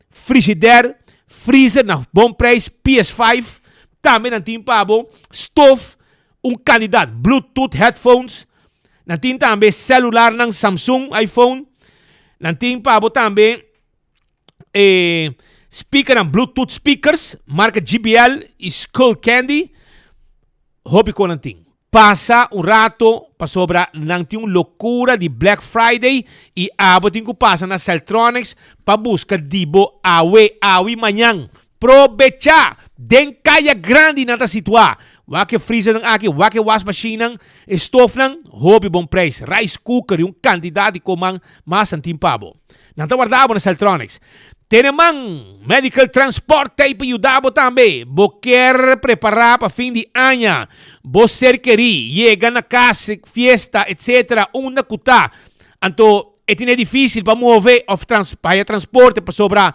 frishider, freezer na bon preis, PS5, tambe nan tin pa bo, stof, un kandidat, bluetooth headphones, Nan tin tambe celularnan Samsung, iPhone. Nan tin pa bo tambe eh, speakernan Bluetooth speakers, marca JBL y Skull Candy. Hopi con nan tin. Pasa un rato pasobra nan tin un locura di Black Friday y abo tin cu pasa na Celtronics pa busca di bo awe, awe y mañan. Probecha! Den Kaya Grandi nan ta situá. Wak e freezernan aki, wak e wasmashinnan, e stofnan, hopi bon prijs. Rice cooker i un kantidat di koman mas nan tin pa bo. Nan ta warda bo na Celtronics. Tene man! Medical Transport ta ei pa yuda bo tambe. Bo kier prepará pa fin di aña, bo ser kerí, yega na kas, fiesta, etc. Unda ku ta. Anto e tene difísil pa move òf trans pa haya transporte pasobra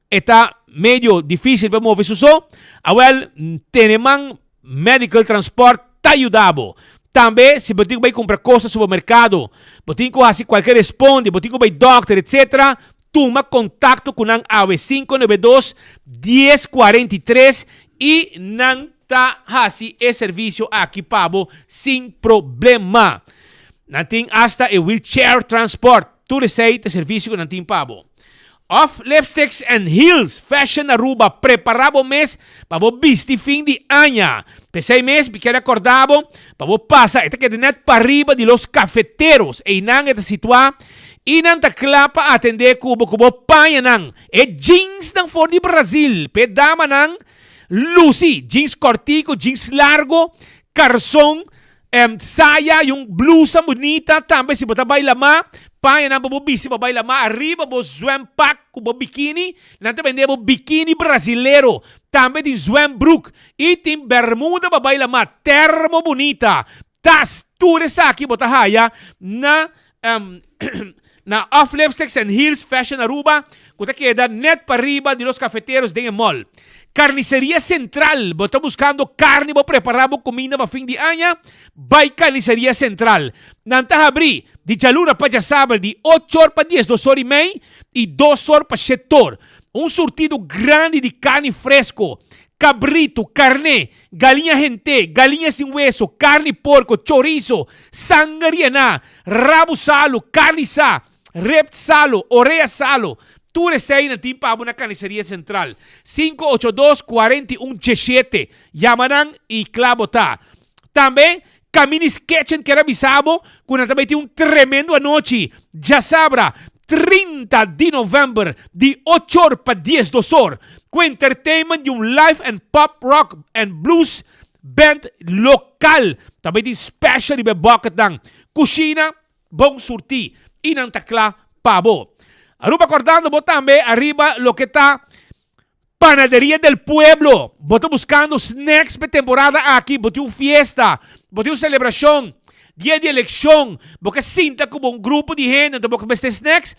e ta medio difísil pa move su so, awel tene man Medical Transport ta yuda bo. Tambe si bo tin ku bai kumpra kos na supermerkado, bo tin ku hasi kualke responde, bo tin ku bai dòkter etc. Tuma kontakto ku nan awe 592 1043 i nan ta hasi e servisio aki pa bo sin problema. Nan tin asta e wheelchair transport. Tur esei ta servisio ku nan tin pa bo. Of lipsticks and heels Fashion Aruba prepara bo mes pa bo bisti fin di aña. P'esei mes mi kier a corda bo pa bo pasa e ta keda net pariba di Los Cafeteros einan e ta situa y nan ta cla pa atende cu bo cu bo pañanan e jeansnan for di Brazil p'e damanan luci jeans cortico jeans largo carson Saya y un blusa bunita tambe si bo ta bai lama, pañanan pa bo bisti pa bai lama, ariba bo zwempak cu bo bikini, nan ta bende bo bikini brasilero, tambe tin zwembroek y tin bermuda pa bai lama, termo bunita, tas, tur esaki bo ta haya na na Off Lipsticks and Heels Fashion Aruba cu ta keda net pariba di Los Cafeteros den e mall. Carniceria Central, bo ta buscando carni bo prepara bo cuminda pa fin di aña? Bay Carniceria Central. Nan ta habri di djaluna pa djasabra di ocho or pa diesdos or y mei y dos or pa shet or. Un surtido grandi di carni fresco, cabrito, carne, Galiña henté, galiña sin weso, karni porko, chorizo, sanger yená, rabu salu, karni sa, ribt salu, orea salu. Tur esei nan tin pa bo na Carniceria Central. 582 41 17. Yama nan i kla bo ta. Tambe Camini's Kitchen kier a bisa bo ku nan ta bai tin un tremendo anochi djasabra 30 di november di ochor pa diesdos or ku entertainment di un live and pop rock and blues band lokal. Ta bai tin special riba e bucketnan. Kushina bon surtí. i nan ta kla pa bo. Aruba kordando bo tambe ariba loke ta Panaderia del Pueblo. Bo ta buskando snacks p'e temporada aki, bo tin un fiesta, bo tin un selebrashon, dia di elekshon, bo ke sinta ku bo un grupo di hende anto bo ke mester snacks,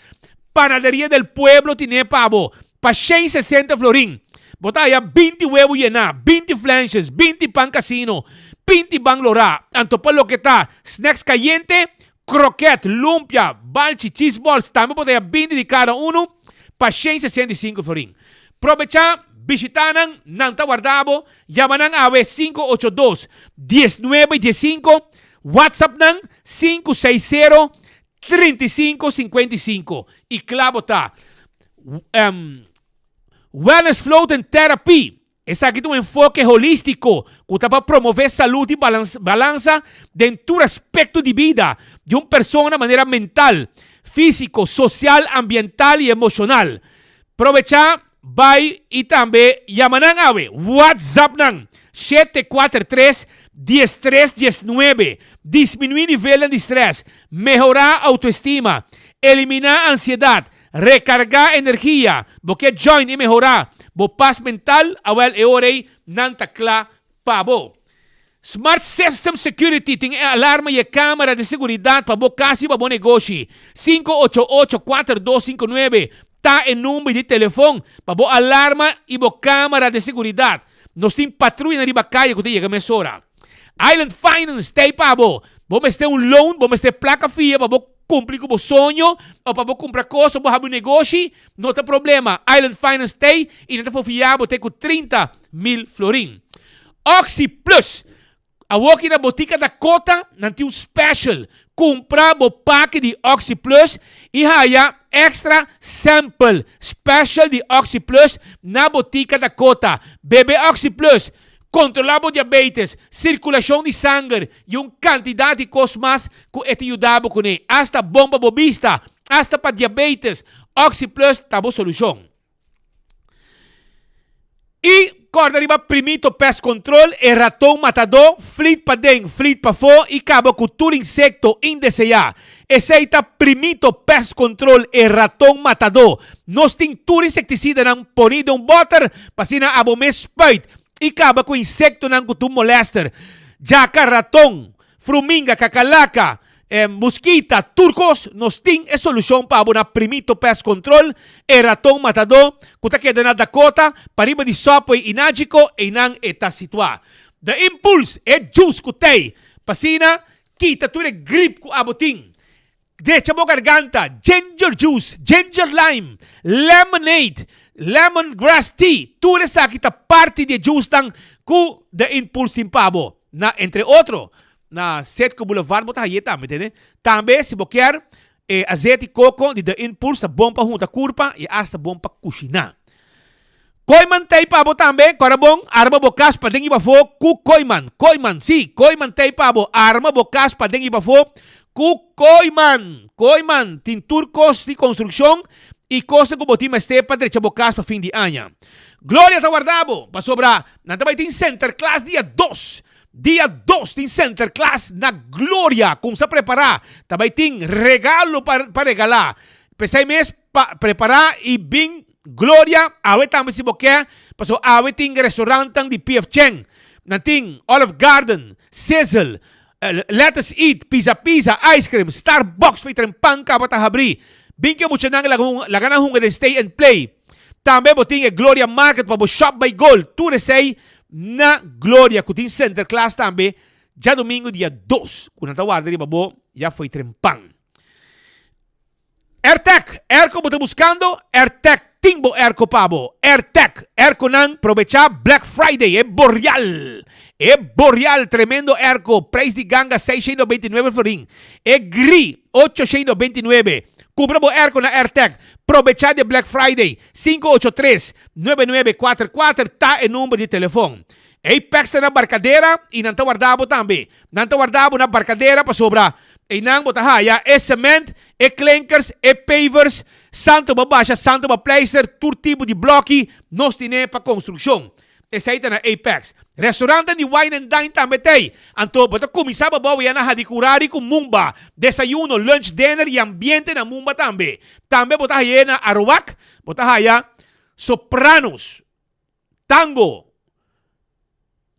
Panaderia del Pueblo tine pa bo pa shen sesenta florin. Bo ta haya binti webu yená, binti flenshes, binti pan kasino, binti ban lorá. Anto pa loke ta snacks kayente, kroket, lumpia, balchi, cheese balls tambe bo ta haya binti di kada unu pa 165 florin. Probechá, bishitá nan, nan ta warda bo. Yama nan awe 582 19 15, WhatsApp nan 560 35 55 i kla bo ta. Wellness Float and Therapy, Esaki ta un enfoke holístiko ku ta pa promové salud i balansa den tur aspekto di bida di un persona manera mental, físiko, sosial, ambiental i emoshonal. Probechá, bai i tambe yama nan awe, WhatsApp nan, 743 13 19. Disminuí nivelnan di strès, mehorá outoestima, eliminá ansiedat, Rekargá energia, bo ke join i mehorá bo pas mental? Awel e ora ei nan ta kla pa bo. Smart System Security tin e alarma i e kamera di seguridat pa bo kas i pa bo negoshi. 588 4259 ta e number di telefon pa bo alarma i bo kamera di seguridat. Nos tin patruyanan riba kaya ku ta yega mesora. Island Finance ta ei pa bo. Bo mester un loan, bo mester plaka fia pa bo kumpli ku bo soño o pa bo kumpra kos o bo habri un negoshi, no ta problema. Island Finance ta ei i nan ta fofia bo te ku 30,000 florin. Oxi Plus, Awoki na Botica Dakota nan tin un special. Kumpra bo paki di Oxi Plus i haya extra sample special di Oxi Plus na Botica Dakota. Bebe Oxi Plus, kontrolá bo diabetes, sirkulashon di sanger i un kantidat di kos mas ku e ta yuda bo kuné. Asta bon pa bo bista, asta pa diabetes, Oxi Plus ta bo solushon. I kòrda riba Primito Pest Control, e raton matadó, flit paden, flit pafó i kaba ku tur insekto indeseá. Esei ta Primito Pest Control, e raton matadó. Nos tin tur insektisidanan poní den un bòter pa asina abo mes spuit i kaba ku insektonan ku tur molèster. Djaka, raton, fruminga, kakalaka, Muskita, tur kos, nos tin e solushon pa bo na Primito Pest Control, e raton matadó ku ta keda na Dakota, pariba di Subway i Nagico, einan e ta situá. The Impulse, e juice ku tei pa asina kita tur e grip ku abo tin. Drecha bo garganta, ginger juice, ginger lime, lemonade, lemon grass tea, tur esaki ta parti di e juicenan ku The Impulse tin pa bo. Na entre otro, Na Setco Boulevard bo ta haye tambe, tende. Tambe si bo kier e azeti coco di The Impulse ta bon pa hunta curpa y hasta bon pa cushina. Kooiman tey pa bo tambe, cora bon, arma bo cas paden y pafo cu Kooiman. Kooiman, si, Kooiman tey pa bo, arma bo cas paden y pafo cu Kooiman. Kooiman tin tur cos di construccion y cosnan cu bo tin mester pa drecha bo cas pa fin di aña. Gloria ta warda bo, pasobra nan ta bay tin Sinterklaas dia dos. Dia dos tin Sinterklaas na Gloria. Kumsa prepará. Ta bai tin regalo pa pa regalá. P'esei mes pa prepará i bin Gloria awe tambe si bo ke, pasobra awe tin restaurantnan di PF Chang. Nan tin Olive Garden, Sizzle, Let Us Eat, Pizza Pizza, Ice Cream, Starbucks for i tren pan kaba ta habrí. Bin ke muchanan laga laga nan hunga den Stay and Play. Tambe bo tin e Gloria Market pa bo shop bay gol. Tur esey na Gloria cu tin Sinterklaas tambe djadomingo dia dos cu nan ta warda riba bo ya fo'i trempan. Airtec, airco bo ta buscando? Airtec tin bo airco pa bo. Airtec, airconan probecha Black Friday, e Boreal, e Boreal tremendo airco, prijs di ganga 629 florin, e gri 829. Kumpra bo airco na Airtec. Probechá di e Black Friday. 583 9944 ta e number di telefon. Apex ta na Barcadera i nan ta warda bo tambe. Nan ta warda bo na Barcadera pasobra einan bo ta haya e cement, e klinkers, e pavers, santo pa basha, santo pa pleister, tur tipo di bloki nos tine pa construccion. Esei ta na Apex. Restaurantnan di wine and dine tambe t'ei. Anto bo ta kuminsá babou ya na Hadicurari ku Mumba. Desayuno, lunch, dinner i ambiente na Mumba tambe. Tambe bo ta haye na Aruac, bo ta haya Sopranos, Tango,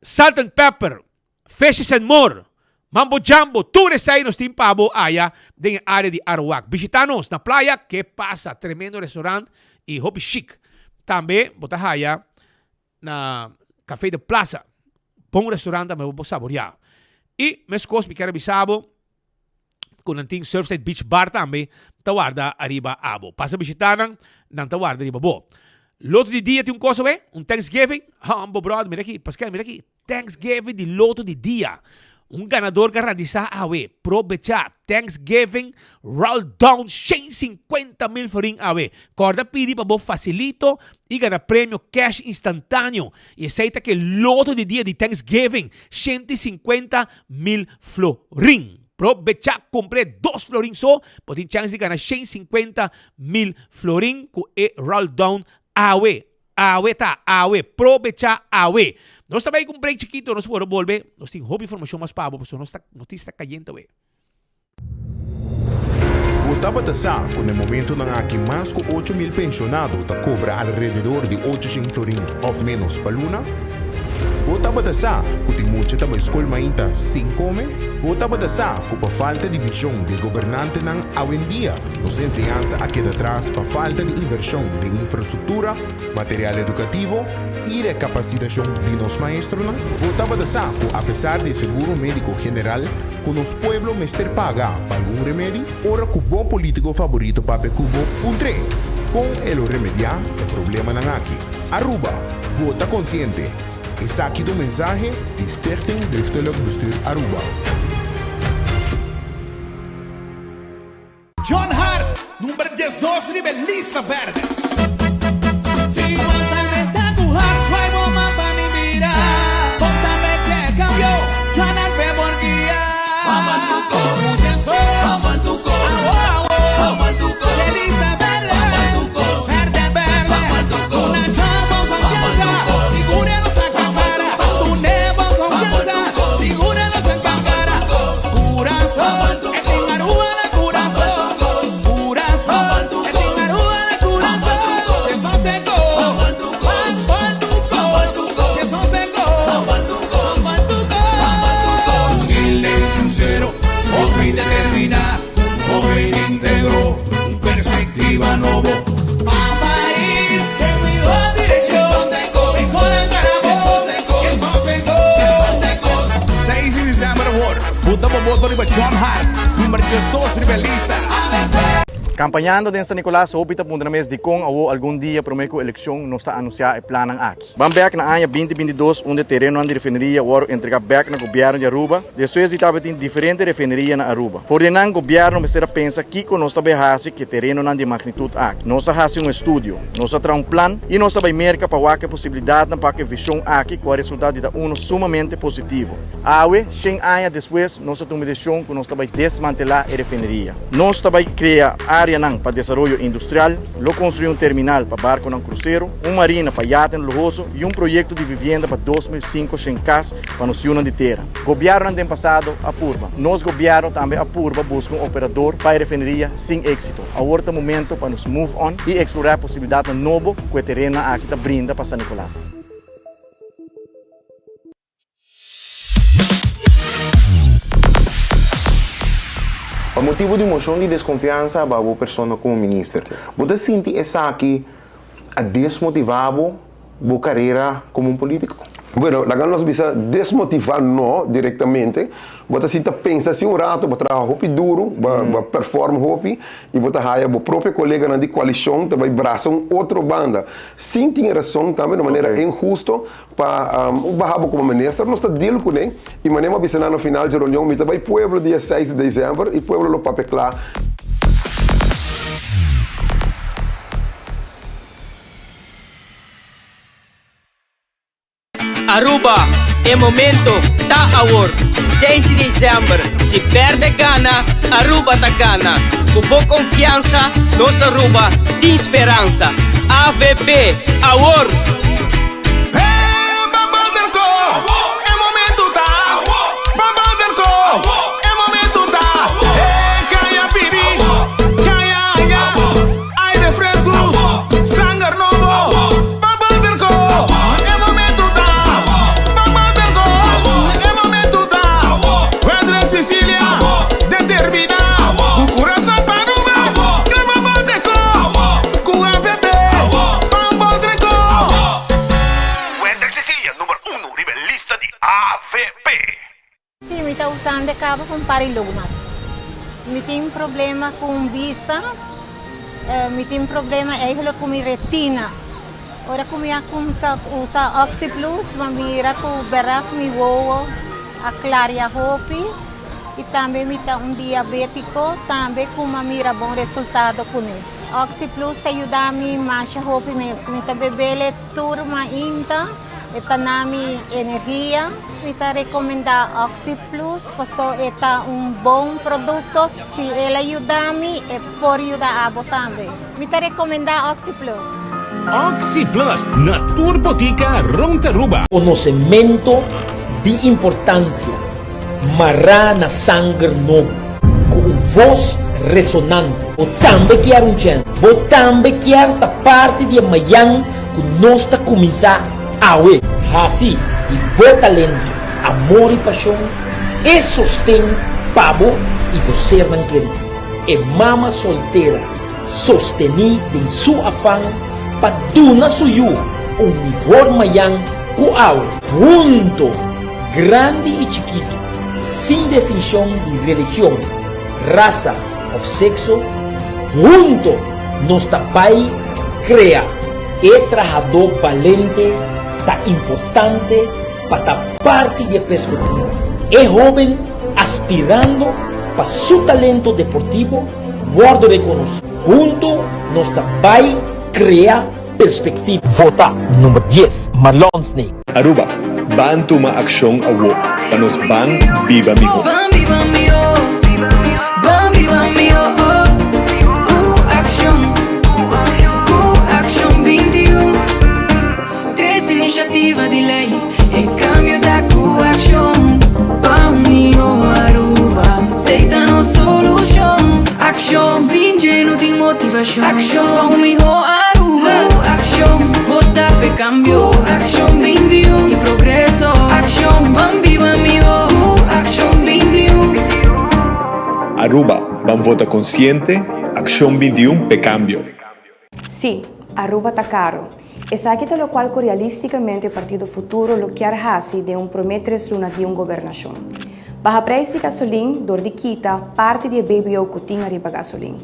Salt and Pepper, Fishes and More, Mambo Jambo, tur esei nos tin pa bo aya den e area di Aruac. Bishita nos na playa, ke pasa, tremendo restaurant i hopi chic. Tambe bo ta haya na Café de Plaza, bon restaurant tambe bo por saborea. I meskos mi kier a bisa bo ku nan tin Surfside Beach Bar tambe ta warda ariba abo. Pasa bishita nan, nan ta warda riba bo. Loto di dia tin un kos awe, un Thanksgiving. Humbo brother, mira aki, Pascal, mira aki. Thanksgiving di loto di dia. Un ganador garantisa awe. Probecha Thanksgiving roll down 150 mil florin awe. Corda pidi pa bo facilito y gana premio cash instantaneo. Y esey ta ke loto di dia di Thanksgiving, 150 mil florin. Probecha cumpre dos florin so, bo tin chance di gana 150 mil florin cu e roll down awe. Awe ta awe, probecha awe. Nos ta bay cu un break chikito, nos por bolbe, nos tin hopi informacion mas pa bo, pasobra nos ta, noticia ta cayente awe. Bo tabata sa cu na e momentonan aki mas cu 8000 pensionado ta cobra alrededor di 800 florin of menos pa luna? Bo tabata sa cu tin mucha ta bay scol mainta sin come? Bo tabata sa cu pa falta di vision di e gobernantenan awendia Nos enseñansa a keda tras pa falta di invershon den infrastruktura, material edukativo i rekapasitashon di nos maestronan? Bo tabata sa ku apesar di e seguro médiko general ku nos pueblo mester paga pa algun remedi? Ora ku bo polítiko faborito papia ku bo, puntr'é kon e lo remediá e problemanan aki. Aruba, vota konsiente! Esaki ta un mensahe di Stichting Jeugdelijk Bestuur Aruba. John Hart, number 12 riba e lista berde. Si bo ta meta ku hart, swai bo man pa mi mira. Bo ta mete cambio, John Hart pe por guia. Vamos tu cos, vamos tu cos, vamos tu cos. E lista berde, vamos tu cos, berde berde. Vamos tu cos, una chavo confianza, sigura nos acampara. Tu nuevo confianza, sigura nos acampara. Curazón. Perspectiva nobo. Pa pais 6 di december awor, Bota bo voto riba John Hart, number 12 riba e lista. Campañando den San Nicolas hopi ta puntra mes dicon awo algun dia prome cu eleccion nos ta anuncia e plannan aki. Ban bek na aña 2022 unda e terenonan di refineria worde entrega bek na gobierno di Aruba despues di tabatin diferente refineria na Aruba. For di nan gobierno mester a pensa kico nos ta bay haci cu e terenonan di e magnitud aki. Nos a haci un estudio, nos a traha un plan y nos a bay Merca pa wak e posibilidadnan pa cu e vision aki cu a resulta di ta uno sumamente positivo. Awe, shen aña despues, nos a tuma e decision cu nos ta bay desmantela e refineria. Nos ta bay crea areanan pa desaroyo industrial, lo construi un terminal pa barconan crucero, un marina pa yatenan luhoso y un proyecto di vivienda pa 2500 cas pa nos yunan di tera. Gobiernonan den pasado a purba. Nos gobierno tambe a purba busca un operador pa e refineria sin exito. Awor ta momento pa nos move on y explora e posibilidadnan nobo cu e terenonan aki ta brinda pa San Nicolas. Pa motibu di moshon di deskonfiansa aba bo persona komo minister, bo ta sinti esaki a desmotivá bo bo karera komo un polítiko? Bueno, laga nos bisa desmotivá no direktamente, bo ta sinta pensa así un rato, bo traha hopi duru, bo bo a perform hopi i bo ta haya bo propio koleganan di koalishon ta bai brasa un otro banda sin tin e rason tambe na manera inhusto Pa un baha bo como minister nos ta deal cune y manera mi a bisa nan na final dje reunion mi ta bay pueblo dia seis di december y pueblo lo papia cla. Aruba, e momento ta awor! Seis di december, si berde gana, Aruba ta gana! Cu bo confiansa, nos Aruba tin speransa! Avp, awor! Mi ta usando e caba pa un par di lumas. Mi tin problema cu bista, mi tin problema eigenlijk cu mi retina. Ora cu mi a cuminsa usa Oxyplus, mi a mira cu berdad mi wowo a claria hopi y tambe mi ta un diabetico tambe cu mi a mira bon resultado cune. Oxyplus a yuda mi masha hopi mes. Mi ta bebele tur mainta. E ta na mi energia. Mi ta recomenda Oxyplus paso e ta un bon producto. Si el a yuda mi, e por yuda abo tambe. Mi ta recomenda Oxyplus. Oxyplus na tur botica rond Aruba. Konosementu di importansia mará na sanger nobo ku un vos resonante. Bo tambe kier un chèns? Bo tambe kier ta parti di e mayan ku nos ta kuminsá awe? Hasi di bo talento, amor i pashon e sosten pa bo i bo sernan kerí. E mama soltera sostení den su afan pa duna su yu un mihor mayan ku awe. Hunto, grandi i chikitu, sin destinshon di religion, rasa òf sekso, hunto nos ta bai krea e trahadó balente ta importante pa ta parti di e perspektiva. E hóben aspirando pa su talento deportivo wòrdu rekonosí. Hunto nos ta bai krea perspektiva. Vota number dies, Marlon Sneek. Aruba, ban tuma accion awo pa nos ban biba miho. Ban biba miho, ban biba miho, cu accion, cu accion 21. Tres iniciativa di ley, e cambio ta cu accion. Pa un miho Aruba, esey ta nos solucion. Accion, sin dje no tin motivacion. Accion, pa un miho Aruba. Cu accion, vota p'e cambio. Cu accion 21 y progreso. Accion, ban biba miho. Cu accion 21. Aruba, ban vota consciente, Accion 21 p'e cambio. Sí, Aruba ta caro. Esaki ta locual cu realisticamente Partido Futuro lo kier haci den un prome tres luna di un gobernacion. Baha prijs di gasolin door di kita parti di e BBO cu tin ariba gasolin.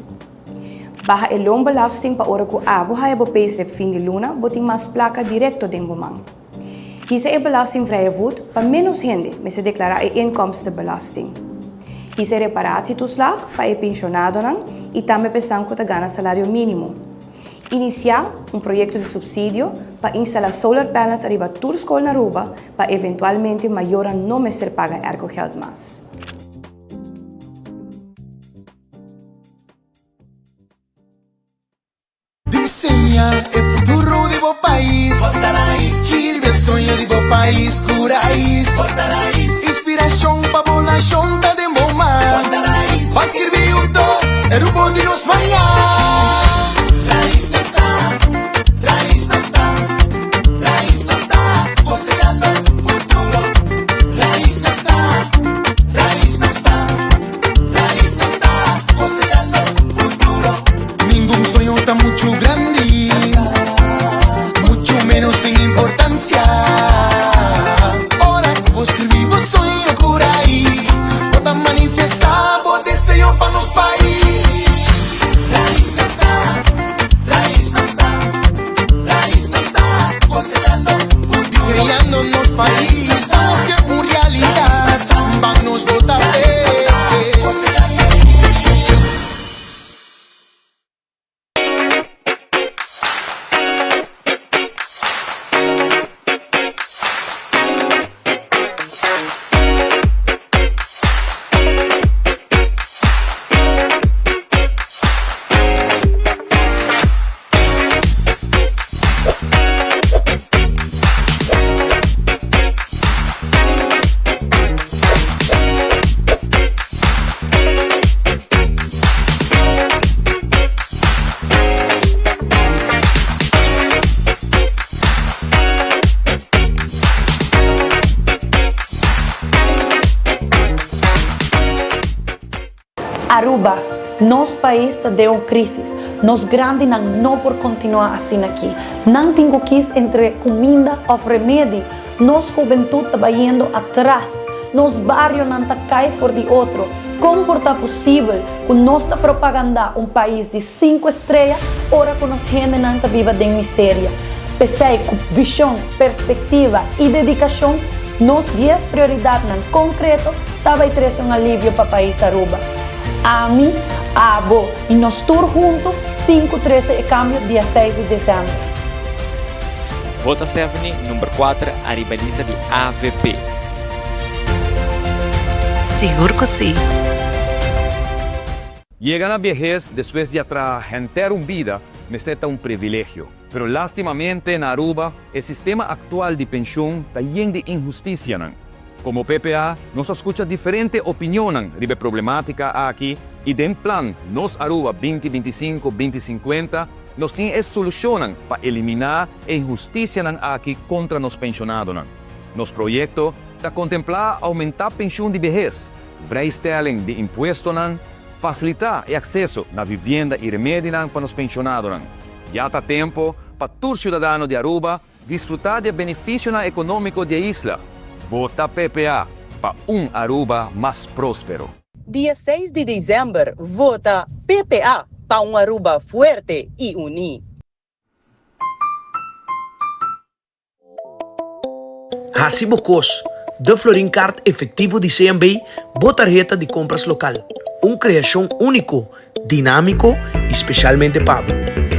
Baha e loonbelasting pa ora cu abo haya bo payslip fin di luna bo tin mas placa directo den bo man. Hisa e belastingvrije voet pa menos hende mester declara e inkomstenbelasting. Hisa e reparatietoeslag pa e pensionadonan y tambe pa esnan cu ta gana salario minimo. Inicia un proyecto di subsidio pa instala solar panels ariba tur scol na Aruba pa eventualmente mayornan no mester paga aircogeld mas. Diseña e futuro di bo pais. Skirbi e soño di bo pais ku rais. Inspirashon pa bo nashon ta den bo man. Ban skirbi hunto e rumbo di nos mañan. Rais nos ta, rais nos ta, rais nos ta, kosechando futuro. Rais nos ta, rais nos ta. Rais nos ta cosechando futuro. Ningun soño ta muchu grandi, muchu menos sin importancia. Ora cu bo scribi bo soño cu rais, bo ta manifesta bo deseo pa nos pais. Rais nos ta, rais nos ta, rais nos ta cosechando futuro. Diseñando nos pais pa hacia un realidad. Ban nos bota fe. Aruba, nos pais ta den un crisis. Nos grandinan no por continua asina aki. Nan tin cu kies entre cuminda of remedi. Nos hubentud ta bayendo atras. Nos barionan ta kai for di otro. Kon por ta posibel ku nos ta propagandá un pais di sinku estrea ora ku nos hendenan ta biba den miseria? P'esei ku vishon, perspektiva i dedikashon, nos dies prioridatnan konkreto ta bai trese un alivio pa pais Aruba. Ami, abo i nos tur huntu tin ku trese e kambio dia seis di desèmber. Vota Stephanie number kuater ariba lista di avp. Sigur ku si. Yega na biehes despues di a traha henter un bida mester ta un privilegio, pero lastimamente na Aruba e sistema actual di pensioen ta yen di inhusticianan. Como PPA nos a scucha diferente opinionnan riba e problematica aki y den plan Nos Aruba binti 25, 2050 nos tin e solucionnan pa elimina e inhusticianan aki contra nos pensionadonan. Nos proyecto ta contempla aumenta pensioen di behes, vrijstelling di impuestonan, facilita e acceso na vivienda y remedinan pa nos pensionadonan. Ya ta tempo pa tur ciudadano di Aruba disfruta di e beneficionan economico di e isla. Vota PPA pa un Aruba mas prospero. Dia seis di december vota PPA pa un Aruba fuerte y uni. Hasi bo kos, De Florin Card Efectivo di CMB, bo tarheta di compras local. Un creacion unico, dinamico y specialmente pa bo.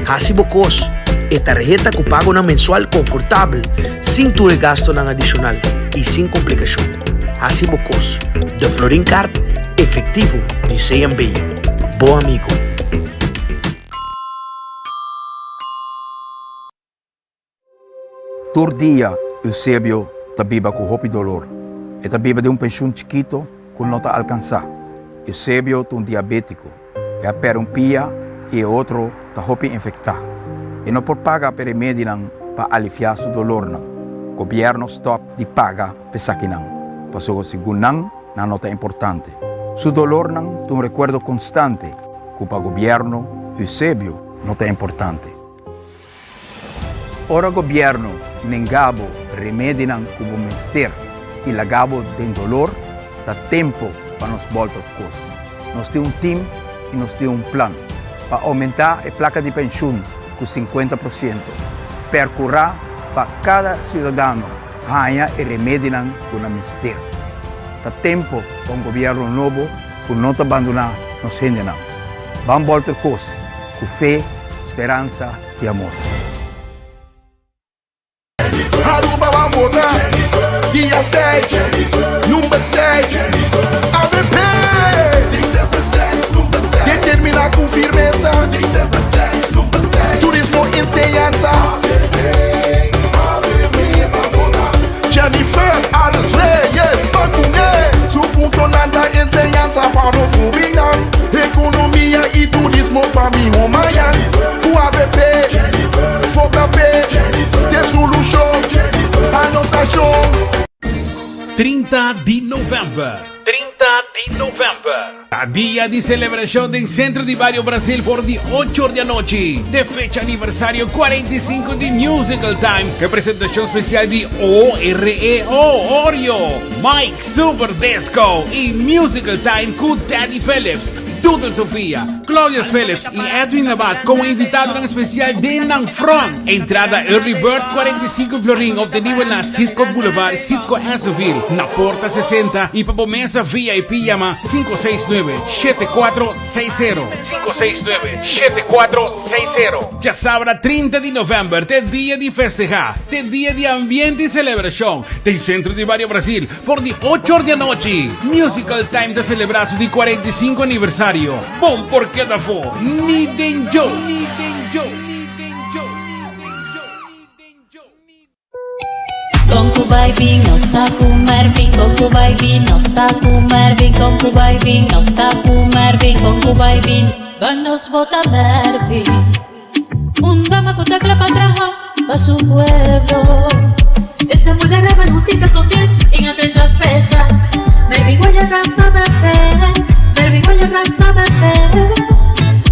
Hasi bo kos, e tarheta cu pagonan mensual confortabel, sin tur e gastonan adicional y sin complicacion. Hasi bo kos, De Florin Card Efectivo di CMB, bo amigo. Tur dia Eusebio ta biba ku hopi dolor. E ta biba den un penshun chikito ku no ta alkansá. Eusebio ta un diabétiko. E a pèrdè un pia i e otro ta hopi infektá. E no por paga pa e remedinan pa aliviá su dolornan. Gobièrnu stòp di paga pa esakinan, pasobra segun nan, nan no ta importante. Su dolornan ta un rekuerdo konstante ku pa gobièrnu Eusebio no ta importante. Ora gobierno nenga bo remedinan cu bo mester y laga bo den dolor, ta tempo pa nos bolta op cos. Nos tin un team y nos tin un plan pa aumenta e placa di pensioen cu 50%, percura pa cada ciudadano haña e remedinan cu nan mester. Ta tempo pa un gobierno nobo cu no ta bandona nos hendenan. Ban bolter cos cu fe, speransa y amor. Aruba ban vota dia 6, number 6, avp! Determina cu firmeza, turismo, enseñanza. Jennifer Arends Reyes ban cune, su puntonan ta enseñanza pa nos hubinan, economia y turismo pa miho mañan. Cu avp, vota p'e, t'e solucion, anotacion. 30 di november. 30 di november. Ta dia di celebracion den Centro di Bario Brasil for di 8 or di anochi. De fecha aniversario 45 di Musical Time. E presentacion special di OREO, Oreo, Mike Super Disco y Musical Time cu Daddy Phillips, Doodle Sofia, Claudius Phillips y Edwin Abad como invitadonan especial den nan front. Entrada Early Bird 45 florin obtenibel na Citgo Boulevard, Citgo Esso-ville, na porta 60 y pa bo mesa VIP yama 569 7460. 569 7460. Djasabra 30 di november t'e dia di festeha, t'e dia di ambiente y celebracion den Centro di Bario Brasil for di ocho or di anochi. Musical Time ta celebra su di 45 aniversario. Bon por keda afo, ni den djo! Ni den djo! Ni den djo! Con cu bay bin, nos ta cu Mervin. Con cu bay bin, nos ta cu Mervin. Con cu bay bin, nos ta cu Mervin. Con cu bay bin, ban nos vota Mervin. Un dama cu ta cla pa traha pa su pueblo. Esta mujer ama justicia social en atencion special. Mervin Guaya Rasta Bebé, Mervin Guaya Rasta Bebé.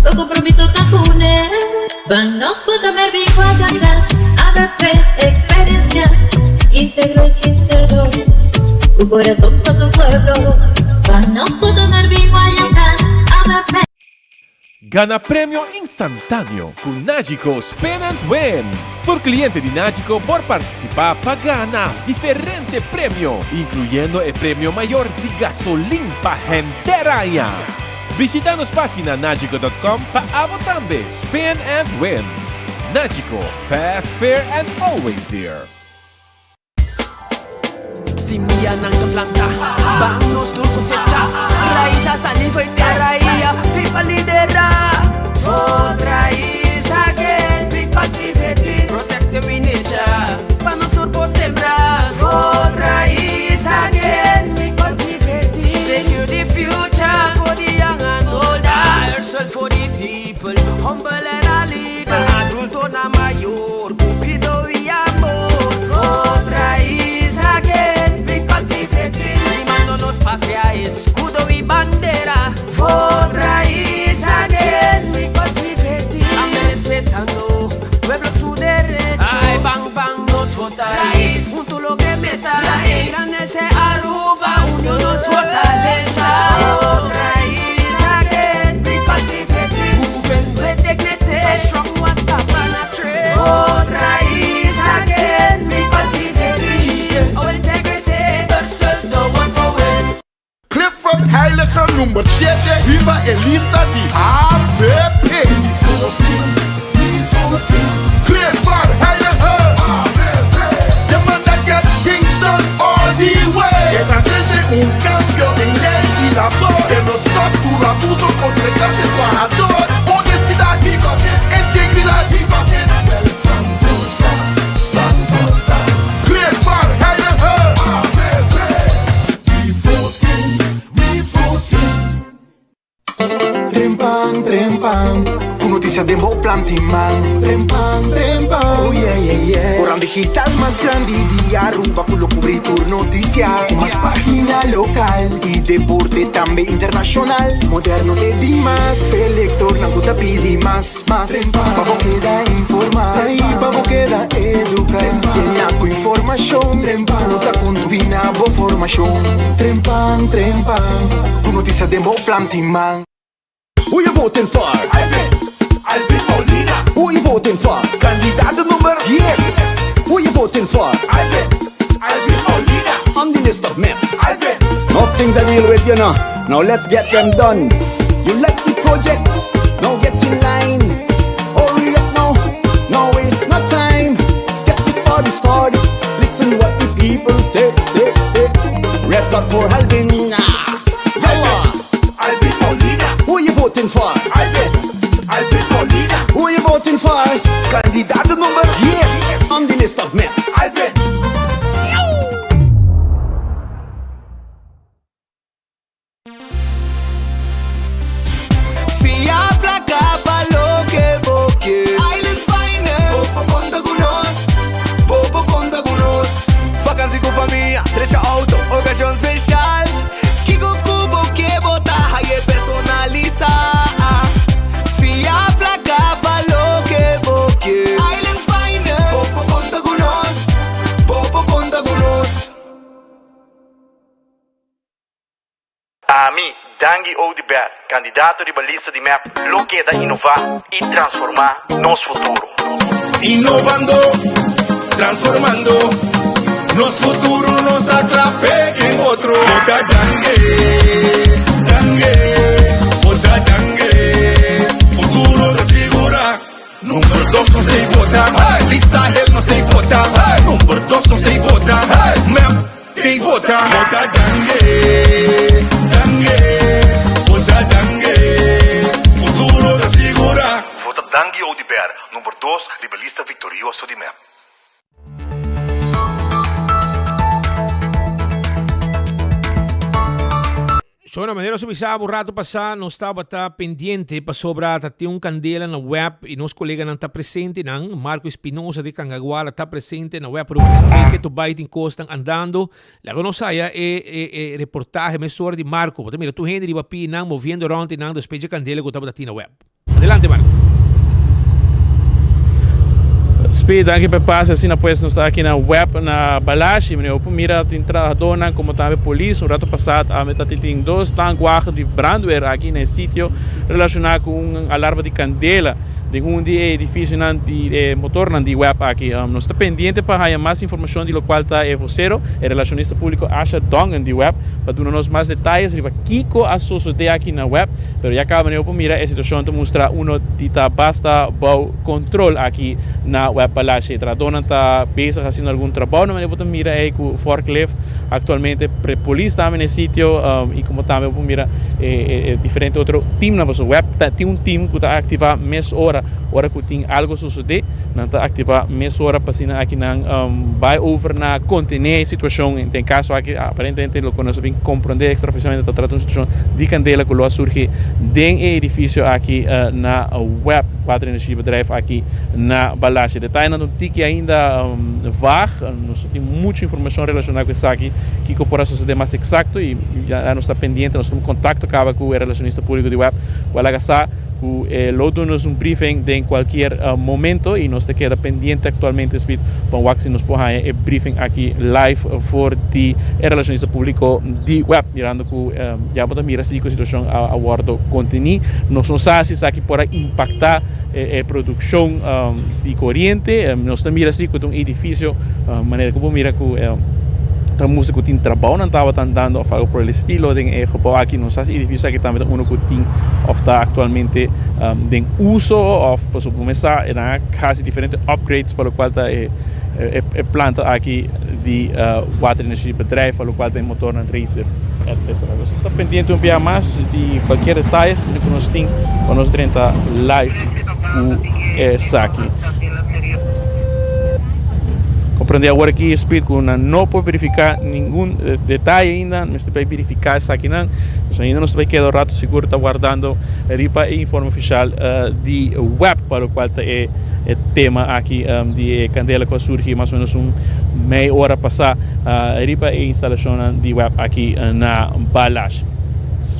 Bo compromiso ta cune. Ban nos vota Mervin Guaya AVP experiencia, íntegro y sincero. Cu corazón pa su. pueblo. Ban nos vota Mervin Wyatt-Ras, avp. Gana premio instantáneo ku Nagico Spin and Win! Tur kliente di Nagico por partisipá pa gana diferente premio, inkluyendo e premio mayor di gasolin pa henter aña. Bishita nos página nagico dot com pa abo tambe spin and win! Nagico, fast, fair and always there! Simianan ta planta, ban nos tur cosecha. Raiz a sali fo'i tera i a pipa lidera. Vot Raiz again, pipa diverti. Protect we nature, pa nos tur por sembra. Vot Raiz again, pipa diverti. Secure the future for the young and older. Hersel for the people, humble and a leader. Adulto na mayor, cu cuido y amor. Vot Raiz again, we cultivating. Stimando nos patria, escudo y bandera. Vot Raiz again, we cultivating. Tambe respetando pueblo su derecho. Ay, ban, ban, nos vota Raiz. Hunto logra meta. Raiz. Engrandece Aruba, union nos fortaleza. Vot Raiz again, we cultivating. Moving with dignity. Strong water, tree. Vot Raiz again, we cultivating. Our integrity, Ursel, the one for win. Clifford Heyliger number shete riba e lista di avp. Clifford Heyliger Ta manda get things done all the way. E ta trece un cambio den ley di labor. E no stop tur abuso contra e clase trahador. Honestidad, integridad. Clifford Heyliger. Trempan, trempan, ku notisia den bo planti man. Trempan, trempan, oh yeah, yeah, yeah. Koran digital mas grandi di Aruba ku lo kubri tur notisia. Ku mas pagina lokal i deporte tambe internashonal. Moderno te dimas, p'e lektornan ku ta pidi mas, mas. Pa bo keda informá i pa bo keda eduká. Yena ku informashon ku ta kontribuí na bo formashon. Trempan, trempan, ku notisia den bo planti man. Who you voting for? Alvin, Alvin Molina. Who you voting for? Candidato number 10. Who you voting for? Alvin, Alvin Molina. On the list of MEP. Alvin. Now things are real with you now. Now let's get them done. You like the project? Now get in line. Hurry up now. Now waste no time. Get this party started. Listen what the people say. say, say. Red dot for Alvin. Ah. Alvin, Alvin Molina. Who you voting for? Alvin, Alvin Molina. Who you voting for? Candidato number 10 on the list of MEP. Alvin. Fia placa pa loke bo ke. Island Finance. Bo por conta cu nos. Bo por conta cu nos. Vakantie cu famia, trecha auto, ocasion special. Kico cu bo ke bo ta haye personalisa. Fia placa pa loke bo ke. Island Finance. Bo por conta cu nos. Bo por conta cu nos. Ami, Dangui Oduber, candidato riba lista di mep lo keda inova y transforma nos futuro. Inovando, transformando nos futuro nos ta cla p'e en otro. Vota Dangui, Dangui, vota Dangui, futuro ta sigura. Number dos nos tey vota, lista hel nos tey vota, number dos nos tey vota, mep. Tey vota. Vota Dangui, Dangui, vota Dangui, futuro ta sigura. Vota Dangui Oduber, number dos riba lista victorioso di mep. Shona, manera nos a bisa un rato pasá, nos tabata pendiente pasobra ta tin un kandela na web i nos koleganan ta presente nan. Marco Espinosa di Cangaguala ta presente na web Aruba NV ke tobay tin kosnan andando. Laga nos haya e e e reportahe mesora di Marco. Bo ta mira tur hende riba pie nan moviendo rond i nan despues dje kandela ku tabata tin na web. Adelante Marco. Speed, danki pa e pase. Asina pues nos ta aki na web na Balashi. Meneer Open mira tin trahadornan como tambe polis. Un rato pasa a ta tin dos tankwagen di brandweer aki na e sitio relaciona cu un alarma di candela den un di e edificionan di e motornan di web aki. Nos ta pendiente pa haya mas informacion di locual ta e vocero, e relacionista publico Asha Dongen di web pa duna nos mas detayes riba kico a sosode aki na web. Pero ya caba meneer Open mira e situacion ta mustra uno di ta basta bou Control aki na Web Palacio. E trahadornan ta bezig haciendo algun trabou. Na manera bo ta mira ey cu forklift actualmente. Polis tambe na e sitio y como tambe bo por mira e diferente otro teamnan. Pasobra Web ta tin un team cu ta activa mes ora. Ora cu tin algo sosode nan ta activa mes ora pa asina aki nan bay over na contene e situacion. Den caso aki aparentemente loke nos a bin comprende extraoficialmente ta trata un situacion di candela cu lo a surgi den e edificio aki na Web. Water Energie Bedrijf aki na Balashi. Detayenan ta un tiki ainda vaag, nos no tin mucho informacion relaciona cu esaki, kico por a sucede mas exacto y ya nos ta pendiente, nos tuma contacto caba cu e relacionista publico di web cu a laga sa cu e lo duna nos un briefing den cualkier momento y nos ta keda pendiente actualmente speed pa wak si nos por haya e briefing aki live for di e relacionista publico di web mirando cu ya bo ta mira si cu e situacion a wordo conteni. Nos no sa si esaki por a impacta e produccion di coriente. Nos ta mira si cu ta un edificio manera cu bo mira cu ta mustra cu tin trabounan tabata andando of algo por el estilo den e gebouw aki. Nos sa si e edificio aki tambe ta uno cu tin of ta actualmente den uso of pasobra bo mes sa e nan a haci diferente upgrades pa locual ta e planta aki di water energie bedrijf pa locual ta e motornan racer etc. Nos ta pendiente un bia mas di cualkier detalles cu nos tin pa nos drenta live cu esaki. Comprende awor aki Speed cu nan no por verifica ningun detaye ainda, mester bay verifica esakinan. Nos ainda nos ta bay keda un rato sigur ta wardando riba e informe oficial di web pa locual ta e tema aki di e candela cu a surgi mas o menos un mei ora pasa riba e instalacionnan di web aki na Balashi.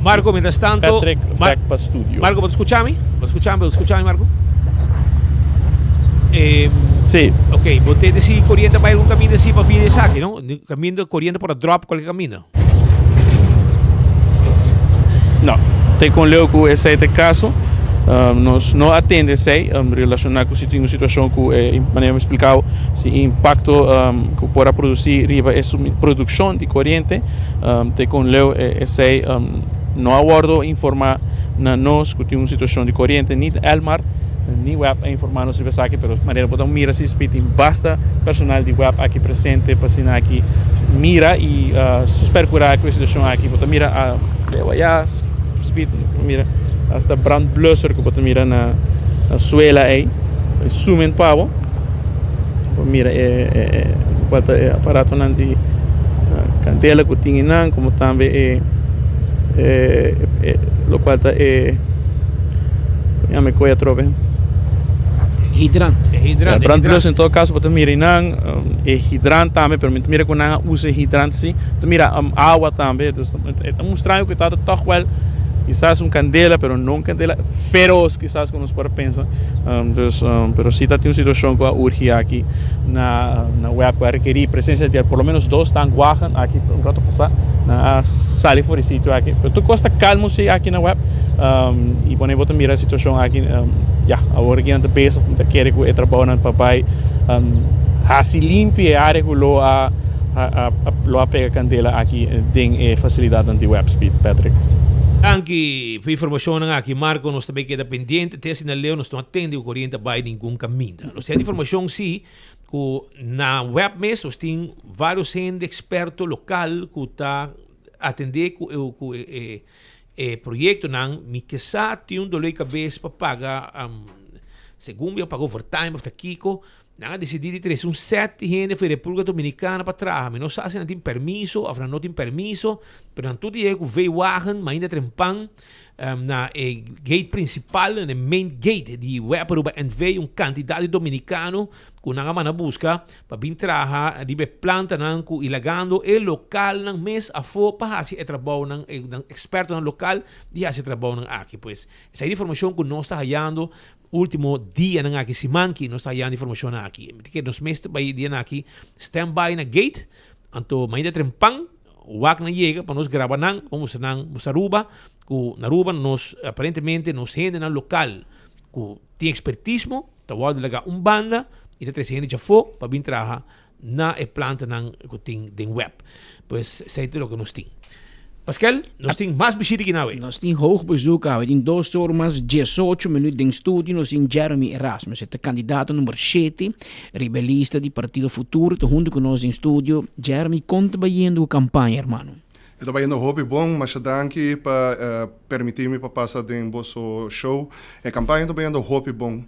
Marco, mientras tanto, Patrick, back pa studio. Marco, bo ta scucha mi? Bo ta scucha mi? Bo ta scucha mi, Marco? Eh, Sí. Ok, bo te deci coriente bay algun caminda si pa via esaki, no? Caminda coriente por a drop cualkier caminda. No, te con leu cu esey ta e caso. Nos no a tende esey relaciona cu si tin un situacion cu e manera mi explicao si impacto cu por a produci riba e produccion di coriente. Te con leu esey no a wordo informa na nos cu tin un situacion di coriente ni Elmar ni web a informa nos riba esaki pero manera bo ta mira si tin basta personal di web aki presente pa asina aki mira y percura cu e situacion aki bo ta mira leu aya speed mira hasta brandblusser cu bo ta mira na suela ey sumen pa bo. Por mira e cual ta e aparatonan di candela cu tin eynan como tambe e locual ta e yama e coy atrobe. Hidrant. E hidrant. Brandblusser en todo caso bo ta mira eynan e hidrant tambe pero mi ta mira cu nan a usa e hidrant si. Ta mira awa tambe e ta mustra cu e tabata toch wel kisas un candela pero no un candela feroz kisas cu nos por a pensa. Dus, pero si ta tin un situacion cu a urgi aki na na web cu a rekeri presencia di por lo menos dos tankwagen aki un rato pasa nan a sali for di sitio aki. Pero tur cos ta calmo si aki na web y pone bo ta mira e situacion aki ya awor aki nan ta bezig mi ta kere cu e trabounan pa bay haci limpi e area cu lo a lo a pega candela aki den e facilidadnan di web speed Patrick. Danki pa informacionnan aki Marco, nos ta bay keda pendiente. Te asina leu nos no a tende ku koriente a bai ningun kaminda. Nos tin informashon si ku na web mes nos tin varios hende eksperto lokal ku ta atende ku ku e e proyektonan. Mi ke sa tin un dolor di kabes pa paga segun mi a paga overtime of ta kiko. Nan a disidí di trese un sèt di hende for di Repúblika Dominikana pa traha. Mi no sa si nan tin permiso òf nan no tin permiso, pero nan tur ta yega ku V-wagen, mainta trempan na e gate prinsipal, na e main gate di Web Aruba NV, un kantidat di dominikano ku nan a manda buska pa bin traha riba e plantanan ku i lagando e lokalnan mes afó pa hasi e trabounan, e nan ekspertonan lokal di hasi e trabounan aki. Pues, esaki ta informashon ku nos ta hayando. Ultimo dianan aki siman ki nos ta hayando informacionnan aki. Mi ta kere nos mes ta bay dianan aki stand by na gate, anto mainta trempan wak nan yega pa nos graba nan pa mustra nan mustra Aruba cu na Aruba nos aparentemente nos hendenan local cu tin expertismo ta wordo laga un banda y ta trece hende djafo pa bin traha na e plantanan ku tin den web. Pues esei ta loke nos tin. Paskel, nos tin mas bishita aki nawe. Nos tin hoog bezoek awe. Tin dos or mas diesocho minuut den studio nos tin Jeremy Erasmus. E ta kandidato number shete riba e lista di Partido Futuro. Ta hunto ku nos den studio. Jeremy, kon ta bayendo ku kampaña, hermano? E ta bayendo hopi bon. Masha danki pa permiti mi pa pasa den boso show. E kampaña ta bayendo hopi bon.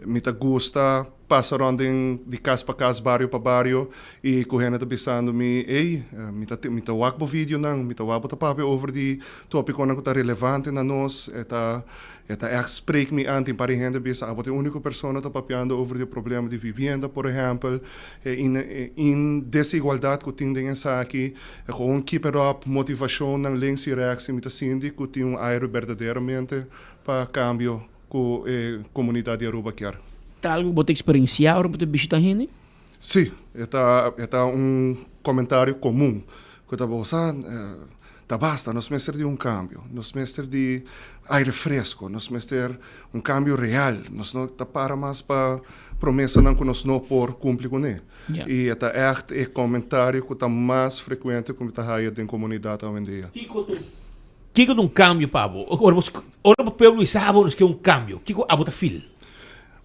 Mi ta gusta Pasa rond den di cas pa cas, bario pa bario, y cu hende ta bisando mi, ey, mi ta mi ta wak bo videonan, mi ta wak bo ta papia over di topiconan cu ta relevante na nos, e ta e ta echt spreek mi aan. Tin par di hende bisa, abo ta e unico persona ta papiando over di e problema di vivienda, por ehempel, e in in desigualdad cu tin den esaki, e gewoon keep it up, motivacionnan links y rechts, y mi ta sinti cu tin un aire berdaderamente pa cambio. Ku e komunidat di Aruba kier. Ta algu ku bo ta eksperensiá ora bo ta bishitá hende? Sí, e ta e ta un komentario komun ku ta bo sa ta basta, nos mester di un kambio, nos mester di aire fresko, nos mester un kambio real, nos no ta para mas pa promesanan ku nos no por kumpli kuné. I e ta ègt e komentario ku ta mas frekuente ku mi ta haya den komunidat awendia. Kiko ta Kiko ta un kambio pa bo? Ora bo ora bo pueblo bisa abo nos ke un kambio, kiko abo ta feel?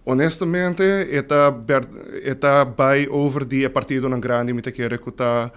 Honestamente e ta ber e ta bai over di e partidonan grandi mi ta kere ku ta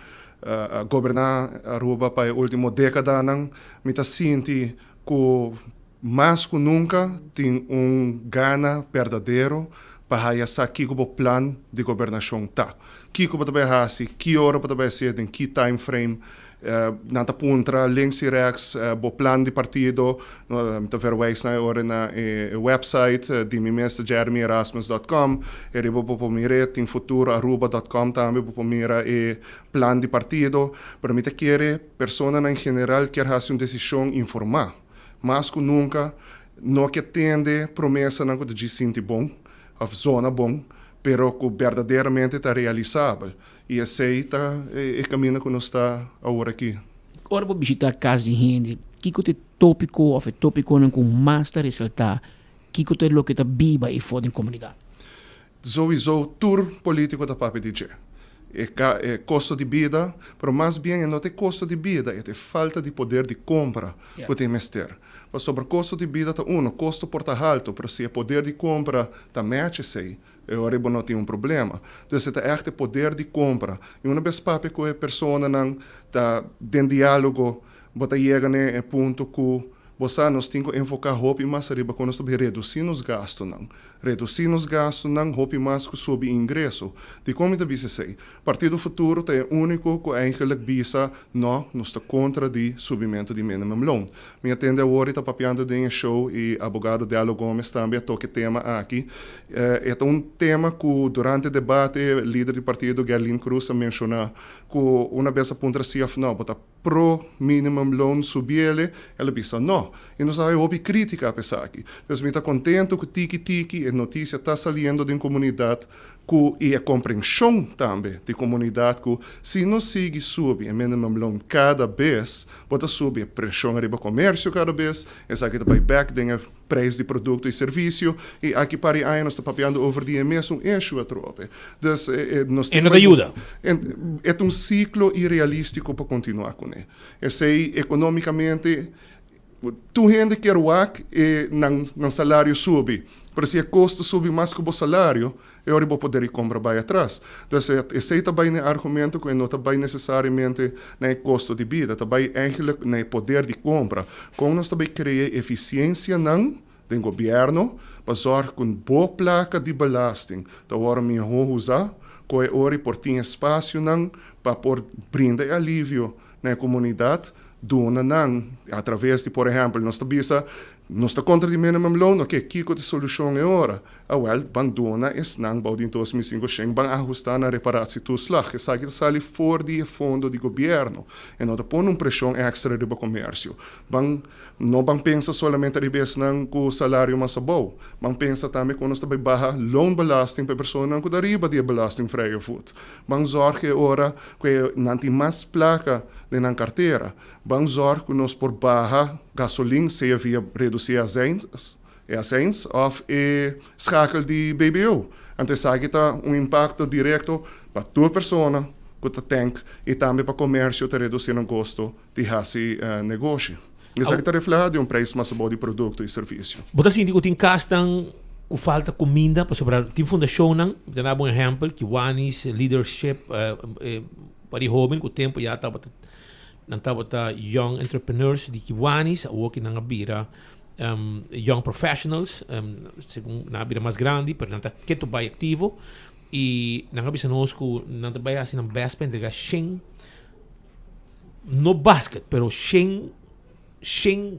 goberná Aruba pa e ultimo dekadanan. Mi ta sinti ku mas ku nunka tin un gana berdadero pa haya sa kiko bo plan di gobernashon ta. Kiko bo ta bai hasi, ki ora bo ta bai hasié, den ki time frame. Nan ta puntra links y rechts bo plan di partido. Mi ta verwijs na e ora na e website di mi mes ta jeremyerasmus dot com. E riba bo por mir'é. Tin futuroaruba dot com tambe bo por mira e plan di partido. Pero mi ta kere personanan en general kier hasi un desishon informá. Mas ku nunka no ke tende promesanan ku ta djis sinti bon òf zona bon, pero ku berdaderamente ta realisabel. I esei ta e kaminda ku nos ta awor aki. Ora bo bishitá kas di hende, kiko ta e tópiko òf e tópikonan ku mas ta resaltá? Kiko ta loke ta biba efò den komunidat? Souiso tur polítiko ta papia di dje. E e kosto di bida, pero mas bien e no ta e kosto di bida, e ta e falta di poder di kompra ku tin mester. Pasobra kosto di bida ta uno, kosto por ta haltu, pero si e poder di kompra ta match esei, E ora bo no tin un problema. Dus e ta ègt e poder di kompra. I una bes papia ku e personanan ta den diálogo, bo ta yega na e punto ku bo sa nos tin ku enfoká hopi mas ariba kon nos ta bin redusí nos gastunan. Redusí nos gastunan hopi mas ku subi ingreso. Dikon mi ta bisa esei? Partido Futuro ta e úniko ku eigenlik bisa no, nos ta kontra di subimentu di minimumloon. Mi a tende awor i ta papiando den e show i abogado Dello Gomez tambe a toca e tema aki. E ta un tema cu durante debate lider di partido Gerlin Croes a menciona cu una bes a puntra si of no bo ta pro minimum loon subiele, el a bisa no. I nos a hayo hopi critica pa esaki. Entonces mi ta contento cu tiki tiki e noticia ta saliendo den comunidad ku i e komprenshon tambe di komunidat ku si nos sigui subi e minimum loan kada bes, bo ta subi e preshon riba komersio kada bes, esaki ta bai bèk den e preis di produkto i servisio, i aki par di aña nos ta papiando over di e mesun issue atrobe. Dus nos tin. E no ta yuda. E ta un siklo irealístiko pa kontinuá kuné. Esei ekonómikamente Tur hende kier wak e nan nan salario subi, pero si e kosto subi mas ku bo salario, e ora bo poder di kompra bai atras. Dus esei ta bai na e argumento ku e no ta bai nesesariamente na e kosto di bida, ta bai eigenlijk na e poder di kompra. Kon nos ta bai krea efisiensianan den gobièrnu pa zòrg ku bo plaka di belasting ta wòrdu mihó usá, ku e ora por tin espasionan pa por brinda e alivio na e komunidat, duna nan a traves di, por ehèmpel, nos ta bisa Nos ta kontra di minimum loan, oke, kiko ta e solushon e ora? Awèl, ban duna esnan bou di 2500, ban ahustá nan reparatietoeslag. Esaki ta sali for di e fondo di gobièrnu e no ta pone un preshon èkstra riba komersio. Ban, no ban pensa solamente riba esnan ku salario mas abou, ban pensa tambe kon nos ta bai baha loonbelasting pa e personanan ku ta riba di e belastingvrije voet. Ban zòrg e ora ku e nan tin mas plaka den nan kartera. Ban zòrg ku nos por baha gasolin sea via redusí e azijn, e aseins òf e schakel di BBO. Anto esaki ta un impakto direkto pa tur persona ku ta tènk i tambe pa komersio ta redusí nan kosto di hasi negoshi. Esaki ta reflehá den un preis mas abou di produkto i servisio. Bo ta sinti ku tin kasnan ku falta kuminda pasobra tin fundashonnan, mi ta daba un ehèmpel, Kiwanis, Leadership pa di hóben ku tempu ya tabata nan tabata young entrepreneurs di Kiwanis, awor ki nan a bira young professionals, segun nan a bira mas grandi, pero nan ta ketu bai aktivo i nan a bisa nos ku nan ta bai hasi nan bèst pa entrega shen, no basket, pero shen, shen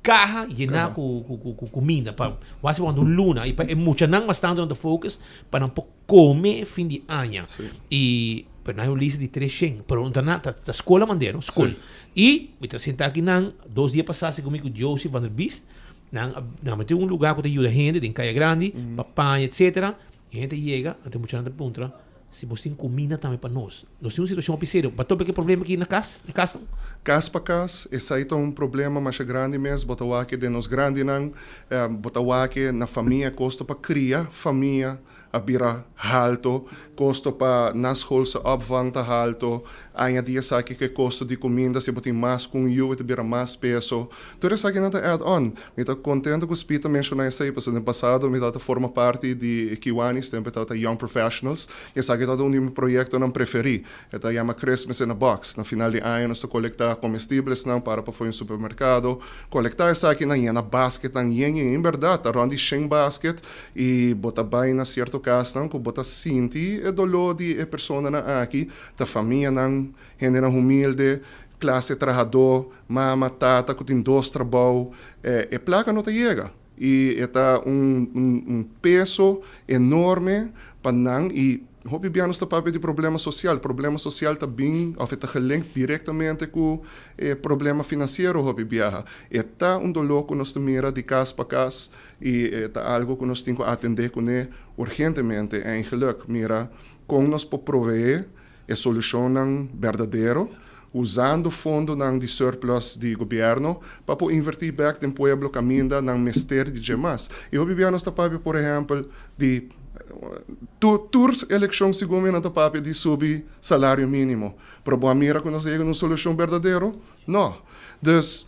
kaha yená ku ku kuminda pa wasi wanta un luna i pa e muchanan mas tantu nan ta focus pa nan por kome fin di aña i pero nan hay un lista di 300 pero no ta na ta ta skol a mand'é no skol i mi ta sinta aki nan dos dia pasá segun mi ku Josy van der Biest nan a nan a tin un lugá ku ta yuda hende den Kaya Grandi pa paña etcetera i hende ta yega anto e muchanan ta puntra si bos tin kuminda tambe pa nos nos tin un situashon hopi serio bo a topa ke problema aki na kas na kasnan? Kas pa kas esei ta un problema masha grandi mes bo ta wak den nos grandinan bo ta wak na famia kosto pa kria famia a bira halto, kosto pa naschoolse opvang ta halto, añadi esaki ku e kosto di kuminda si bo tin mas ku un yu e ta bira mas peso. Tur esakinan ta add on. Mi ta kontento ku Speed ta menshoná esei pasobra den pasado mi tabata forma parti di Kiwanis tempu e tabata Young Professionals i esaki tabata un di mi proyektonan preferí. E ta yama Christmas in a Box. Na final di aña nos ta kolektá komestiblesnan para pafó un supermerkado, kolektá esakinan yena basketnan yen yen. En bèrdat ta rònt di shen basket I bo ta bai na sierto kasnan ku bo ta sinti e doló di e personanan aki, ta famianan, hendenan humilde, klase trahadó, mama, tata ku tin dos trabou, e plaka no ta yega. I e ta un un peso enorme pa nan i hopi bia nos ta papia di problema sosial, problema sosial ta bin òf e ta gelinkt direktamente ku e problema finansiero hopi biaha. E ta un doló ku nos ta mira di kas pa kas. I e ta algu ku nos tin ku atendé kuné urgentemente. Eigenlijk, mira kon nos por proveé e solushonnan berdadero usando fondonan di surplus di gobièrnu pa por invertí bèk den pueblo kaminda nan mester di dje mas. I hopi bia nos ta papia por ehèmpel di tur tur elekshon segun mi nan ta papia di subi salario mínimo. Pero bo a mira ku nos a yega na un solushon berdadero? No. Dus.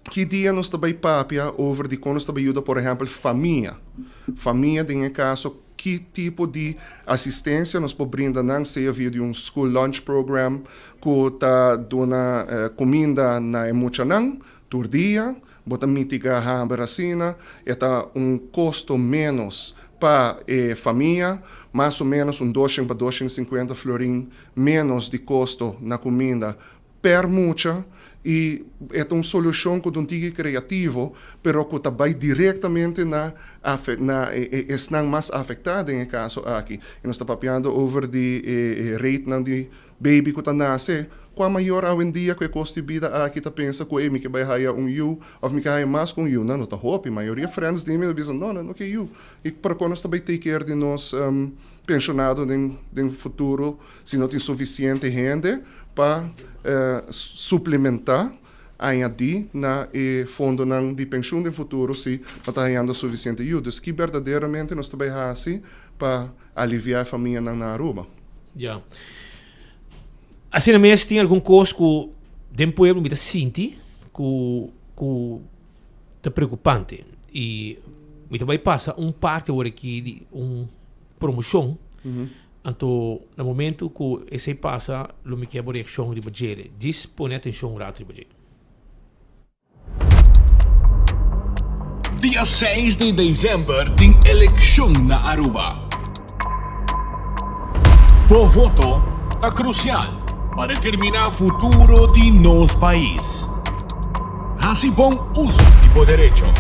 Ki dia nos ta bai papia over di kon nos ta bai yuda por ehèmpel famia? Famia den e kaso ki tipo di asistensia nos por brinda nan sea via di un school lunch program ku ta duna kuminda na e muchanan tur dia, bo ta mitiga hamber asina, e ta un kosto ménos pa e famia, mas o ménos un doshen pa doshen sinkuenta florin ménos di kosto na kuminda Per mucha i e ta un solushon ku ta un tiki kreativo pero ku ta bai direktamente na na esnan mas afektá den e kaso aki. I nos ta papiando over di e ratenan di baby ku ta nase. Kua mayor awendia ku e kos di bida aki ta pensa ku ey mi ke bai haya un yu òf mi ke haya mas ku un yu? Nan no ta hopi. Mayoria friends di mi ta bisa no nan no ke yu. I por nos ta bai take care di nos penshonado den den futuro si no tin sufisiente hende pa suplementá, añadí na e fondonan di penshun den futuro si no ta hañando sufisiente yu. Dus ki berdaderamente nos ta bai hasi pa aliviá e famianan na Aruba? Ya. Asina mes tin algun kos ku den pueblo mi ta sinti ku ku ta preokupante i mi ta bai pasa un parti awor aki di un promoshon. Anto na momento ku esei pasa lo mi ke bo reakshon riba djele. Djis pone atenshon un rato riba dje. Dia seis di december tin eleccion na Aruba. Bo voto ta crucial pa determina futuro di nos pais. Haci bon uso di bo derecho.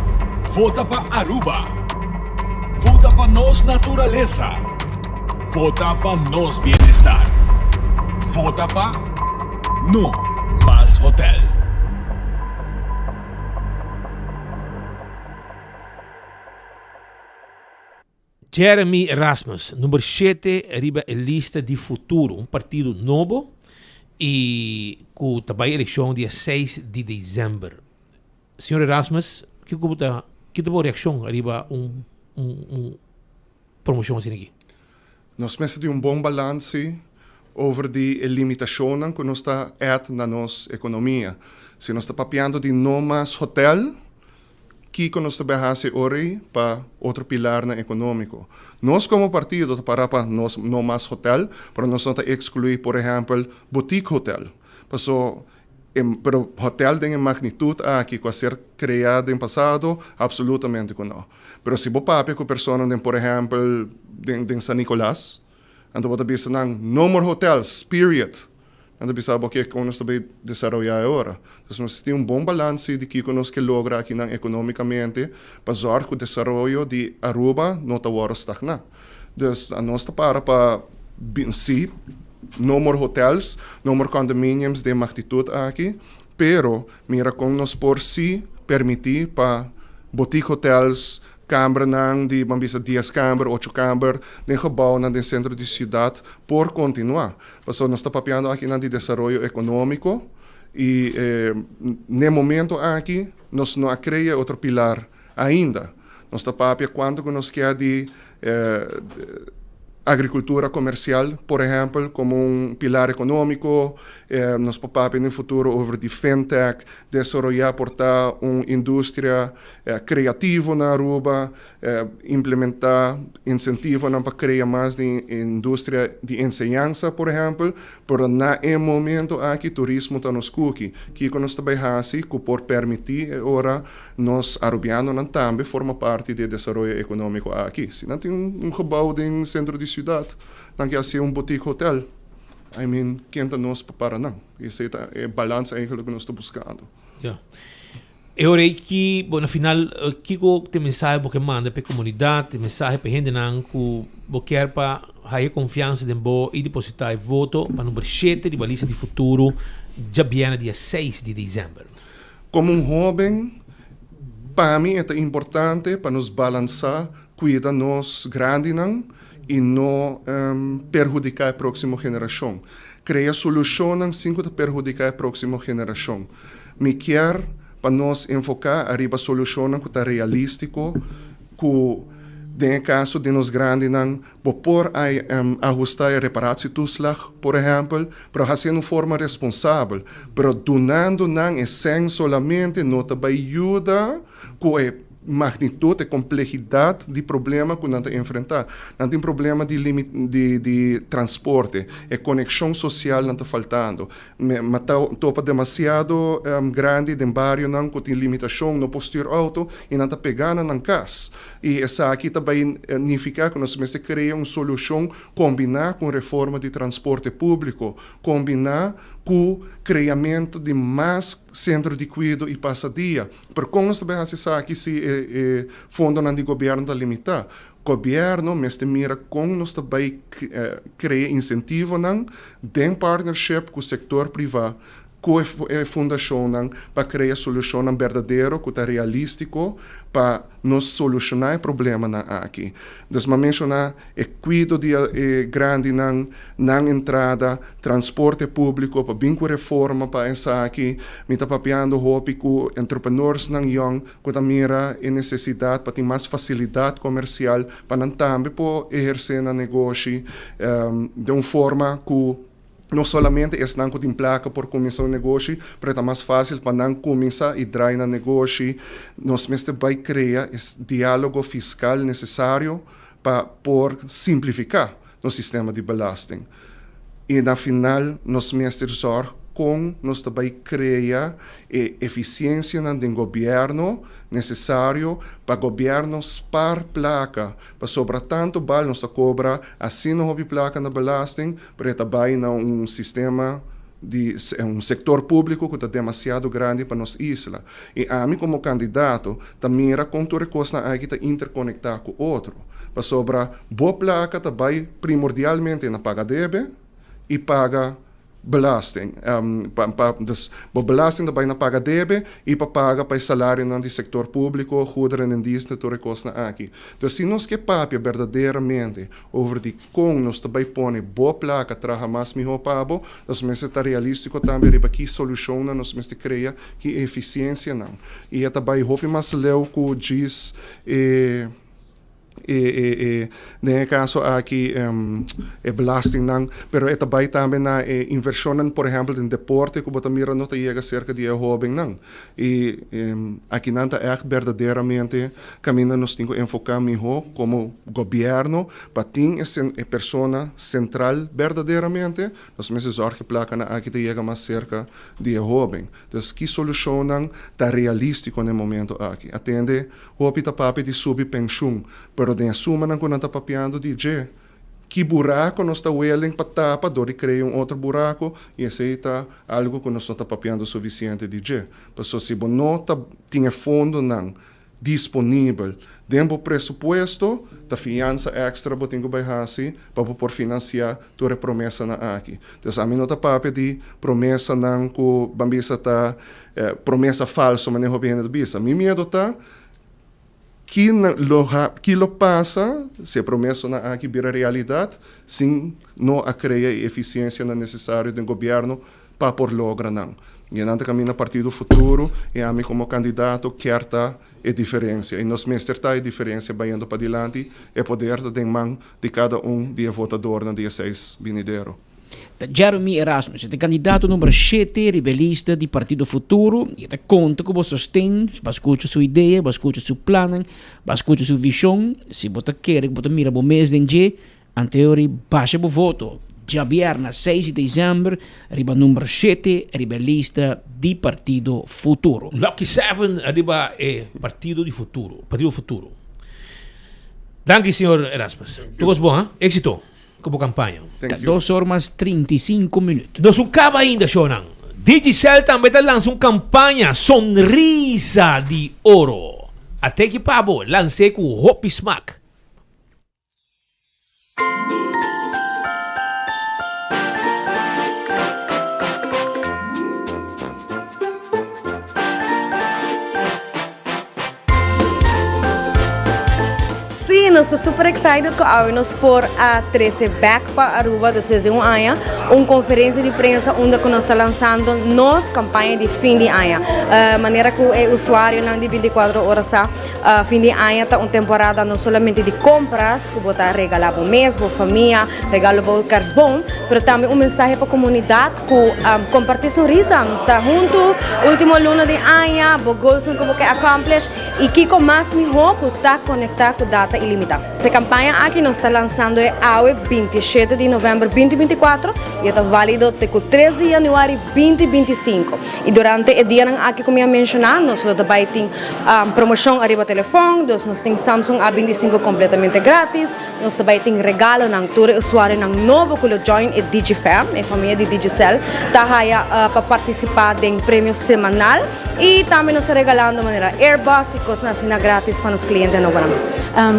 Vota pa Aruba. Vota pa nos naturalesa. Vota pa nos bienestar. Vota pa No Mas Hotel. Jeremy Erasmus, number shete riba e lista di Futuro, un partido nobo y cu ta bay eleccion dia seis di december. Señor Erasmus, kico bo ta, ki ta bo reaccion riba un un un promocion asina aki? Nos mester tin un bon balansi over di e limitacionnan cu nos ta add na nos economia. Si nos ta papiando di no mas hotel, Kiko nos ta bay haci ora ei pa otro pilarnan economico? Nos como partido ta para pa nos no mas hotel, pero nos no ta exclui por ehempel boutique hotel. Paso e pero hotel den e magnitud aki cu a ser crea den pasado, absolutamente cu no. Pero si bo papia cu personanan den por ehempel den den San Nicolas, anto bo ta bisa nan no more hotels, period. Nan ta bisa bo ke kon nos ta bay desaroyá e ora. Entonces nos tin un bon balansi di kiko nos ke logra akinan economicamente pa zorg ku desaroyo di Aruba no ta wòrdu stagná. Dus nos ta para pa bin sí no more hotels, no more condominiums den magnitud aki, pero mira kon nos por sí permití pa boutique hotels, Kambernan di, ban bisa dies kamber, ocho kamber, den gebouwnan den sentro di siudat por kontinuá. Pasobra nos ta papiando akinan di desaroyo ekonómiko i n'e momento aki nos no a krea otro pilar ainda. Nos ta papia kuantu ku nos ke di agrikultura komersial, por ehèmpel, komo un pilar ekonómiko. Nos por papia den futuro over di fintech, desaroyá por ta un industria kreativo na Aruba, implementá insentivonan pa krea mas di industria di enseñansa, por ehèmpel. Pero na e momento aki turismo ta nos kuki. Kiko nos ta bai hasi ku por permití e ora nos arubianonan tambe forma parti di e desaroyo ekonómiko aki? Si nan tin un gebou den sentro di siudat, nan ke hasi un boutique hotel. I mean, ken ta nos pa para nan? Esei ta e balans eigenlijk ku nos ta buskando. Ya. E ora ei ki, bo na final, kiko t'e mensahe bo ke manda p'e komunidat, e mensahe p'e hendenan ku bo kier pa haya konfiansa den bo i depositá e voto pa number shete riba lista di futuro djabièrnè dia seis di desèmber? Komo un hóben, pa mi e ta importante pa nos balansá kuida nos grandinan i no perhudiká e próksimo generashon. Krea solushonnan sin ku ta perhudiká e próksimo generashon. Mi kier pa nos enfoká ariba solushonnan ku ta realístiko, ku den e kaso di nos grandinan bo por ahustá e reparatietoeslag, por ehèmpel, pero hasié na un forma responsabel. Pero dunando nan e sèn solamente no ta bai yuda ku e magnitud, e komplehidat di problema ku nan ta enfrentá. Nan tin problema di di di transporte, e konekshon sosial nan ta faltando. Mi ta topa demasiado grandi den barionan ku tin limitashon, no por stür outo i nan ta pegá na nan kas. I esaki ta bai nifiká ku nos mester krea un solushon kombiná ku un reforma di transporte públiko, kombiná ku kreamentu di mas sentro di kuido i pasadia. Pero kon nos ta bai hasi esaki si e fondonan di gobièrnu ta limitá? Gobièrnu mester mira kon nos ta bai krea insentivonan den partnership ku sektor privá, ku e fundashonnan pa krea solushonnan berdadero ku ta realístiko pa nos solushoná e problemanan aki. Dus m'a menshoná e kuido di e grandinan, nan entrada, transporte públiko pa bin ku reforma pa esaki. Mi ta papiando hopi ku entrepreneursnan yòn ku ta mira e nesesidat pa tin mas fasilidat komersial pa nan tambe por ehersé nan negoshi den un forma ku no solamente esnan ku tin plaka por kuminsá un negoshi, pero e ta mas fásil pa nan kuminsá i drai nan negoshi. Nos mester bai krea e diálogo fiskal nesesario pa por simplifiká nos sistema di belasting. I na final nos mester zòrg kon nos ta bai krea e efisiensianan den gobièrnu nesesario pa gobièrnu spar plaka, pasobra tantu bal nos ta kobra asina hopi plaka na belasting, pero e ta bai na un sistema. di un sector publico cu ta demasiado grandi pa nos isla. Y ami como candidato ta mira con tur e cosnan aki ta interconecta cu otro. Pasobra bo placa ta bay primordialmente na paga debe y paga belasting. Pa, dus bo belasting ta bay na paga debe y pa paga pa e salarionan di sector publico, goederen en diensten, tur e cosnan aki. Dus si nos ke papia berdaderamente over di Kon nos ta bai pone bo plaka traha mas mihó pa bo? Nos mester ta realístiko tambe riba ki solushonnan nos mester krea, ki efisiensianan. I e ta bai hopi mas leu ku djis e e e e den e kaso aki e belastingnan, pero e ta bai tambe na e invershonnan por ehèmpel den deporte ku bo ta mira no ta yega serka di e hóbennan. I akinan ta ègt berdaderamente kaminda nos tin ku enfoká mihó komo gobièrnu Pa tin e persona sentral berdaderamente, nos mester zorg e plakanan aki ta yega mas serka di e hoben. Dus ki solushonnan ta realístiko na e momento aki? Atende, hopi ta papia di subi penshun, pero den e sumanan ku nan ta papiando di dje, ki burako nos ta willing pa tapa dor di krea un otro burako? I esei ta algu ku nos no ta papiando sufisiente di dje. Pasobra si bo no ta tin e fondonan disponibel den bo presupuesto, ta fiansa extra bo tin ku bai hasi pa bo por finansiá tur e promesanan aki. Dus ami no ta papia di promesanan ku ban bisa ta promesa falso manera hopi hende ta bisa. Mi miedo ta ki lo ki lo pasa si e promesanan aki bira realidat sin no a krea e efisiensianan nesesario den gobièrnu pa por logra nan. I nan ta kaminda Partido Futuro i ami komo kandidato kier ta e diferensia. I nos mester ta e diferensia bayendo padilanti. E poder ta den man di kada un di e votadornan di e seis binidero. Ta Jeremy Erasmus, e ta kandidato number shete riba e lista di Partido Futuro i e ta konta ku bo sosten, bo a skucha su idea, bo a skucha su plannan, bo a skucha su vishon. Si bo ta kere ku bo ta mira bo mes den dje, Anteori basha bo voto djabièrnè seis di desèmber riba number shete riba e lista di Partido Futuro. Lucky Seven riba e Partido di Futuro, Partido Futuro. Danki señor Erasmus. Tur kos bon ha. Éxito ku bo kampaña. Ta dos or mas 35 minüt. Nos un kaba ainda shownan. Digicel tambe ta lansa un kampaña Sonrisa di Oro. Ateki pa bo, lans'é ku hopi smak. Sí, nos ta super excited cu awe nos por a trece back pa Aruba despues di un aña un conferencia di prensa unda cu nos ta lanzando nos campaña di fin di aña. Manera cu e usuarionan di 24 ora sa, Fin di aña ta un temporada no solamente di compras cu bo ta regala bo mes, bo famia, regalo bo kerstboom, pero tambe un mensahe pa comunidad cu comparti sonrisa. Nos ta hunto ultimo luna di aña, bo goalsnan cu bo ke accomplish y kico mas miho cu ta conecta cu data ilimita. E campaña aki nos ta lanzando e awe 27 di november 2024 y e ta valido te cu 3 di januari 2025. Y durante e dianan aki cu mi a menciona nos lo ta bay tin Promocion ariba telefon, dus nos tin Samsung A 25 completamente gratis, nos ta bay tin regalonan, tur e usuarionan nobo cu lo join e DigiFam, e famia di Digicel, ta haya pa participa den premio semanal y tambe nos ta regalando manera airbuds y cosnan asina gratis pa nos cliente nobonan.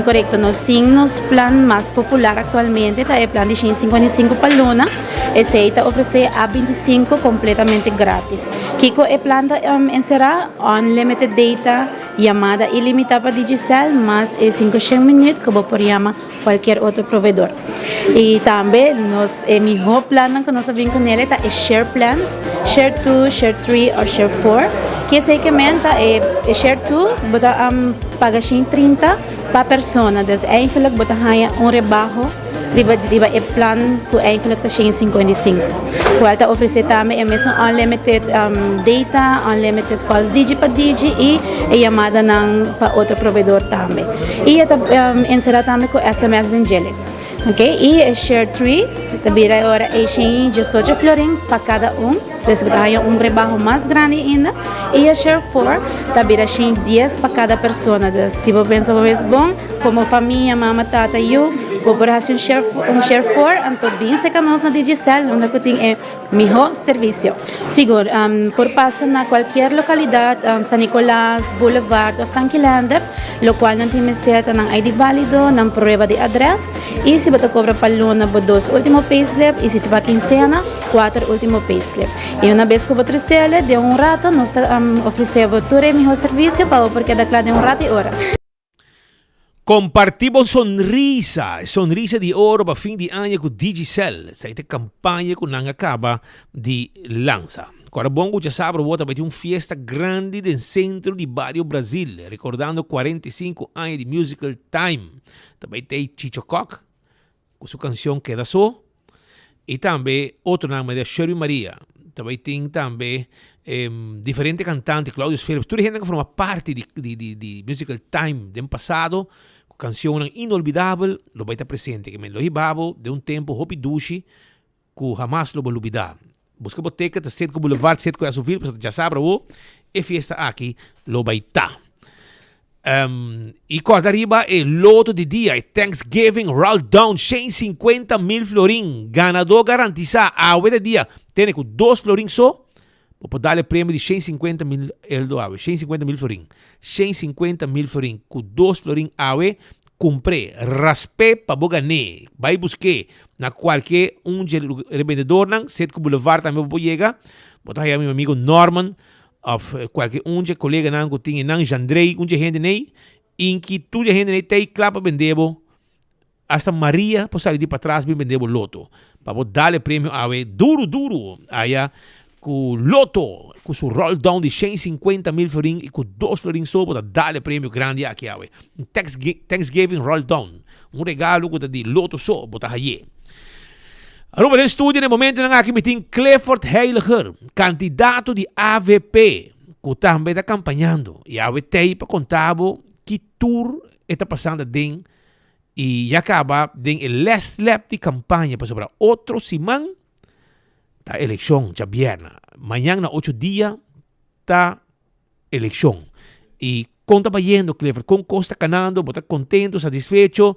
Corecto, nos tin nos plan mas popular actualmente ta e plan di 155 pa luna, esey ta ofrece A 25 completamente gratis. Kico e plan ta encera? Unlimited data, yamada ilimita pa Digicel mas e 500 minuut ku bo por yama kualkier otro proveedor. I tambe nos e mihó plannan ku nos a bin ku nele ta e share plans, share two, share three òf share four. Ki esei ke men ta e share two bo ta paga 130 pa persona, dus eigenlijk bo ta haña un rebaho. Riba riba e plan ku eigenlijk ta 155. Kual ta ofresé tambe e mesun unlimited data, unlimited calls digi pa digi i e yamadanan pa otro proveedor tambe. I e ta enserá tambe ku sms den djele. Ok, y e share 3 ta bira e ora ei 118 florin pa cada un. Dus bo ta haya un rebaho mas grandi ainda. Y e share 4 ta bira 110 pa cada persona. Dus si bo pensa bo mes bon, como famia, mama, tata, yu, bo por haci un share, un share 4, anto bin seca nos na Digicel, unda cu tin e Miho servicio. Sigur, por pasa na cualkier localidad, San Nicolas, Boulevard of Tanki Leander, locual nan tin mester ta nan ID valido, nan prueba di adres y si bo ta cobra pa luna bo dos ultimo payslip y si ta pa quincena, cuater ultimo payslip. Y una bes cu bo trecele, den un rato nos ta ofrece bo tur e miho servicio pa bo por keda cla den un rato y ora. Kompartí bo sonrisa, e sonrisa di oro pa fin di aña ku Digicel. Esei ta e kampaña ku nan a kaba di lansa. Kòrda bon ku djasabra bo ta bai tin un fiesta grandi den sentro di bario Brazil, rekordando 45 aña di Musical Time. Ta bai tei Chicho Kok ku su kanshon Keda So i tambe otronan manera Sherby Maria. Ta bai tin tambe diferente kantante, Claudius Philips, tur e hendenan ku forma parti di di di di Musical Time den pasado ku kanshonnan inolvidabel lo bai ta presente. Ke men lo hiba bo den un tempu hopi dushi ku hamas lo bo lubida. Buska bo teket ta Setco Boulevard, Setco Esovil, pasobra djasabra awo e fiesta aki lo bai ta. I kòrda riba e loto di dia, e Thanksgiving Roll Down, 150 mil florin, ganadó garantisá, awe ta dia, tene ku dos florin so, bo por dal e premio di 150 mil eldo awe, 150 mil florin, 150 mil florin, ku dos florin awe, Kumpr'é, rasp'é pa bo gan'é. Bai busk'é na kualke un dje rebendedornan, Setco Boulevard tambe bo por yega. Bo ta haya mi amigo Norman òf kualke un dje koleganan ku tin einan, Jandrey, un dje hende nei. Inki tur dje hende nei ta ei kla pa bende bo. Asta Maria por sali di patras bin bende bo loto. Pa bo dal e premio awe duru duru aya Ku Lotto ku su roll down di 150 mil florin i ku dos florin so bo ta dal e premio grandi aki awe. Un Thanksgiving roll down, un regalo ku ta di Lotto so bo ta haye. Aruba den studio na e momentonan aki mi tin Clifford Heiliger, kandidato di avp ku tambe ta kampañando i awe t'ei pa konta bo ki tur e ta pasando aden i ya kaba den e last lap di kampaña pasobra otro siman Ta elekshon djabièrnè. Mañan na ocho dia ta elekshon. I kon ta bayendo Clifford? Kon kos ta kanando? Bo ta kontento, satisfecho?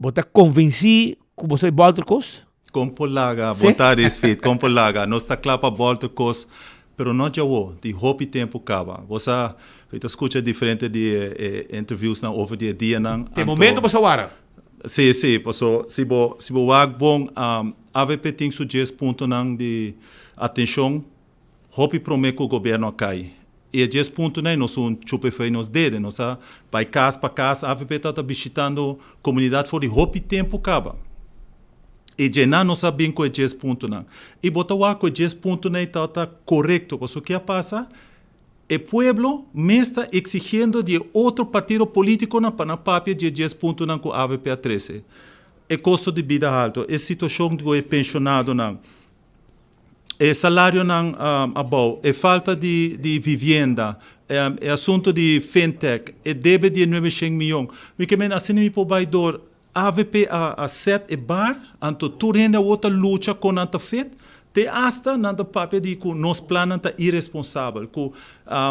Bo ta konvensí ku bo sa bai bòlter kos? Kon por laga? Bon tardi Sfit. Kon por laga? Nos ta kla pa bòlter kos, pero no djawo, di hopi tempu kaba. Bo sa, mi ta skucha diferente di e interviewsnan over di e dianan. Te momento bo sa wara. Sí, sí, paso si bo si bo wak bon avp tin su djes puntonan di atencion hopi prome cu gobierno a cay. Y e djes puntonan nos un chupa efey nos dede, nos a bay cas pa cas, avp ta ta bishitando comunidad for di hopi tempo caba. Y djena nos a bin cu e djes puntonan. Y bo ta wak cu e djes puntonan ta ta corecto, paso ke a pasa? E pueblo mes ta exigiendo di e otro partido politiconan pa nan papia di e dies puntonan cu avp a trece. E costo di bida halto, e situacion cu e pensionadonan, e salarionan abou, e falta di di vivienda, e asunto di fintech, e debe di e nuebe shen miyon. Mi ke men asina mi por bay door Avp a a set e bar, anto tur hende awor ta lucha con nan ta fit, te hasta nan ta papia di cu nos plannan ta iresponsabel, cu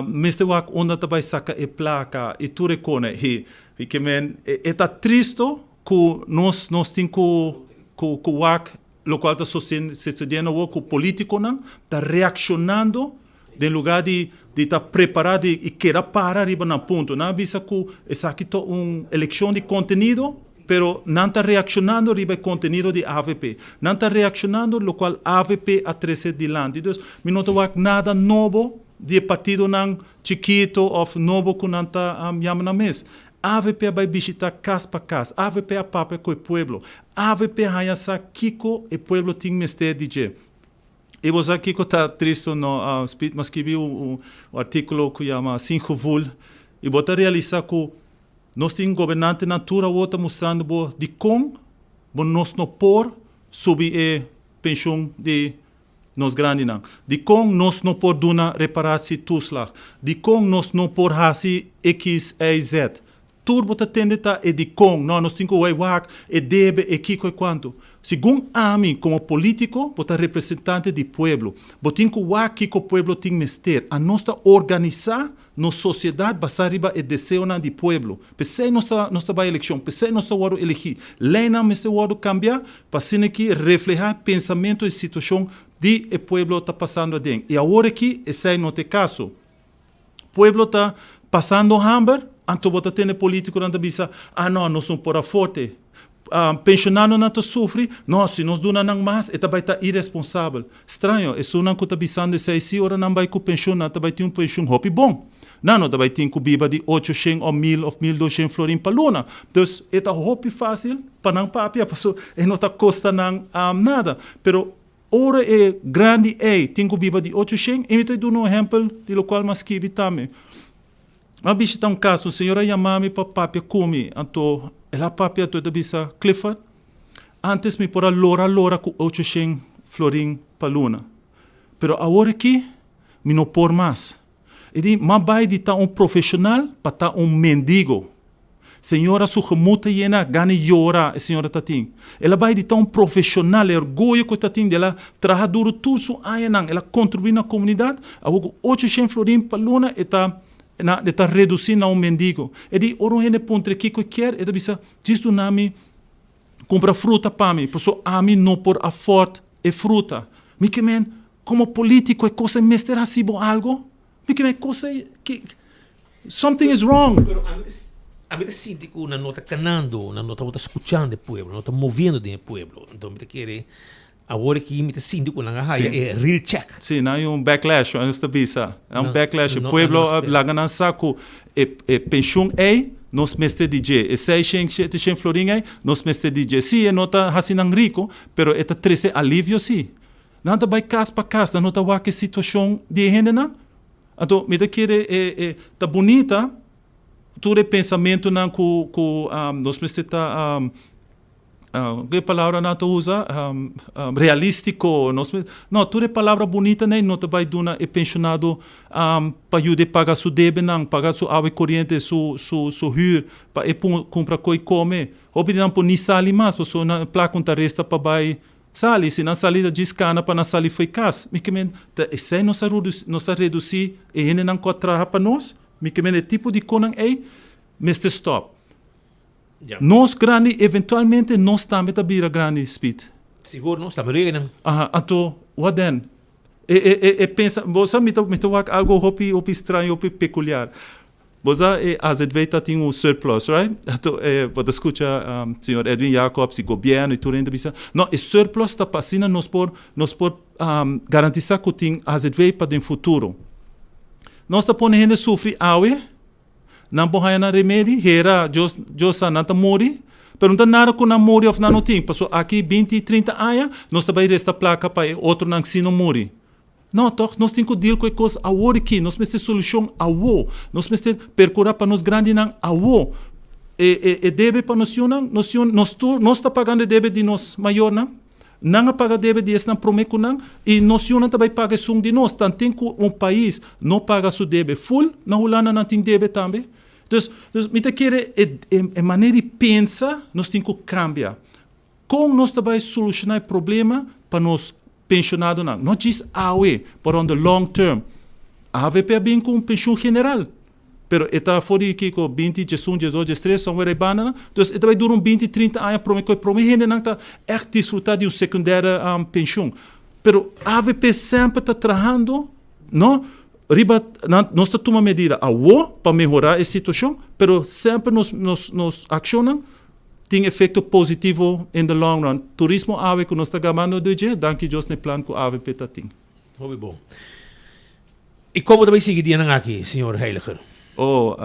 mester wak unda ta bay saca e placa y tur e cona. Y y ke men e ta tristo cu nos nos tin cu cu cu wak locual ta sucediendo awor cu politiconan ta reaccionando Den lugar di di ta prepara di y keda para riba nan punto. Nan a bisa cu esaki ta un eleccion di contenido, pero nan ta reaccionando riba e contenido di avp. Nan ta reaccionando locual avp a trece dilanti. Dus mi no ta wak nada nobo di e partidonan chikito of nobo cu nan ta yama nan mes. Avp a bay bishita cas pa cas. Avp a papia cu e pueblo. Avp a haya sa kico e pueblo tin mester di dje. I bo sa kiko ta tristu no? Speed m'a skibi un artíkulo ku yama Sin Gevoel i bo ta realisá ku nos tin gobernantenan tur awor ta mustrando bo dikon bo nos no por subi e penshun di nos grandinan, dikon nos no por duna reparatsie toeslag, dikon nos no por hasi X, Y, Z. Tur bo ta tende ta e dikon, no, nos tin ku wei wak, e debe, e kiko, e kuantu. Segun ami, komo polítiko, bo ta representante di pueblo. Bo tin ku wak kiko pueblo tin mester. Anos ta organisá nos sosiedat basá riba e deseonan di pueblo. P'esei nos ta nos ta bai elekshon, p'esei nos ta wòrdu elegí. Leinan mester wòrdu kambiá pa asina ki reflehá e pensamentu i situashon di e pueblo ta pasando aden. I awor aki esei no ta e kaso. Pueblo ta pasando hamber, anto bo ta tende politiconan ta bisa, ah no, nos no por aforte. Pensionadonan ta sufri, no, si nos duna nan mas, e ta bai ta iresponsabel. Straño, esunnan cu ta bisando esei si ora nan bai cu pensioen, nan ta bai tin un pensioen hopi bon. Nan no ta bai tin cu biba di ocho shen of mil of 1200 florin pa luna. Dus e ta hopi facil pa nan papia, pasobra e no ta costa nan nada. Pero Ora e grandi ei tin ku biba di 800, i mi ta duna un ehèmpel di lokual mi a skibi tambe. Mi a bishita un kas, un señora a yama mi pa papia ku mi, anto el a papia anto e ta bisa, Clifford, ántes mi por a lora lora ku 800 florin pa luna, pero awor aki mi no por mas. E di, M'a bai di ta un profeshonal pa ta un mendigo. Señora su gemut ta yena gana di yora, e señora ta tin. El a bai di ta un profeshonal, e orguyo ku e ta tin di el a traha duru tur su añanan, el a kontribuí na komunidat, awor ku 800 florin pa luna e ta na e ta redusí na un mendigo. E di, ora un hende puntra kiko e kier, e ta bisa, Djis duna mi kumpra fruta pa mi, pasobra ami no por afòrt e fruta. Mi ke men, Komo polítiko e kos ei mester hasi bo algo? Mi ke men e kos ei ki something is wrong. Pero ami ta ami ta sinti ku nan no ta kanando, nan no tabata skuchando e pueblo, no ta moviendo den e pueblo. Enton mi ta kere awor aki mi ta sinti ku nan a haya e real check. Si, nan hay un backlash, nos ta bisa. Un backlash. E pueblo a laga nan sa ku e e penshun ei nos mester di dje. E seishen, sheteshen florin ei nos mester di dje. Si e no ta hasi nan riku, pero e ta trese alivio si. Nan ta bai kas pa kas, nan no ta wak e situashon di e hendenan. Anto mi ta kere e e ta bunita tur e pensamentunan ku ku nos mester ta ke palabra nan ta usa realístiko nos mester no tur e palabra bunita nei no ta bai duna e penshonado pa yuda e paga su debenan, paga su awa i koriente, su su su hür pa e kumpra koi kome. Hopi di nan por ni sali mas pasobra nan plaka un ta resta pa bai Sali, si nan sali ta djis kana pa nan sali fo'i kas. Mi ke men ta esei nos a nos a redusí e hendenan ku a traha pa nos? Mi ke men e tipo di konan ei mester stòp. Nos grandi eventualmente nos tambe ta bira grandi, Speed. Sigur nos tambe lo yega nan. Aha, anto what then? E e e e pensa, bo sa mi ta mi ta wak algo hopi hopi straño, hopi pekuliar. Bo sa e AZV ta tin un surplus, right? Anto e bo ta skucha señor Edwin Jacobs i gobièrnu i tur hende ta bisa, no, e surplus ta pa asina nos por nos por garantisá ku tin AZV pa den futuro. Nos ta pone hende sufri awe, nan por haña nan remedi, hera Dios Dios sa nan ta muri, pero no ta nada ku nan muri òf nan no tin, pasobra aki binti, trinta aña nos ta bai resta plaka pa e otronan si no muri. No, tòg nos tin ku deal ku e kos awor aki. Nos mester solushon awo. Nos mester perkurá pa nos grandinan awo. E, e, e debe pa nos yunan, nos yun, nos tur, nos ta pagando e debe di nos mayornan, nan a paga debe di esnan promé ku nan, i nos yunan ta bai paga esun di nos. Tanten ku un pais no paga su debe ful, na Hulanda nan tin debe tambe. Dus, dus mi ta kere e, e, e manera di pensa nos tin ku kambia. Kon nos ta bai solushoná e problema pa nos pensionadonan? No djis awe, but on the long term. Avp a bin ku un penshun general, pero e ta for di kiko 20, 11, 12, 13, somewhere ei bandanan. Dus e ta bai dura un 20, 30 aña prome ku e prome hendenan ta ègt disfrutá di un secundaire penshun. Pero avp semper ta trahando, no, riba nan nos ta tuma medida awo pa mehorá e situashon, pero semper nos nos nos akshonnan tin efecto positivo in the long run. Turismo awe cu nos ta gabando di dje, danki Dios na e plan cu avp ta tin. Hopi bon. Y como ta bay sigui dianan aki, señor Heyliger? Oh,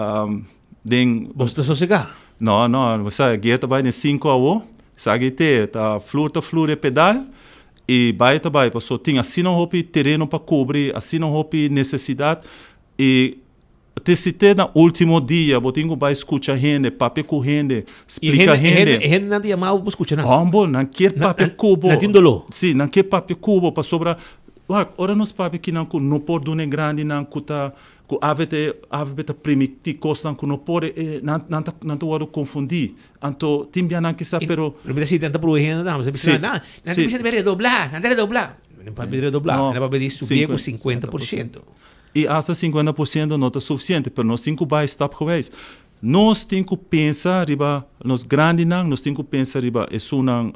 den. Boso ta sosega? No, no, bo sa, guia ta bay den cinco awo. Esaki te, ta flur ta flur e pedal y bay ta bay, paso tin asina hopi tereno pa cubri, asina hopi necesidad y Te si te na ultimo dia bo tin ku bai skucha hende, papia ku hende, splika hende. E hendenan ta yama bo pa skucha nan. Hombo, nan kier papia ku bo. Nan tin doló. Si, nan kier papia ku bo pasobra. Wak, ora nos papia kinan ku no por duna e grandinan ku ta ku avp avp ta primiti kosnan ku no por e nan nan ta nan ta wòrdu konfundí. Anto tin bia nan kisa pero. Pero mi ta sinti nan ta prueba hende tambe. Si, Nan ta si. bisa debe redoblá, nan ta redoblá. Nan papia di redoblá, nan papia di subié ku 50%. I asta 50% no ta sufisiente, pero nos tin ku bai stapgewijs. Nos tin ku pensa riba nos grandinan, nos tin ku pensa riba esunnan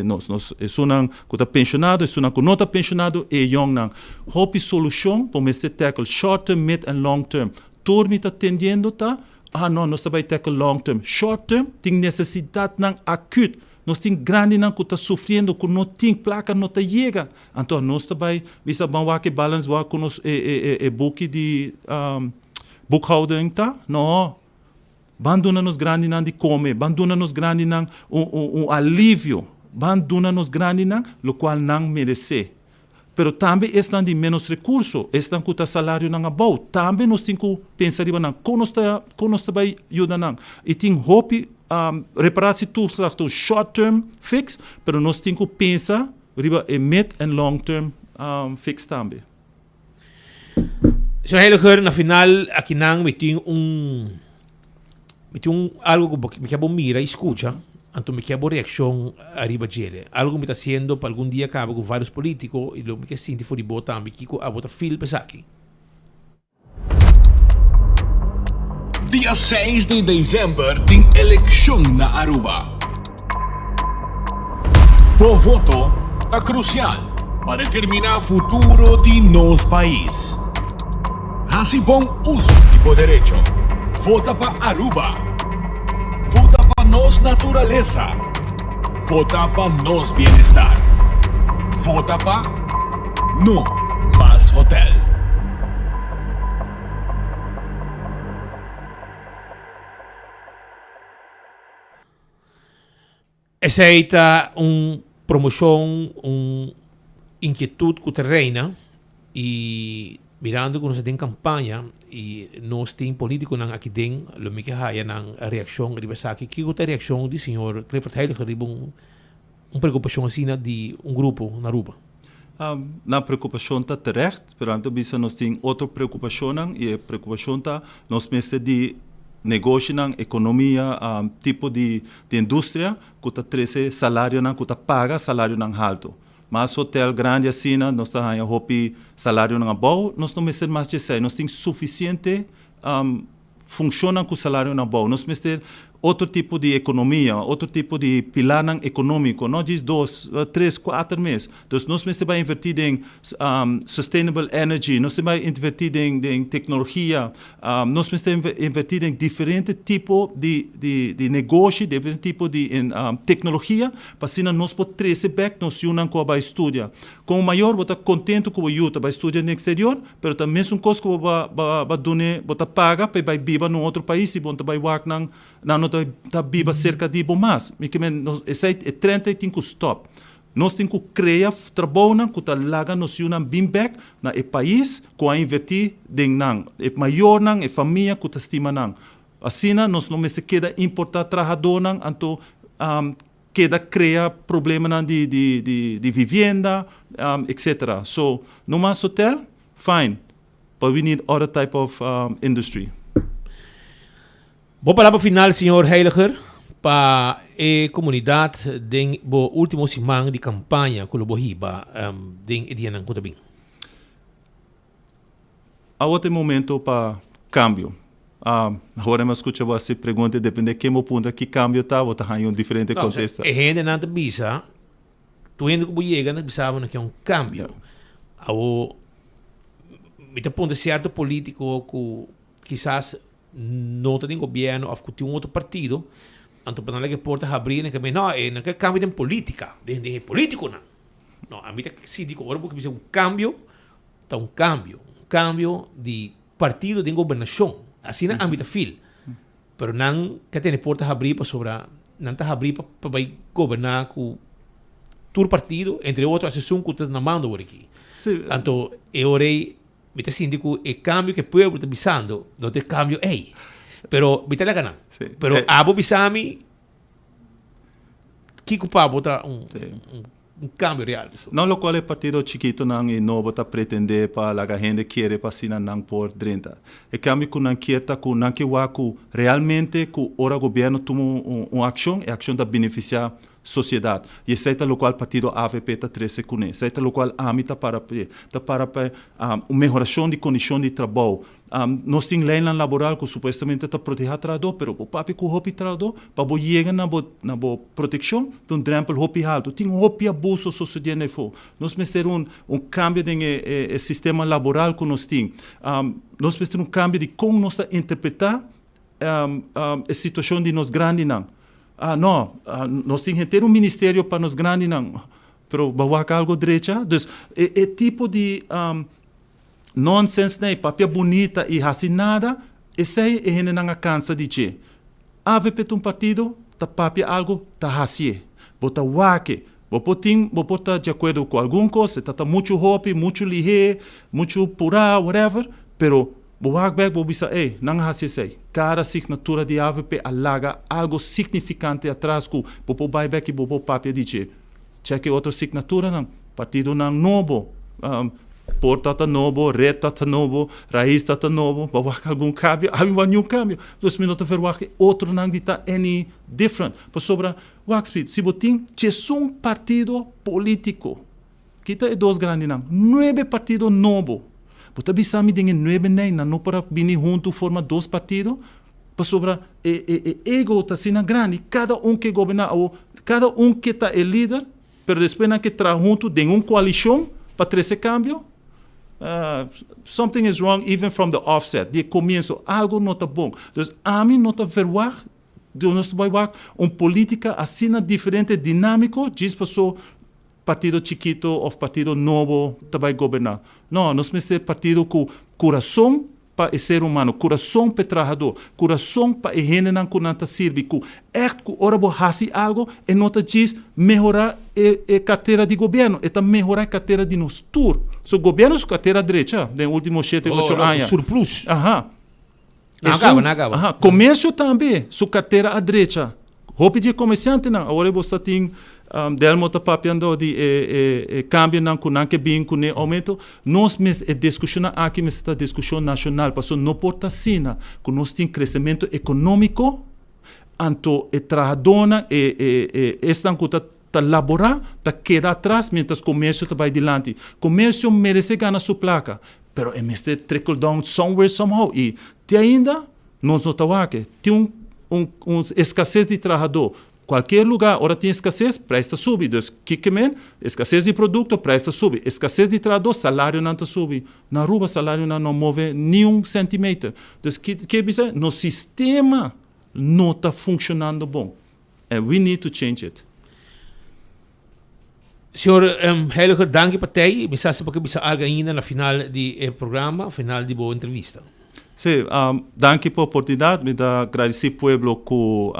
nos nos esunnan ku ta penshonado, esunnan ku no ta penshonado, e yòngnan. Hopi solushon bo mester tackle short term, mid en long term. Tur mi ta tendiendo ta, ah no, nos ta bai tackle long term. Short term tin nesesidatnan akut. Nos tin grandinan ku ta sufriendo ku no tin plaka, no ta yega. Anto nos ta bai bisa ban wak e balance wak ku nos e e e buki di Boekhouding ta? No. Ban duna nos grandinan di kome, ban duna nos grandinan un, un, un alivio, ban duna nos grandinan lokual nan meresé. Pero tambe esnan di ménos rekurso, esnan ku ta salarionan abou, tambe nos tin ku pensa riba nan. Kon nos ta, kon nos ta bai yuda nan? I tin hopi reparatietoeslag ta un short term fix, pero nos tin ku pensa riba e mid en long term fix tambe. Señor Heiliger, na final akinan mi tin un mi tin un algo ku mi kier bo mira i skucha, anto mi kier bo reakshon ariba djele. Algo ku mi ta hasiendo pa algun dia kaba ku varios politiko i lo mi ke sinti for di bo tambe kiko abo ta feel pa esaki. Dia seis di december tin eleccion na Aruba. Bo voto ta crucial pa determina futuro di nos pais. Haci bon uzo di bo derecho. Vota pa Aruba. Vota pa nos naturalesa. Vota pa nos bienestar. Vota pa No Mas Hotel. Esei ta un promocion, un inquietud cu ta reina y mirando cu nos ta den campaña y nos tin politiconan aki den, lo mi ke haya nan reaccion riba esaki. Kico ta e reaccion di señor Clifford Heiliger riba un preocupacion asina di un grupo na Aruba? Nan preocupacion ta terecht, pero anto bisa nos tin otro preocupacionnan y e preocupacion ta nos mester di negoshinan, economia, tipo di industria cu ta trece salarionan, cu ta paga salarionan halto. Mas hotel grandi asina nos ta haya hopi salarionan abou, nos no mester mas djesei, nos tin suficiente Funshonnan ku salarionan abou. Nos mester otro tipo di ekonomia, otro tipo di pilarnan ekonómiko, no djis dos, tres, kuater mes. Dus nos mester bai invertí den sustainable energy, nos mester bai invertí den den teknologia, nos mester invertí den diferente tipo di di di negoshi, diferente tipo di teknologia, pa asina nos por trese bèk nos yunan ku a bai studia. Komo mayor bo ta kontentu ku bo yu ta bai studia den eksterior, Pero ta mesun kos ku bo ba ba ba dun'é, bo ta paga pa e bai biba na un otro pais i bo no ta bai wak nan, nan no ta ta biba serka di bo mas. Mi ke men nos esei e trend ei tin ku stòp. Nos tin ku krea trabounan ku ta laga nos yunan bin bèk na e pais ku a invertí den nan, e mayornan, e famia ku ta stima nan. Asina nos no mester keda importá trahadónan anto keda krea problemanan di di di di vivienda etcetera so no mas hotel fine but we need other type of industry. Bo palabra final señor Heiliger pa e comunidad den bo ultimo siman di campaña cu lo bo hiba den e dianan cu ta bin. Awor ta e momento pa cambio. Awor mi a scucha bo haci pregunta y depende ken bo puntra ki cambio ta, bo ta haña un diferente No, contesta. e hendenan ta bisa, tur hende cu bo yega nan ta bisa bo nan ke un cambio. Awor, mi ta puntra cierto politico cu kisas no ta den gobierno of cu tin un otro partido, anto pa nan laga e porta habri nan ke mey, no, e nan ke cambio den politica, den e politiconan. No, ami ta sinti cu ora bo ke bisa un cambio, Ta un cambio, un cambio di partido den gobernacion. Asina ami ta feel. Pero nan ke tene porta habri pasobra nan ta habri pa pa bai goberna cu tur partido, entre otro asesun cu ta na mando awor aki. Anto e ora ei mi ta sinti cu e cambio cu e pueblo ta bisando no ta e cambio ei. Pero mi ta laga nan. Pero abo bisa mi kico pa bo ta un. un cambio real. No locual e partido chikitonan y nobo ta pretende pa laga hende kere pa asina nan por drenta. E cambio cu nan kier ta cu nan ke wak cu realmente cu ora gobierno tuma un accion, e accion ta beneficia sociedad. Y esey ta locual partido avp ta trece cune. Esey ta locual ami ta para p'e. Ta para pa un mehoracion di condicion di trabou. Nos tin leynan laboral cu supuestamente ta proteha trahador, pero bo papia cu hopi trahador pa bo yega na bo na bo proteccion ta un drempel hopi halto. Tin hopi abuso sosodiendo eyfo. Nos mester un un cambio den e e e sistema laboral cu nos tin. Nos mester un cambio di con nos ta interpreta e situacion di nos grandinan. Ah no, nos tin henter un ministerio pa nos grandinan, pero bo wak algo drecha? Dus e e tipo di Nonsens nei, papia bunita y haci nada, esey e hendenan a cansa di dje. Avp ta un partido ta papia algo ta hacié. Bo ta wak-e. Bo por tin, bo por ta di acuerdo cu algun cos, e ta ta mucho hopi, mucho lihé, mucho purá, whatever, pero bo wak bek bo bisa ey, nan a haci esey. Cada signatura di avp a laga algo significante atras cu bo por bay bek y bo por papia di dje. Check e otro signaturanan, partidonan nobo, por ta ta nobo, red ta ta nobo, Raiz ta ta nobo, bo wak algun cambio? Ami wak niun cambio. Dus mi no ta verwagt e otronan di ta any different. Pasobra, wak Speed, si bo tin djesun partido politico, kita e dos grandinan, nuebe partido nobo, bo ta bisa mi den e nuebe nei nan no por a bini hunto forma dos partido? Pasobra e e e ego ta asina grandi, kada un ke goberná awo, kada un ke ta e lider, pero despues nan ke traha huntu den un koalishon pa trese kambio, something is wrong even from the offset, di e komienso, algo no ta bon. Dus ami no ta verwagt, di nos ta bai wak un politika asina diferente, dinámiko, djis paso partido chikito òf partido nobo ta bai goberná. No, nos mester partido ku kurason pa e ser humano, kurason pa e trahadó, kurason pa e hendenan ku nan ta sirbi, ku ègt ku ora bo hasi algu e no ta djis mehorá e e kartera di gobièrnu, e ta mehorá e kartera di nos tur. So gobièrnu su kartera drecha den último shete, ocho aña. Surplus. Aha. Nan a kaba, nan a kaba. Aha. Komersio tambe su kartera a drecha. Hopi di e komersiantenan, awor e bo sta tin Delmo ta papiando di e e kambionan ku nan ke bin kuné oumento. Nos mes e diskushonnan aki mester ta diskushon nashonal pasobra no por ta asina ku nos tin kresementu ekonómiko anto e trahadónan e e e esnan ku ta ta laborá ta keda atras miéntras komersio ta bai dilanti. Komersio meresé gana su plaka pero e mester trickle down somewhere somehow i te ainda nos no ta wak. Tin un un un eskases di trahadó. Cualkier lugar ora tin escasez, prijs ta subi. Dus kiko men? Escasez di producto, prijs ta subi. Escasez di trahador, salarionan ta subi. Na Aruba salarionan no move ni un centimeter. Dus ki ke bisa? Nos sistema no ta funcionando bon. And we need to change it. Señor Heiliger, danki pa tei. Mi sa si bo ke bisa algo ainda na final di e programa, final di bo entrevista. Sí, danki pa oportunidad. Mi ta gradeci pueblo cu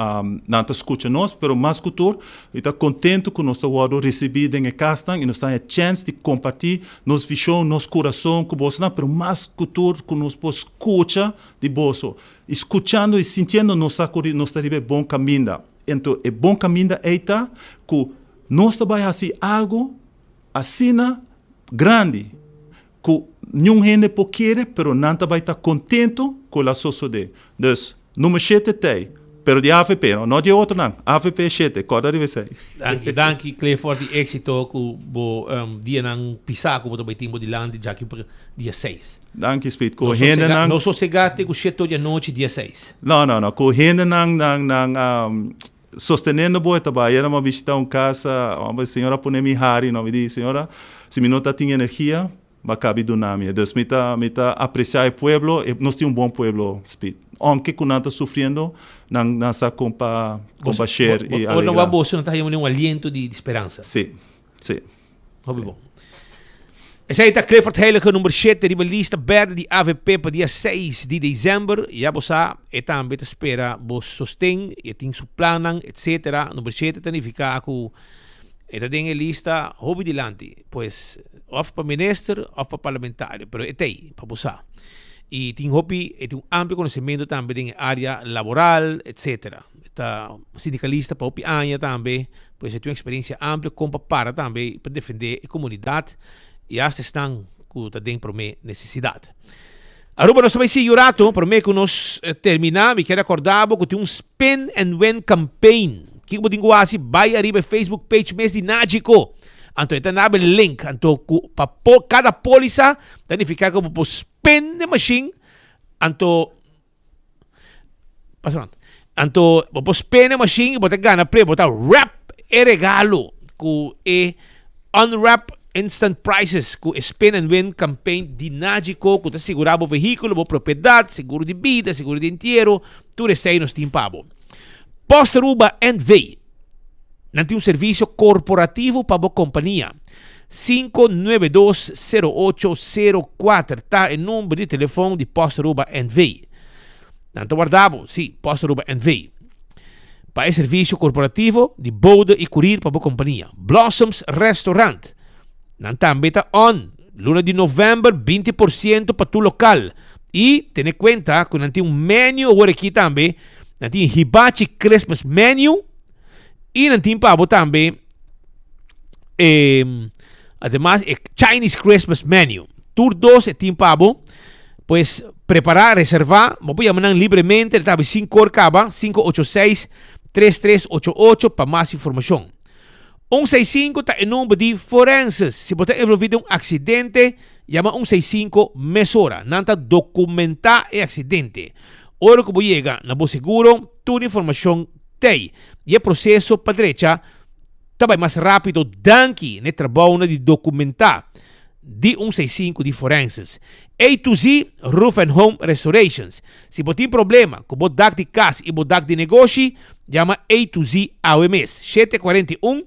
nan ta scucha nos, pero mas cu tur mi ta contento cu nos ta wordo ricibi den e casnan y nos ta haña chance di comparti nos vision, nos curason cu bosonan, pero mas cu tur cu nos por scucha di boso. Y scuchando y sintiendo nos sa cu nos ta riba e bon caminda. Ento e bon caminda ey ta cu nos ta bay haci algo asina grandi cu niun hende por kere pero nan ta bay ta contento cu el a sosode. Dus, nummer shete t'ey, pero di avp no, no di e otronan, avp shete, corda riba esey. Danki, danki Clifford y exito cu bo dianan pisa cu bo ta bay tin bo dilanti djaki pa dia seis. Danki Speed, cu hendenan. No sosega te cu shete or di anochi dia seis. No, no, no, cu hendenan nan nan Sostenendo bo e ta bai. Ayera mi a bishita un casa, homber, señora a pone mi hari, no. Mi di, señora, si mi no ta tin energia, bo a cabi duna mi. Dus mi ta, mi ta aprecia e pueblo, e, nos tin un bon pueblo, Speed. Aunke cu nan ta sufriendo, nan, nan sa con pa, con pa share y alegra. Ora nan wak boso, nan ta haya un aliento di, di speransa. Si, si. Hopi bon. Esei ta Clifford Heiliger number shete riba lista berde di avp pa dia seis di december. Ya bo sa, e tambe ta spera bo sosten, e tin su plannan, etcetera. Number shete ta nifica cu e ta den e lista hopi dilanti. Pues, of pa minister of pa parlamentario, pero e t'ei, pa bo sa. Y tin hopi, e tin un amplio conocimiento tambe den e area laboral, etcetera. E ta sindicalista pa hopi aña tambe, pues e tin un experiencia amplio con pa para tambe pa defende e comunidad y hasta esnan cu ta den prome necesidad. Aruba nos ta bay sigui un rato, prome cu nos termina mi kier acorda bo cu tin un spin and win campaign. Kico bo tin cu haci? Bay ariba e Facebook page mes di Nagico. Anto e ta nabe link, anto cu pa po cada polisa ta nifica cu bo por spin de machine, anto pasa rond. Anto bo por spin e machine y bo ta gana pre, bo ta wrap e regalo cu e unwrap instant prizes cu e spin and win campaign di Nagico cu ta sigura bo vehiculo, bo propiedad, seguro di bida, seguro di entiero, tur esey nos tin pa bo. Post Aruba NV. Nan tin un servisio korporativo pa bo kompania. 592 0804 ta e number di telefon di Post Aruba NV. Nan ta warda bo, sí, Post Aruba NV. Pa e servisio korporativo di bode i kurir pa bo kompania. Blossoms Restaurant. Nan tambe ta on. Luna di novèmber 20% pa tur lokal. I tene kuenta ku nan tin un menu awor aki tambe. Nan tin hibachi Christmas menu y nan tin pa bo tambe eh, ademas e Chinese Christmas menu. Tur dos e tin pa bo. Pues prepara, reserva, bo por yama nan libremente, ta 5 or caba, 586 3388 pa mas informacion. 165 ta e number di forenses. Si bo ta envolvi den un accidente, yama 165 mesora. Nan ta documenta e accidente. Ora cu bo yega na bo seguro, tur informacion t'ey. Y e proceso pa drecha ta bay mas rapido danki n'e trabounan di documenta di 165 di forenses. A to Z Roof and Home Restorations. Si bo tin problema cu bo dak di cas y bo dak di negoshi, yama A to Z awe mes. 741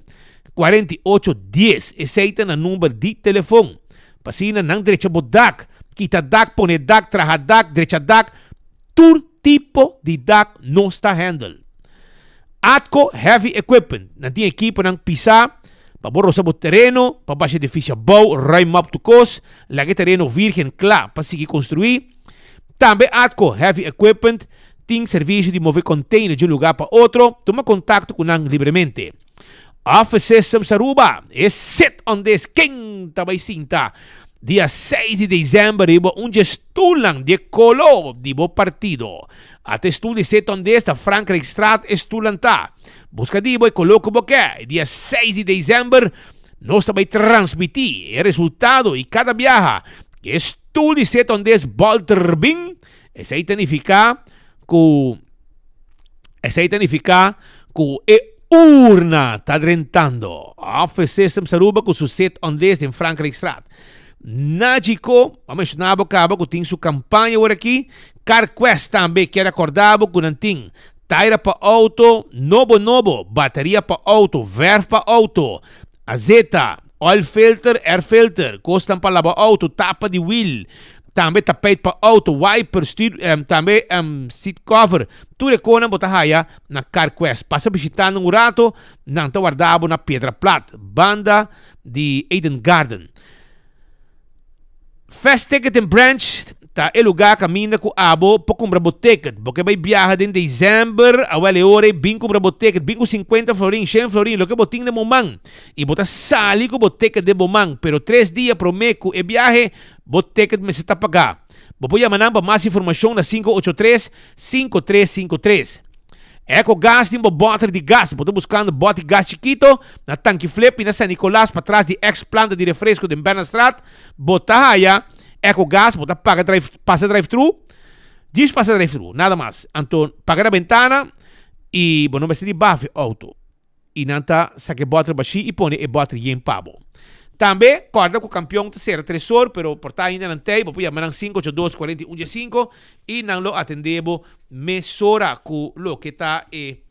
48 10. Esey ta na number di telefon. Pa asina nan drecha bo dak, kita dak, pone dak, traha dak, drecha dak, tur tipo di dak nos ta handle. Atco Heavy Equipment, nan tin ekiponan pisa pa bo rosa bo tereno, pa basha edificio abou, ruim op tur kos, laga e tereno virgen kla pa sigui konstruí. Tambe Atco Heavy Equipment tin servisio di move container di un lugar pa otro, tuma kontakto ku nan libremente. Office Systems Aruba, e sit on this ken ta bai sinta dia 6 di december riba un dje stoelnan di e kolo di bo partido. Ata e stoel di sit on this ta Frankrijkstraat e stoelnan ta. Buska di bo e kolo ku bo ke. E dia 6 di december nos ta bai transmiti e resultado i kada biaha e stoel di sit on this bolter bin, esei ta nifiká ku Esei ta nifiká ku e urna ta drentando. Office Systems Aruba ku su sit on this den Frankrijkstraat. Nagico, a menshoná bo kaba ku tin su kampaña awor aki. CarQuest tambe kier akordá bo ku nan tin taira pa outo nobo nobo, bateria pa outo, verf pa outo, azeta, oil filter, air filter, kosnan pa laba outo, tapa di wiel, tambe tapijt pa outo, wiper, stuur, tambe seat cover. Tur e konan bo ta haya na CarQuest. Pasa bishita nan un rato, nan ta warda bo na Piedra Plat, banda di Eden Garden. Fast Ticket and Branch ta e lugá kaminda ku abo por kumpra bo ticket. Bo ke bai biaha den december, awel e ora ei bin kumpra bo ticket. Bin ku 50 florin, 100 florin, loke bo tin den bo man. I bo ta sali ku bo ticket den bo man, pero tres dia promé ku e biahe, bo ticket mester ta pagá. Bo por yama nan pa mas informashon na 583 5353. Eco Gas tin bo bòter di gas. Bo ta buskando bòt di gas chikito na Tanki Flip i na San Nicolas patras di ex planta di refresco den Bernardstraat. Bo ta haya Eco Gas, bo ta paga drive, pasa drive thru. Djis pasa drive thru, nada mas. Anto paga na bentana i bo no mester di bafi auto. I nan ta saka e bòter bashí i pone e bòter yen pa bo. Tambe, kòrda ku kampion ta sera tresor, pero por ta ainda nan tei, bo por yama nan 582 41 15 i nan lo atendé bo mesora ku loke ta e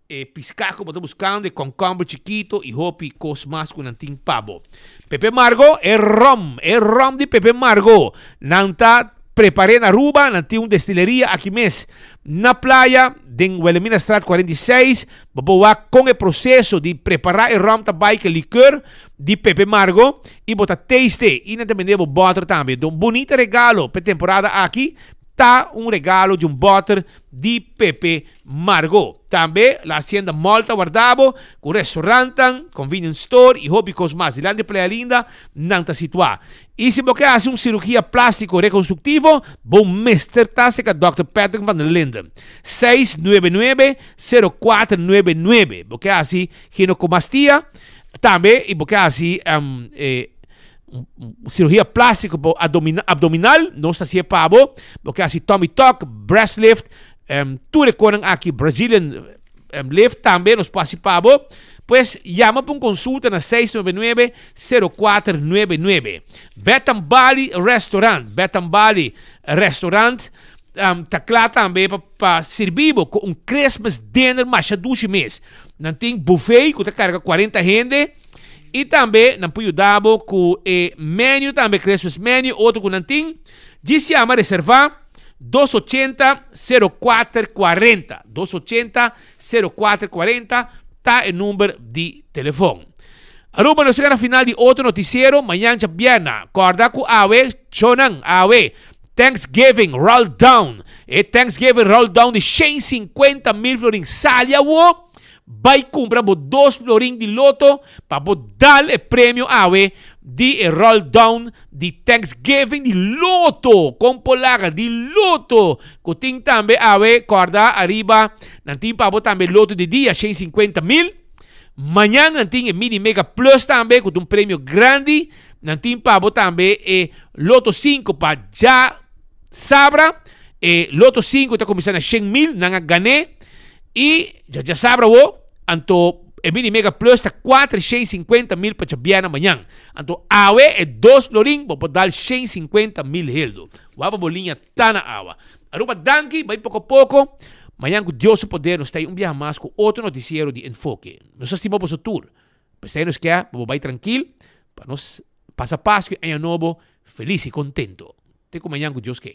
e piská ku bo ta buskando, e kònkòmber chikito i hopi kos mas ku nan tin pa bo. Pepe Margo, e ròm, e ròm di Pepe Margo. Nan ta. prepar'é na Aruba, nan tin un destileria aki mes na playa den Wilhelminastraat 46, bo por wak kon e proseso di prepará e ròm ta bai ku e likeur di Pepe Margo i bo ta taste i nan ta bende bo bòter tambe. Un bunita regalo p'e temporada aki ta un regalo di un bòter di Pepe Margo. Tambe La Hacienda Mall ta warda bo ku restaurantnan, convenience store i hopi kos mas. Dilanti Playa Linda nan ta situá. I si bo ke hasi un sirugia plástiko rekonstruktivo, bo mester ta serka Dòkter Patrick van der Linden. 699 0499. Bo ke hasi ginekomastia tambe i bo ke hasi sirugia plástiko pa abdominal, nos ta hasié pa bo. Bo ke hasi tummy tuck, breast lift, tur e konan aki, Brazilian lift tambe nos por hasi pa bo. Pues yama pa un konsulta na 699 0499. Betam Bali Restaurant, Betam Bali Restaurant ta kla tambe pa sirbi bo ku un Christmas dinner masha dushi mes. Nan tin buffet ku ta karga 40 hende i tambe nan por yuda bo ku e menu tambe, Christmas menu, otro ku nan tin. Djis yama reserva 280 0440, 280 0440 ta e number di telefon. Aruba nos yega na final di otro noticiero mañan djabièrna. Corda cu awe chonan awe Thanksgiving roll down. E Thanksgiving roll down di 150 mil florin. Sali awo bai cumpra bo dos florin di loto pa bo dal e premio awe di e roll down di Thanksgiving di loto. Con por laga di loto cu tin tambe awe corda ariba nan tin pa bo tambe loto di dia 150 mil. Mañan nan tin e Mini Mega Plus tambe ku ta un premio grandi. Nan tin pa bo tambe e Loto 5 pa dja sabra. E Loto 5 ta kuminsá na 100 mil, nan a gané. I dja dja sabra wo, anto e Mini Mega Plus ta 450 mil pa djabièrnè mañan. Anto awe e dos florin bo por dal 150 mil heldo. Wak pa bo liña ta na awa. Aruba danki, bai poko poko. Mañan ku Dios su poder nos ta ei un biaha mas ku otro notisiero di Enfoke. Nos ta stima boso tur. P'esei nos ke pa bo bai trankil pa nos pasa Pasku i Aña Nobo felis i kontento. Te ku mañan ku Dios ke.